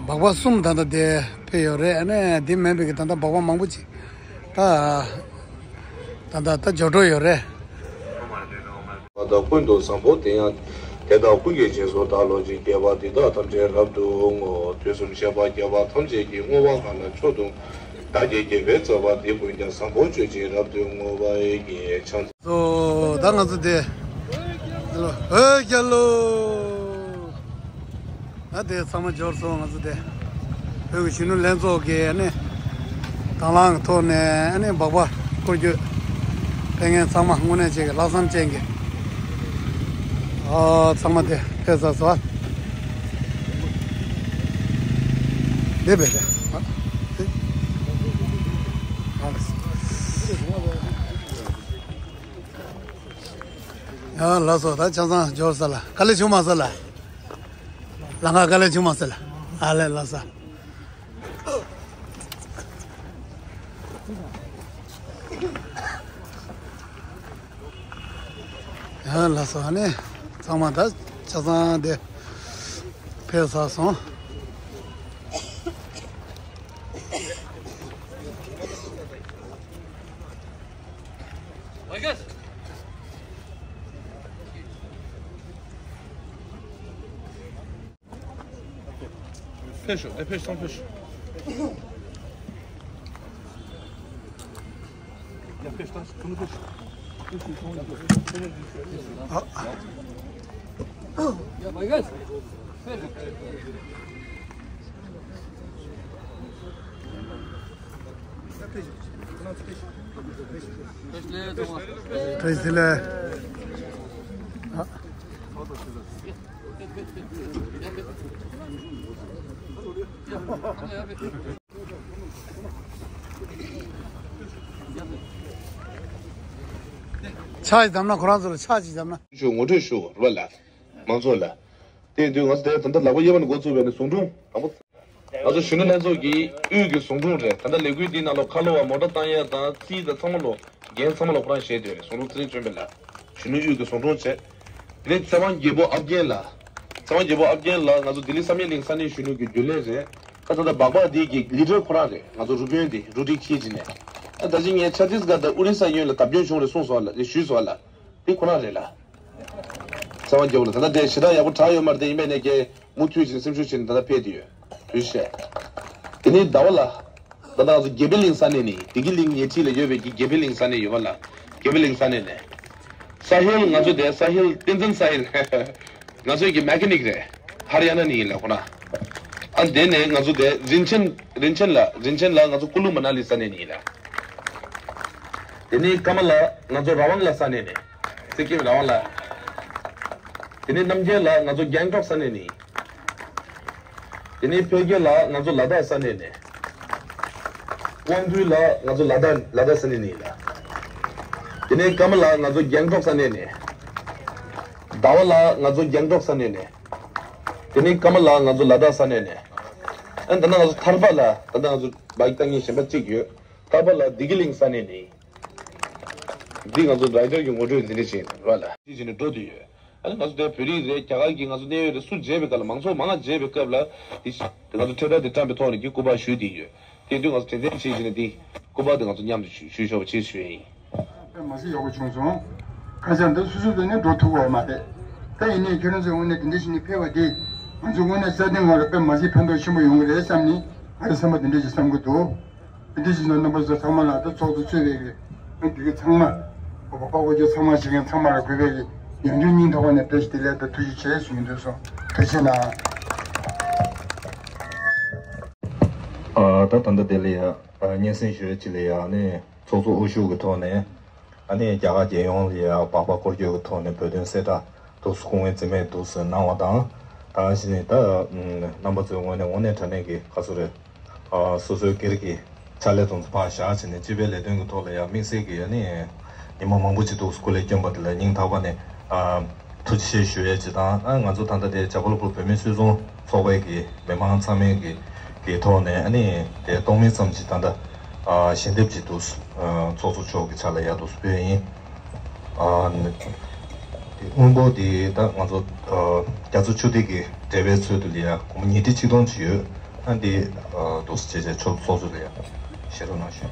སྦག་སྦག་གསུམ་ད་ལྟ་དེ་ཕེབས་ཡོད་རེད། ཨ་ནི་དེ་མིན་པའི་གི་ད་ལྟ་སྦག་སྦག་མང་པོ་ཅིག་ད་ད་ལྟ་ད་འབྱོར་འགྲོ་ཡོད་རེད། པ་དག་ཀུན་ཏུ་བཟང་པོ་དེ་ཡང་། དེ་དག་ཀུན་གྱི་རྗེས་སུ་བདག་སློབ་ཅིང་། དགེ་བ་འདི་དག་ཐམས་ཅད་རབ་ཏུ་བསྔོ། དུས་གསུམ་གཤེགས་པ་དགེ་བ་ཐམས་ཅད་ཀྱི། བསྔོ་བ་གང་ལ་མཆོག་ཏུ་བདག་གིས་དགེ་བའི་རྩ་བ་འདི་ཀུན་ཀྱང་། བཟང་པོ་སྤྱོད་ཅིང་རབ་ཏུ་བསྔོ་བའི་ཕྱག་འཚལ་ལོ། ད་ང་ཚོ་དེ་ཨོ་རྒྱལ་ལོ། ད་དེ་ཚང་མ་འབྱོར་སོང་། ང་ཚོ་དེ་བོད་ཀྱི་གཞོན་ནུ་ལྷན་ཚོགས་ཀྱི་ཨ་ནི་དང་བླངས་ཀྱི་ཐོག་ནས་ཨ་ནི་སྦག་སྦག་སྐོར་སྐྱོད་ཕེབས་མཁན་ཚང་མ་དངོས་གནས་བྱས་ཀྱི་ལྷག་བསམ་ཅན་གྱི་ཨ་ཚང་མ་དེ་ཕེབས་ཚར་སོང་། དེ་བས་དེ་ཨ་ལགས་སོ། ཡ་ལགས་སོ། ད་ཆ་ཚང་འབྱོར་ས་ལ་དཀའ་ལས་བྱུང་མ་ས་ལ། ལམ་ཁ་དཀའ་ལས་བྱུང་མ་ས་ལ། ཨ་ལས་ལགས་སོ། ཡ་ལགས་སོ། ཨ་ནི་ཚང་མ་ད་ཆ་ཚང་དེ་ཕེབས་ཚར་སོང་། ཕེབས་ཤོག་དེ་ཕེབས་སོང་། ཕེབས་ཤོག་བཀྲ་ཤིས་བདེ་ལེགས། ཕྱག་ཅིག་བརྡབས་ན། ཁོ་རང་ཚོ་ལ་ཕྱག་ཅིག་བརྡབས་ན། ཞུ་ངོ་སྤྲོད་ཞུ་རོགས་ལ། མང་ཚོགས་ལ། དེ་དུས་ང་ཚོ་དེ་ད་ལྟ་ལག་པ་གཡས་པ་ནས་འགོ་བཙུགས་པའི་ནས་ཟུང་དྲུང་དང་པོ། ང་ཚོ་གཞོན་ནུ་ལྷན་ཚོགས་ཀྱི་དབུས་ཀྱི་ཟུང་དྲུང་རེད། ད་ལྟ་ལས་འགུལ་འདིའི་ནང་ལ་ཁ་ལོ་བ་མོ་ཊ་བཏང་ཡ་དང་རྩིས་དང་ཚང་མ་ལོ་འགན་ཚང་མ་ལོ་ཁོ་རང་བཞེས་དེ་རེད། ཟུང་དྲུང་ཚེ་རིང་བྱོན་པ་ལ། གཞོན་ནུ་དབུས་ཀྱི་ཟུང་དྲུང་བྱས། དེ་ནས་ཚེ་དབང་རྒྱལ་པོ་ཨབ་རྒན་ལགས། ཚེ་དབང་རྒྱལ་པོ་ཨབ་རྒན་ལགས་ང་ཚོ་ལྡི་ལི་བསམ་ཡས་གླིང་ས་གནས་གཞོན་ནུ་གི་རྒྱུན་ལས་རེད། ད་ད་ལྟ་སྦག་སྦག་འདི་གི་ལི་ཌར་ཁོ་རང་རེད། ང་ཚོ་རུ་དཔོན་དེ་རུ་ཊི་ཁྱི་ཅི་ནས། ད་ད་ཅི་ངས་ཆ་ཏིས་གྷར་དང་ཨོ་རི་ས་ཡོན་ལ་བརྡབ་སྐྱོན་བྱུང་རེད་གསུངས་སོང་ལ་ཞུས་སོང་ལ། དེ་ཁོ་རང་རེད་ལ། ཚེ་དབང་རྒྱལ་པོ་ལ་ད་ལྟ་དེ་ཞེ་དྲག་ཡག་པོ་དྲག་ཡོད་མ་རེད། དེ་ཡིན་པས་ནས་ཀྱེ་མུ་མཐུད་ཅིག་སེམས་ཤུགས་ཅིག་ད་ལྟ་འཕེལ་དུ་ཡོད། བུ་ཤེ། དེ་ནས་ཟླ་བ་ལ། ད་ལྟ་ང་ཚོ་དགེ་འཕེལ་གླིང་ས་གནས་ནས་བདེ་སྐྱིད་གླིང་ཉེ་འཁྲིས་ལ་ཡོད་པའི་གི་དགེ་འཕེལ་གླིང་ས་གནས་ཡོད་པ་ལ། དགེ་འཕེལ་གླིང་ས་གནས་ནས། ས་ཧིལ་ང་ཚོ་དེ་ས་ཧིལ་བསྟན་འཛིན་ས་ཧིལ། ང་ཚོའི་གི་མེ་ཀ་ནིག་རེད། ཧར་ཡ་ན་ནས་ཡིན་ལ་ཁོ་ན། ཨ་དེ་ནས་ང་ཚོ་དེ་རིན་ཆེན་རིན་ཆེན་ལ་རིན་ཆེན་ལ་ང་ཚོ་ཀུ་ལུ་མ་ན་ལི་ས་གནས་ནས་ཡིན་ལ། དེ་ནས་ཀ་མ་ལ་ང་ཚོ་ར་ཝང་ལ་ས་གནས་ནས། སི་ཀིམ་ར་ཝང་ལ། དེ་ནས་རྣམ་རྒྱལ་ལ་ང་ཚོ་གེང་ཊོག་ས་གནས་ནས། དེ་ནས་འཕེལ་རྒྱས་ལ་ང་ཚོ་ལ་དྭགས་ས་གནས་ནས། དབང་འདུས་ལ་ང་ཚོ་ལ་དྭགས་ལ་དྭགས་ས་གནས་ནས་ཡིན་ལ། དེ་ནས་ཀ་མ་ལ་ང་ཚོ་གེང་ཊོག་ས་གནས་ནས། ཟླ་བ་ལ་ང་ཚོ་གེང་ཊོག་ས་གནས་ནས། དེ་ནས་ཀ་མ་ལ་ང་ཚོ་ལ་དྭགས་ས་གནས་ནས། ཨ་ད་ནང་ང་ཚོ་ཐར་པ་ལ་ད་ནང་ང་ཚོ་བའི་ཏང་ངེ་གཞན་པ་གཅིག་ཡོད། ཐར་པ་ལ་བདེ་སྐྱིད་གླིང་ས་གནས་ནས། འདི་ང་ཚོ་ར་ཌར་གྱི་ངོ་སྤྲོད་འདི་འདྲ་ཞིག་ཡིན་ར་ལ། འདི་བྱས་ནས་འགྲོ་དུ་ཡོད། ཨ་ནི་ང་ཚོ་དེ་བོད་རིགས་རེད། རྒྱ་གར་གྱི་ང་ཚོ་གནད་ཡོད་རེད། སུ་མཇལ་བའི་སྐབས་ལ་མང་ཚོགས་མང་ང་མཇལ་བའི་སྐབས་ལ་དེ་ང་ཚོ་འཕྲེད་དར་དེ་བཀྲམ་པའི་ཐོག་ནས་ཀྱི་སྐུ་པར་ཞུས་དེ་ཡོད། དེ་དུས་ང་ཚོ་དྲན་རྟེན་བྱེད་བྱས་ནས་དེ་སྐུ་པར་དེ་ང་ཚོ་མཉམ་དུ་ཞུ་ཞུས་ཆོག་པ་ཅིག་ཞུ་ཡ་ཡིན། དཔེ་མ་སྲིད་ཡག་པོ་བྱུང་སོང་། ཁ་ཤས་འདི་སོ་སོ་དེ་ནས་འགྲོ་ཐུབ་པ་མ་རེད། ད་ཡིན་ནའི་ཁྱོད་རང་ཚོའི་ངོས་ནས་དེ་འདྲ་ཞིག་ནས་ཕེབས་པ་དེ་ང་ཚོའི་ངོས་ནས་སྲ་བརྟན་ངོས་ལ་དཔེ་མ་སྲིད་ཕན་ཐོགས་ཆེན་པོ་ཡོང་གི་རེད་བསམ་ནས་ང་རང་བསམ་པ་དེ་འདྲ་ཞིག་བསམ་གྱི་འདུག། དེ་འདྲ་ཞིག་ན་རྣམ་པ་ཚོ་ཚང་མ་ལ་ད་ཚོགས་གཙོ་གཙོས་པའི་གི་ང་འདི་གི་ཚང་མ་བོད་པ་དཔའ་བོ་ཚོ་ཚང་མ་བྱེད་མཁན་ཚང་མ་ལ་གུས་པའི་གི་ཡང་བསྐྱར་སྙིང་ཐག་པ་ནས་བཀྲ་ཤིས་བདེ་ལེགས་དང་ཐུགས་རྗེ་ཆེ་ཞུ་གི་འདུག་སོང་། ཐུགས་རྗེ་ཆེ་གནང་། ཨ། ད་ད་ལྟ་དེ་ལ་ཡ་སྙན་སེང་ཞུ་ཡ་ཅིག་ལ་ཡ་ནི། ཚོགས་གཙོ་དབུ་བཞུགས་ཀྱི་ཐོག་ནས་ཨ་ནི་རྒྱ་གར་རྒྱལ་ཡོངས་ལ་ཡ་སྦག་སྦག་སྐོར་སྐྱོད་ཀྱི་ཐོག་ནས་བོད་དོན་གསལ་བསྒྲགས་འདུག་སེ་སྐུ་ངལ་འཛེམས་མེད་འདུག་སེ་གནང་བ་དང་། ད་གཞི་ནས་ད་རྣམ་པ་ཚོའི་ངོས་ནས་དངོས་གནས་དྲང་གནས་ཀྱི་ག་ཚོད་རེད། ཨ། སོ་སོའི་སྒེར་གྱི་ཕྱག་ལས་དེ་ཚོ་ཕར་བཞག་བྱས་ནས་སྤྱི་པའི་ལས་དོན་གྱི་ཐོག་ལ་ཡ་དམིགས་བསལ་གྱི་ཨ་ནི་ཉིན་མོ་མང་པོ་ཅིག་འདུག་སེ་སྐུ་ལས་བསྐྱོན་པ་དེ་ལ་སྙིང་ཐག་པ་ནས་ཨ་ཐུགས་རྗེ་ཆེ་ཞུ་ཡ་ཅིག་དང་། ཨ། ང་ཚོ་ད་ལྟ་དེ་ཇ་པལ་པུར་བོད་མིའི་སུད་ཚོང་ཚོགས་པའི་གི་མི་མང་ཚང་མའི་གི་གི་ཐོག་ནས་ཨ་ནི་དེ་སྟོང་མིན་ཙམ་ཅིག་ད་ལྟ་ཨ་ཞལ་འདེབས་ཅིག་འདུག་སེ་ཨ་ཚོགས་གཙོ་མཆོག་གི་ཕྱག་ལ་ཡ་འདུག་སེ་ཕུལ་ཡ་ཡིན། ཨ་ནི་དེ་སྔོན་འགོག་དེ་ད་ང་ཚོ་ཨ་རྒྱ་མཚོ་ཆུ་ཐིགས་ཀྱི་འབྲེལ་བའི་ཚུལ་དུ་ལ་ཡ་སྒོར་མོ་ཉིས་ཁྲི་ཆིག་སྟོང་ཅིག་ཡོད། ཨ་འདི་ཨ་འདུག་སེ་བྱས་བྱས་ཚོགས་གཙོ་ལ་ཡ་བཞེས་རོགས་གནང་ཞུ།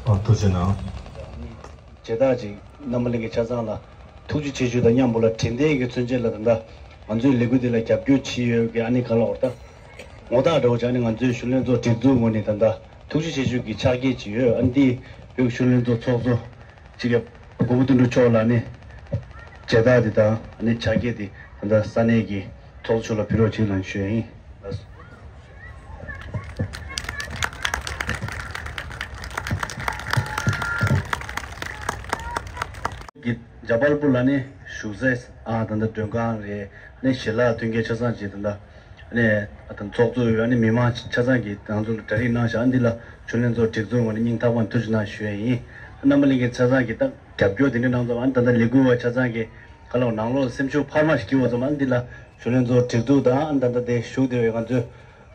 ཨ། ཐུགས་རྗེ་གནང་། མཇལ་དར་ཅིག་རྣམ་པ་གླིང་གི་ཆ་ཚང་ལ་ཐུགས་རྗེ་ཆེ་ཞུ་དང་མཉམ་པོ་ལ་དྲན་རྟེན་གྱི་མཚོན་བྱེད་ལ་ད་ལྟ་ང་ཚོའི་ལས་འགུལ་འདི་ལ་རྒྱབ་སྐྱོར་བྱེད་ཡོད་ཀྱི་ཨ་ནི་ག་ལ་འོར་ད་ངོ་རྟགས་འདྲ་བོ་ཅིག་ཨ་ནི་ང་ཚོའི་གཞོན་ལྷན་ཚོགས་སྒྲིག་འཛུགས་ངོས་ནས་ད་ལྟ་ཐུགས་རྗེ་ཆེ་ཞུ་གི་ཕྱག་འཁྱེར་ཅིག་ཡོད། ཨ་ནི་འདི་བོད་ཀྱི་གཞོན་ལྷན་ཚོགས་ཚོགས་གཙོ་གཅིག་གི་གོ་བོ་དོན་གྲུབ་མཆོག་ལ་ནི་མཇལ་དར་འདི་དང་ཨ་ནི་ཕྱག་འཁྱེར་འདི་ད་ལྟ་ས་གནས་ཀྱི་ཚོགས་གཙོ་མཆོག་ལ་ཕུལ་རོགས་བྱེད་ལ་ཞུ་ཡ་ཡིན། གི་ཇ་པལ་པུར་ལ་ནི་བཞུགས་སའི་ཨ་ད་ལྟ་མགྲོན་ཁང་རེད། ནི་ཞལ་ལག་མཐུན་རྐྱེན་ཆ་ཚང་ཅིག་ད་ལྟ་ནི་ཨ་ད་ཚོགས་གཙོ་ཡོད། ཨ་ནི་མི་མང་ཆ་ཚང་གིས་ང་ཚོ་ལ་གྲ་སྒྲིག་གནང་བཞག་ཨ་འདི་ལ་གཞོན་ལྷན་ཚོགས་སྒྲིག་འཛུགས་ངོས་ནས་སྙིང་ཐག་པ་ནས་ཐུགས་རྗེ་གནང་ཞུ་ཡ་ཡིན། རྣམ་པ་གླིང་གི་ཆ་ཚང་གིས་ད་རྒྱབ་སྐྱོར་དེ་འདྲ་གནང་ཙང་ཨ་ནི་ད་ལྟ་ལས་འགུལ་བ་ཆ་ཚང་གིས་ག་ལ་ནང་ལོགས་སེམས་ཤུགས་འཕར་མ་ཞིག་སྐྱེ་བ་ཙམ་ཨ་ནི་འདི་ལ་གཞོན་ལྷན་ཚོགས་སྒྲིག་འཛུགས་དང་ཨ་ནི་ད་ལྟ་དེ་བཞུགས་བསྡད་པའི་ང་ཚོའི་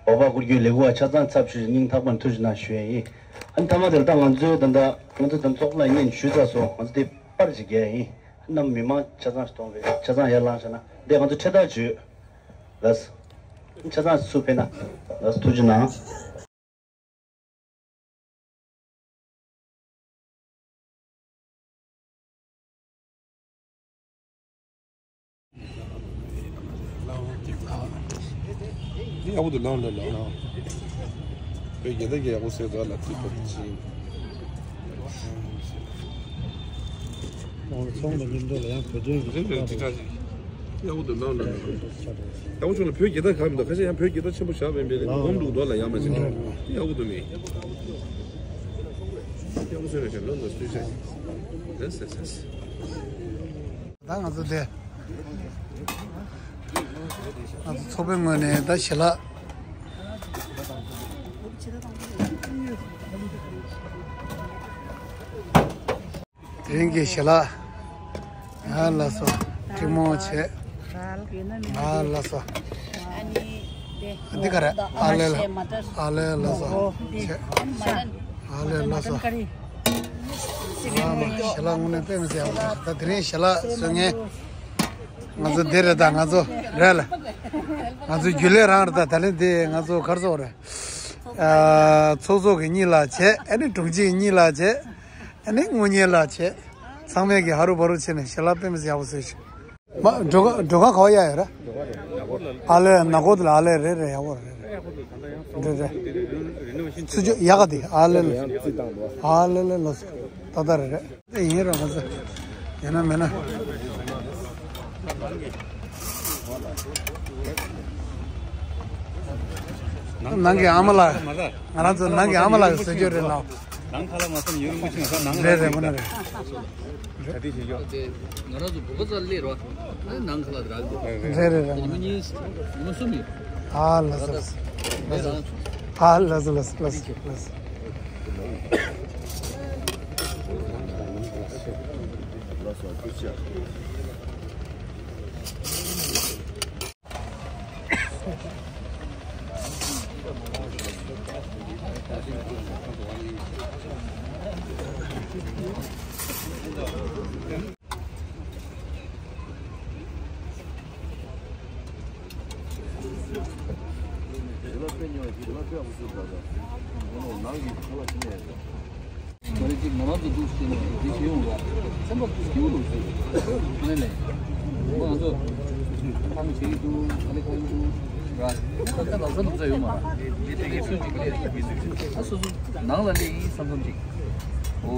འབག་སྦག་སྐོར་སྐྱོད་ལས་འགུལ་བ་ཆ་ཚང་ཚབ་ཞུས་སྙིང་ཐག་པ་ནས་ཐུགས་རྗེ་གནང་ཞུ་ཡ་ཡིན། ཨ་ནི་མཐའ་མ་དེར་ད་ང་ཚོའི་ད་ལྟ་ང་ཚོ་ད་ཚོགས་ལ་སྙན་ཞུས་ཚར་སོང་། ང་ཚོ་དེ་པར་ཅིག་རྒྱག་ཡ་ཡིན། ཨ་ནི་མི་མང་ཆ་ཚང་ཞིག་གཏོང་བའི་ཆ་ཚང་ཡར་ལངས་བྱས་ན་འདི་ང་ཚོ་འཕྲེད་དར་བྱོས། ལགས། ཆ་ཚང་ཚུར་ཕེབས་ན་ལགས། ཐུགས་རྗེ་གནང་། འདི་ཡག་པོ་འདུག་ལགས་ལགས་ལགས། བོད་རྒྱལ་དར་གྱི་ཡག་པོ་གསལ་ཐག་ལ་ཐིག་ཐོག་ཅིག་ཚོང་དང་མཉམ་དུ་ལ་ཡང་བོད་དོན་གྱི་ཡག་པོ་འདུག་ལགས་ལགས་ལགས། ཡག་པོ་བྱུང་ལ་བོད་རྒྱལ་དར་ག་མི་འདུག་ཁ་ཤས་ཡང་བོད་རྒྱལ་དར་ཆེན་པོ་བཞག་པའི་མེད་ལ་སྒོམ་འདུག་མདོ་ལ་ཡག་མ་བྱུང་། ཡག་པོ་འདུག་མི། ཡག་པོ་བཟོས་ན་ཞེ་ལོ་ལོ་སུས་བྱས། ལགས་ལགས་ལགས། ད་ང་ཚོ་དེ། ང་ཚོ་ཚོགས་པའི་ངོས་ནས་ད་ཞལ་ལག་དེ་རིང་གི་ཞལ་ལག་ཨ་ལགས་སོ། ཐུགས་མོ་ཆེ། ཨ་ལགས་སོ། འདི་ག་རེད། ཨ་ལས་ལ། ཨ་ལས་ལགས་སོ། ཆེ། ཨ་ལས་ལགས་སོ། ཨ་མ་ཞལ་ལག་དངོས་གནས་དཔེ་མི་སྲིད་ཡག་པོ་ཞིག་ད་དེ་རིང་ཞལ་ལག་བཟོ་མཁན་ང་ཚོ་འདི་རེད། ད་ང་ཚོ་རེད་ལ། ང་ཚོ་རྒྱུན་ལས་རང་རེད། ད་ད་ལན་འདི་ང་ཚོ་ག་རེ་ཟེར་དགོས་རེད། ཨ། ཚོགས་གཙོ་གི་གཉིས་ལ་བྱས། ཨ་ནི་དྲུང་ཆེ་གཉིས་ལ་བྱས། ཨ་ནི་དངུལ་གཉེར་ལ་བྱས། ཚང་མས་ཀྱི་ཧ་རུ་བ་རུ་བྱས་ནས་ཞལ་ལག་དཔེ་མི་སྲིད་ཡག་པོ་བཟོས་ཤག་མ་འགྲོ་ཁ་འགྲོ་ཁ་ག་བ་ཡ་ཡོད་ར། ཨ་ལས་ནག་པོ་དེ་ལ་ཨ་ལས་རེད་རེད། ཡག་པོ་རེད་རེད། རེད་རེད། ཚུར་ཕྱོགས་ཡག་ག་དེ་ཨ་ལས་ལ། ཨ་ལས་ལས་ལོས་ཏག་ཏག་རེད་རེད། དེ་ཡིན་ར་མ་ཟེར། ཡིན་ན་མིན་ན། ནང་གི་ཨ་མ་ལགས། ང་རང་ཚོ་ནང་གི་ཨ་མ་ལགས་ཀྱི་སྲོལ་རྒྱུན་རེད་ལགས། ནང་ཁ་ལ་མ་སོང་ཡུན་རིང་པོ་ཕྱིན་སོང་ནང་རེད་རེད། ཁོ་ན་རེད། གྲ་སྒྲིག་བྱེད་ཆོག་ང་རང་ཚོ་བུ་ག་ཚ་སླེབས་རོགས། ཨ་ནང་ཁ་ལ་རག་འདུག་རེད་རེད་རེད། ཉི་མ་གཉིས་ཉི་མ་གསུམ་ཡིན། ཨ་ལགས་སོ་ལགས་སོ། ཨ་ལགས་སོ་ལགས་སོ་ལགས་སོ། མ་རེད། ཅིག་ང་རང་ཚོ་འདུག་ཟེར་ནས་འདི་བྱེད་ཡོང་ར། སེམས་པ་སྐྱིད་པོ་འདུག་ཟེར། ཨ་ནི་ལས། ང་ཚོ་ཁ་མི་བྱེད་ཀྱི་འདུག་ཨ་ནི་ཁ་མི་འདུག་ར། ད་ལྟ་ལག་ས་ལུག་ས་ཡོད་མ་རེད། དེ་གས་སུ་ཅིག་ལས། ཨ་སོ་སོ་ནང་ལ་སླེབས་ཡིན་བསམ་བསམ་ཅིག་ཨོ།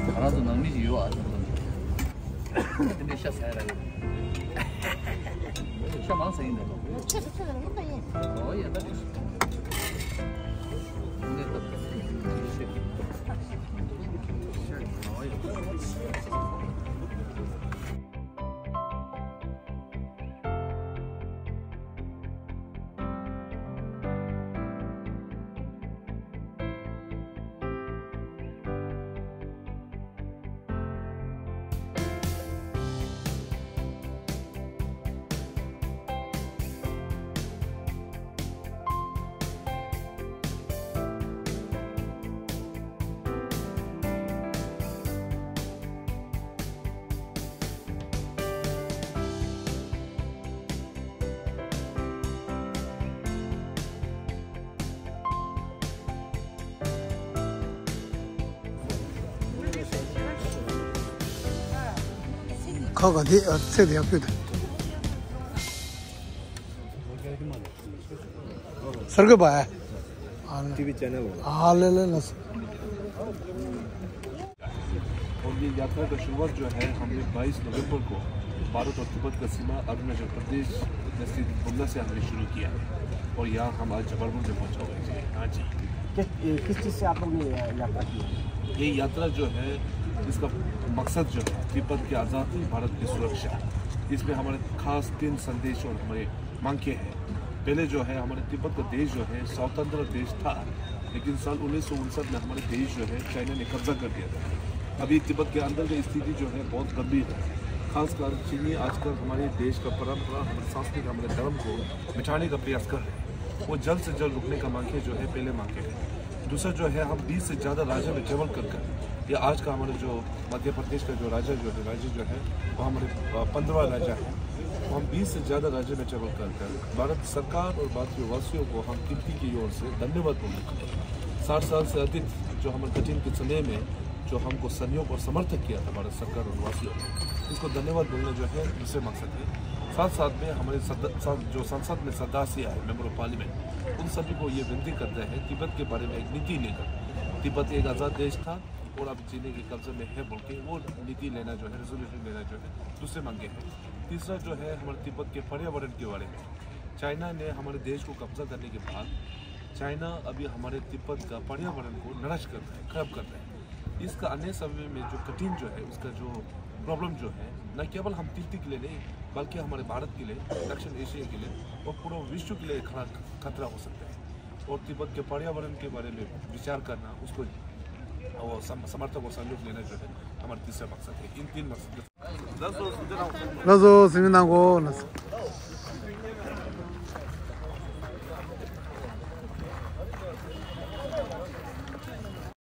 ང་རང་ཚོ་ནང་མི་ཞིག་ཡོད་ཨ་བསམ་བསམ་ཅིག་དེ་འདྲའི་ཤ་ཟ་ཡ་ར་ཡོད། ཤ་མང་ཟ་ཡིན་ད་དོ། ཁྱེད་ཚོ་ཚོ་ལ་ལུག་ད་ཡིན། ཨོ་ཡ་ད། ཁ་ག་དེ་ཨ་ཚེ་དེ་ཡང་ཕུད་དེ། སར་གི་བ། TV channel वाला। हाँ, ले ले ले। और ये यात्रा का शुरुआत जो है, हमने बाईस नवंबर को भारत और तिब्बत का सीमा अरुणाचल प्रदेश, तहसील बुमला से हमने शुरू किया और यहाँ हम आज जबलपुर में पहुँचा हुए हैं। हाँ जी। किस, किस चीज़ से आप लोग ने यात्रा की है? ये यात्रा जो है, इसका मकसद जो है, तिब्बत की आज़ादी, भारत की सुरक्षा, इसमें हमारे खास तीन संदेश और हमारे मांग किए हैं। पहले जो है, हमारे तिब्बत का देश जो है, स्वतंत्र देश था, लेकिन साल उन्नीस सौ उनसठ में हमारे देश जो है, चाइना ने कब्जा कर दिया था। अभी तिब्बत के अंदर की स्थिति जो है, बहुत गंभीर है। खासकर चीनी आजकल हमारे देश का परंपरा, हमारे संस्कृति, हमारे धर्म को मिटाने का प्रयास कर रहे हैं। वो जल्द से जल्द रुकने का मांग है, जो है, पहले मांग है। दूसरा जो है, हम बीस से ज़्यादा राज्यों में ट्रेवल कर कर, ये आज का हमारा जो मध्य प्रदेश का जो राज्य जो है, राज्य जो है, वो हमारे, अ, पन्द्रह राज्य है। वो हम बीस से ज़्यादा राज्यों में ट्रेवल कर कर भारत सरकार और भारतीय वासियों को हम तिब्बती की ओर से धन्यवाद बोलना चाहते हैं। साठ साल से अधिक जो हमारे कठिन के समय में जो हमको सहयोग और समर्थन किया था भारत सरकार और वासियों ने, इसको धन्यवाद बोलना जो है दूसरे मकसद है। साथ साथ में हमारे सद-, सा-, जो संसद में सदस्य आए, मेंबर ऑफ पार्लियामेंट, उन सभी को ये विनती करते हैं, तिब्बत के बारे में एक नीति लेकर, तिब्बत एक आज़ाद देश था और अब चीनी के कब्जे में है बोल के वो नीति लेना जो है, रेजोल्यूशन लेना जो है, दूसरे मांगे हैं। तीसरा जो है हमारे तिब्बत के पर्यावरण के बारे में, चाइना ने हमारे देश को कब्जा करने के बाद चाइना अभी हमारे तिब्बत का पर्यावरण को नष्ट कर रहा है, खराब कर रहा है। इसका आने समय में जो कठिन जो है, उसका जो प्रॉब्लम जो है, न केवल हम तिब्बत के लिए नहीं, बल्कि हमारे भारत के लिए, दक्षिण एशिया के लिए और पूरा विश्व के लिए खड़ा खतरा हो सकता है। और तिब्बत के पर्यावरण के बारे में विचार करना, उसको, वो सम-, समर्थक और सहयोग लेना जो है, हमारा तीसरा मकसद है। इन तीन मकसद के ལགས་སོ། སེམས་ནང་གོ་ལགས་སོ།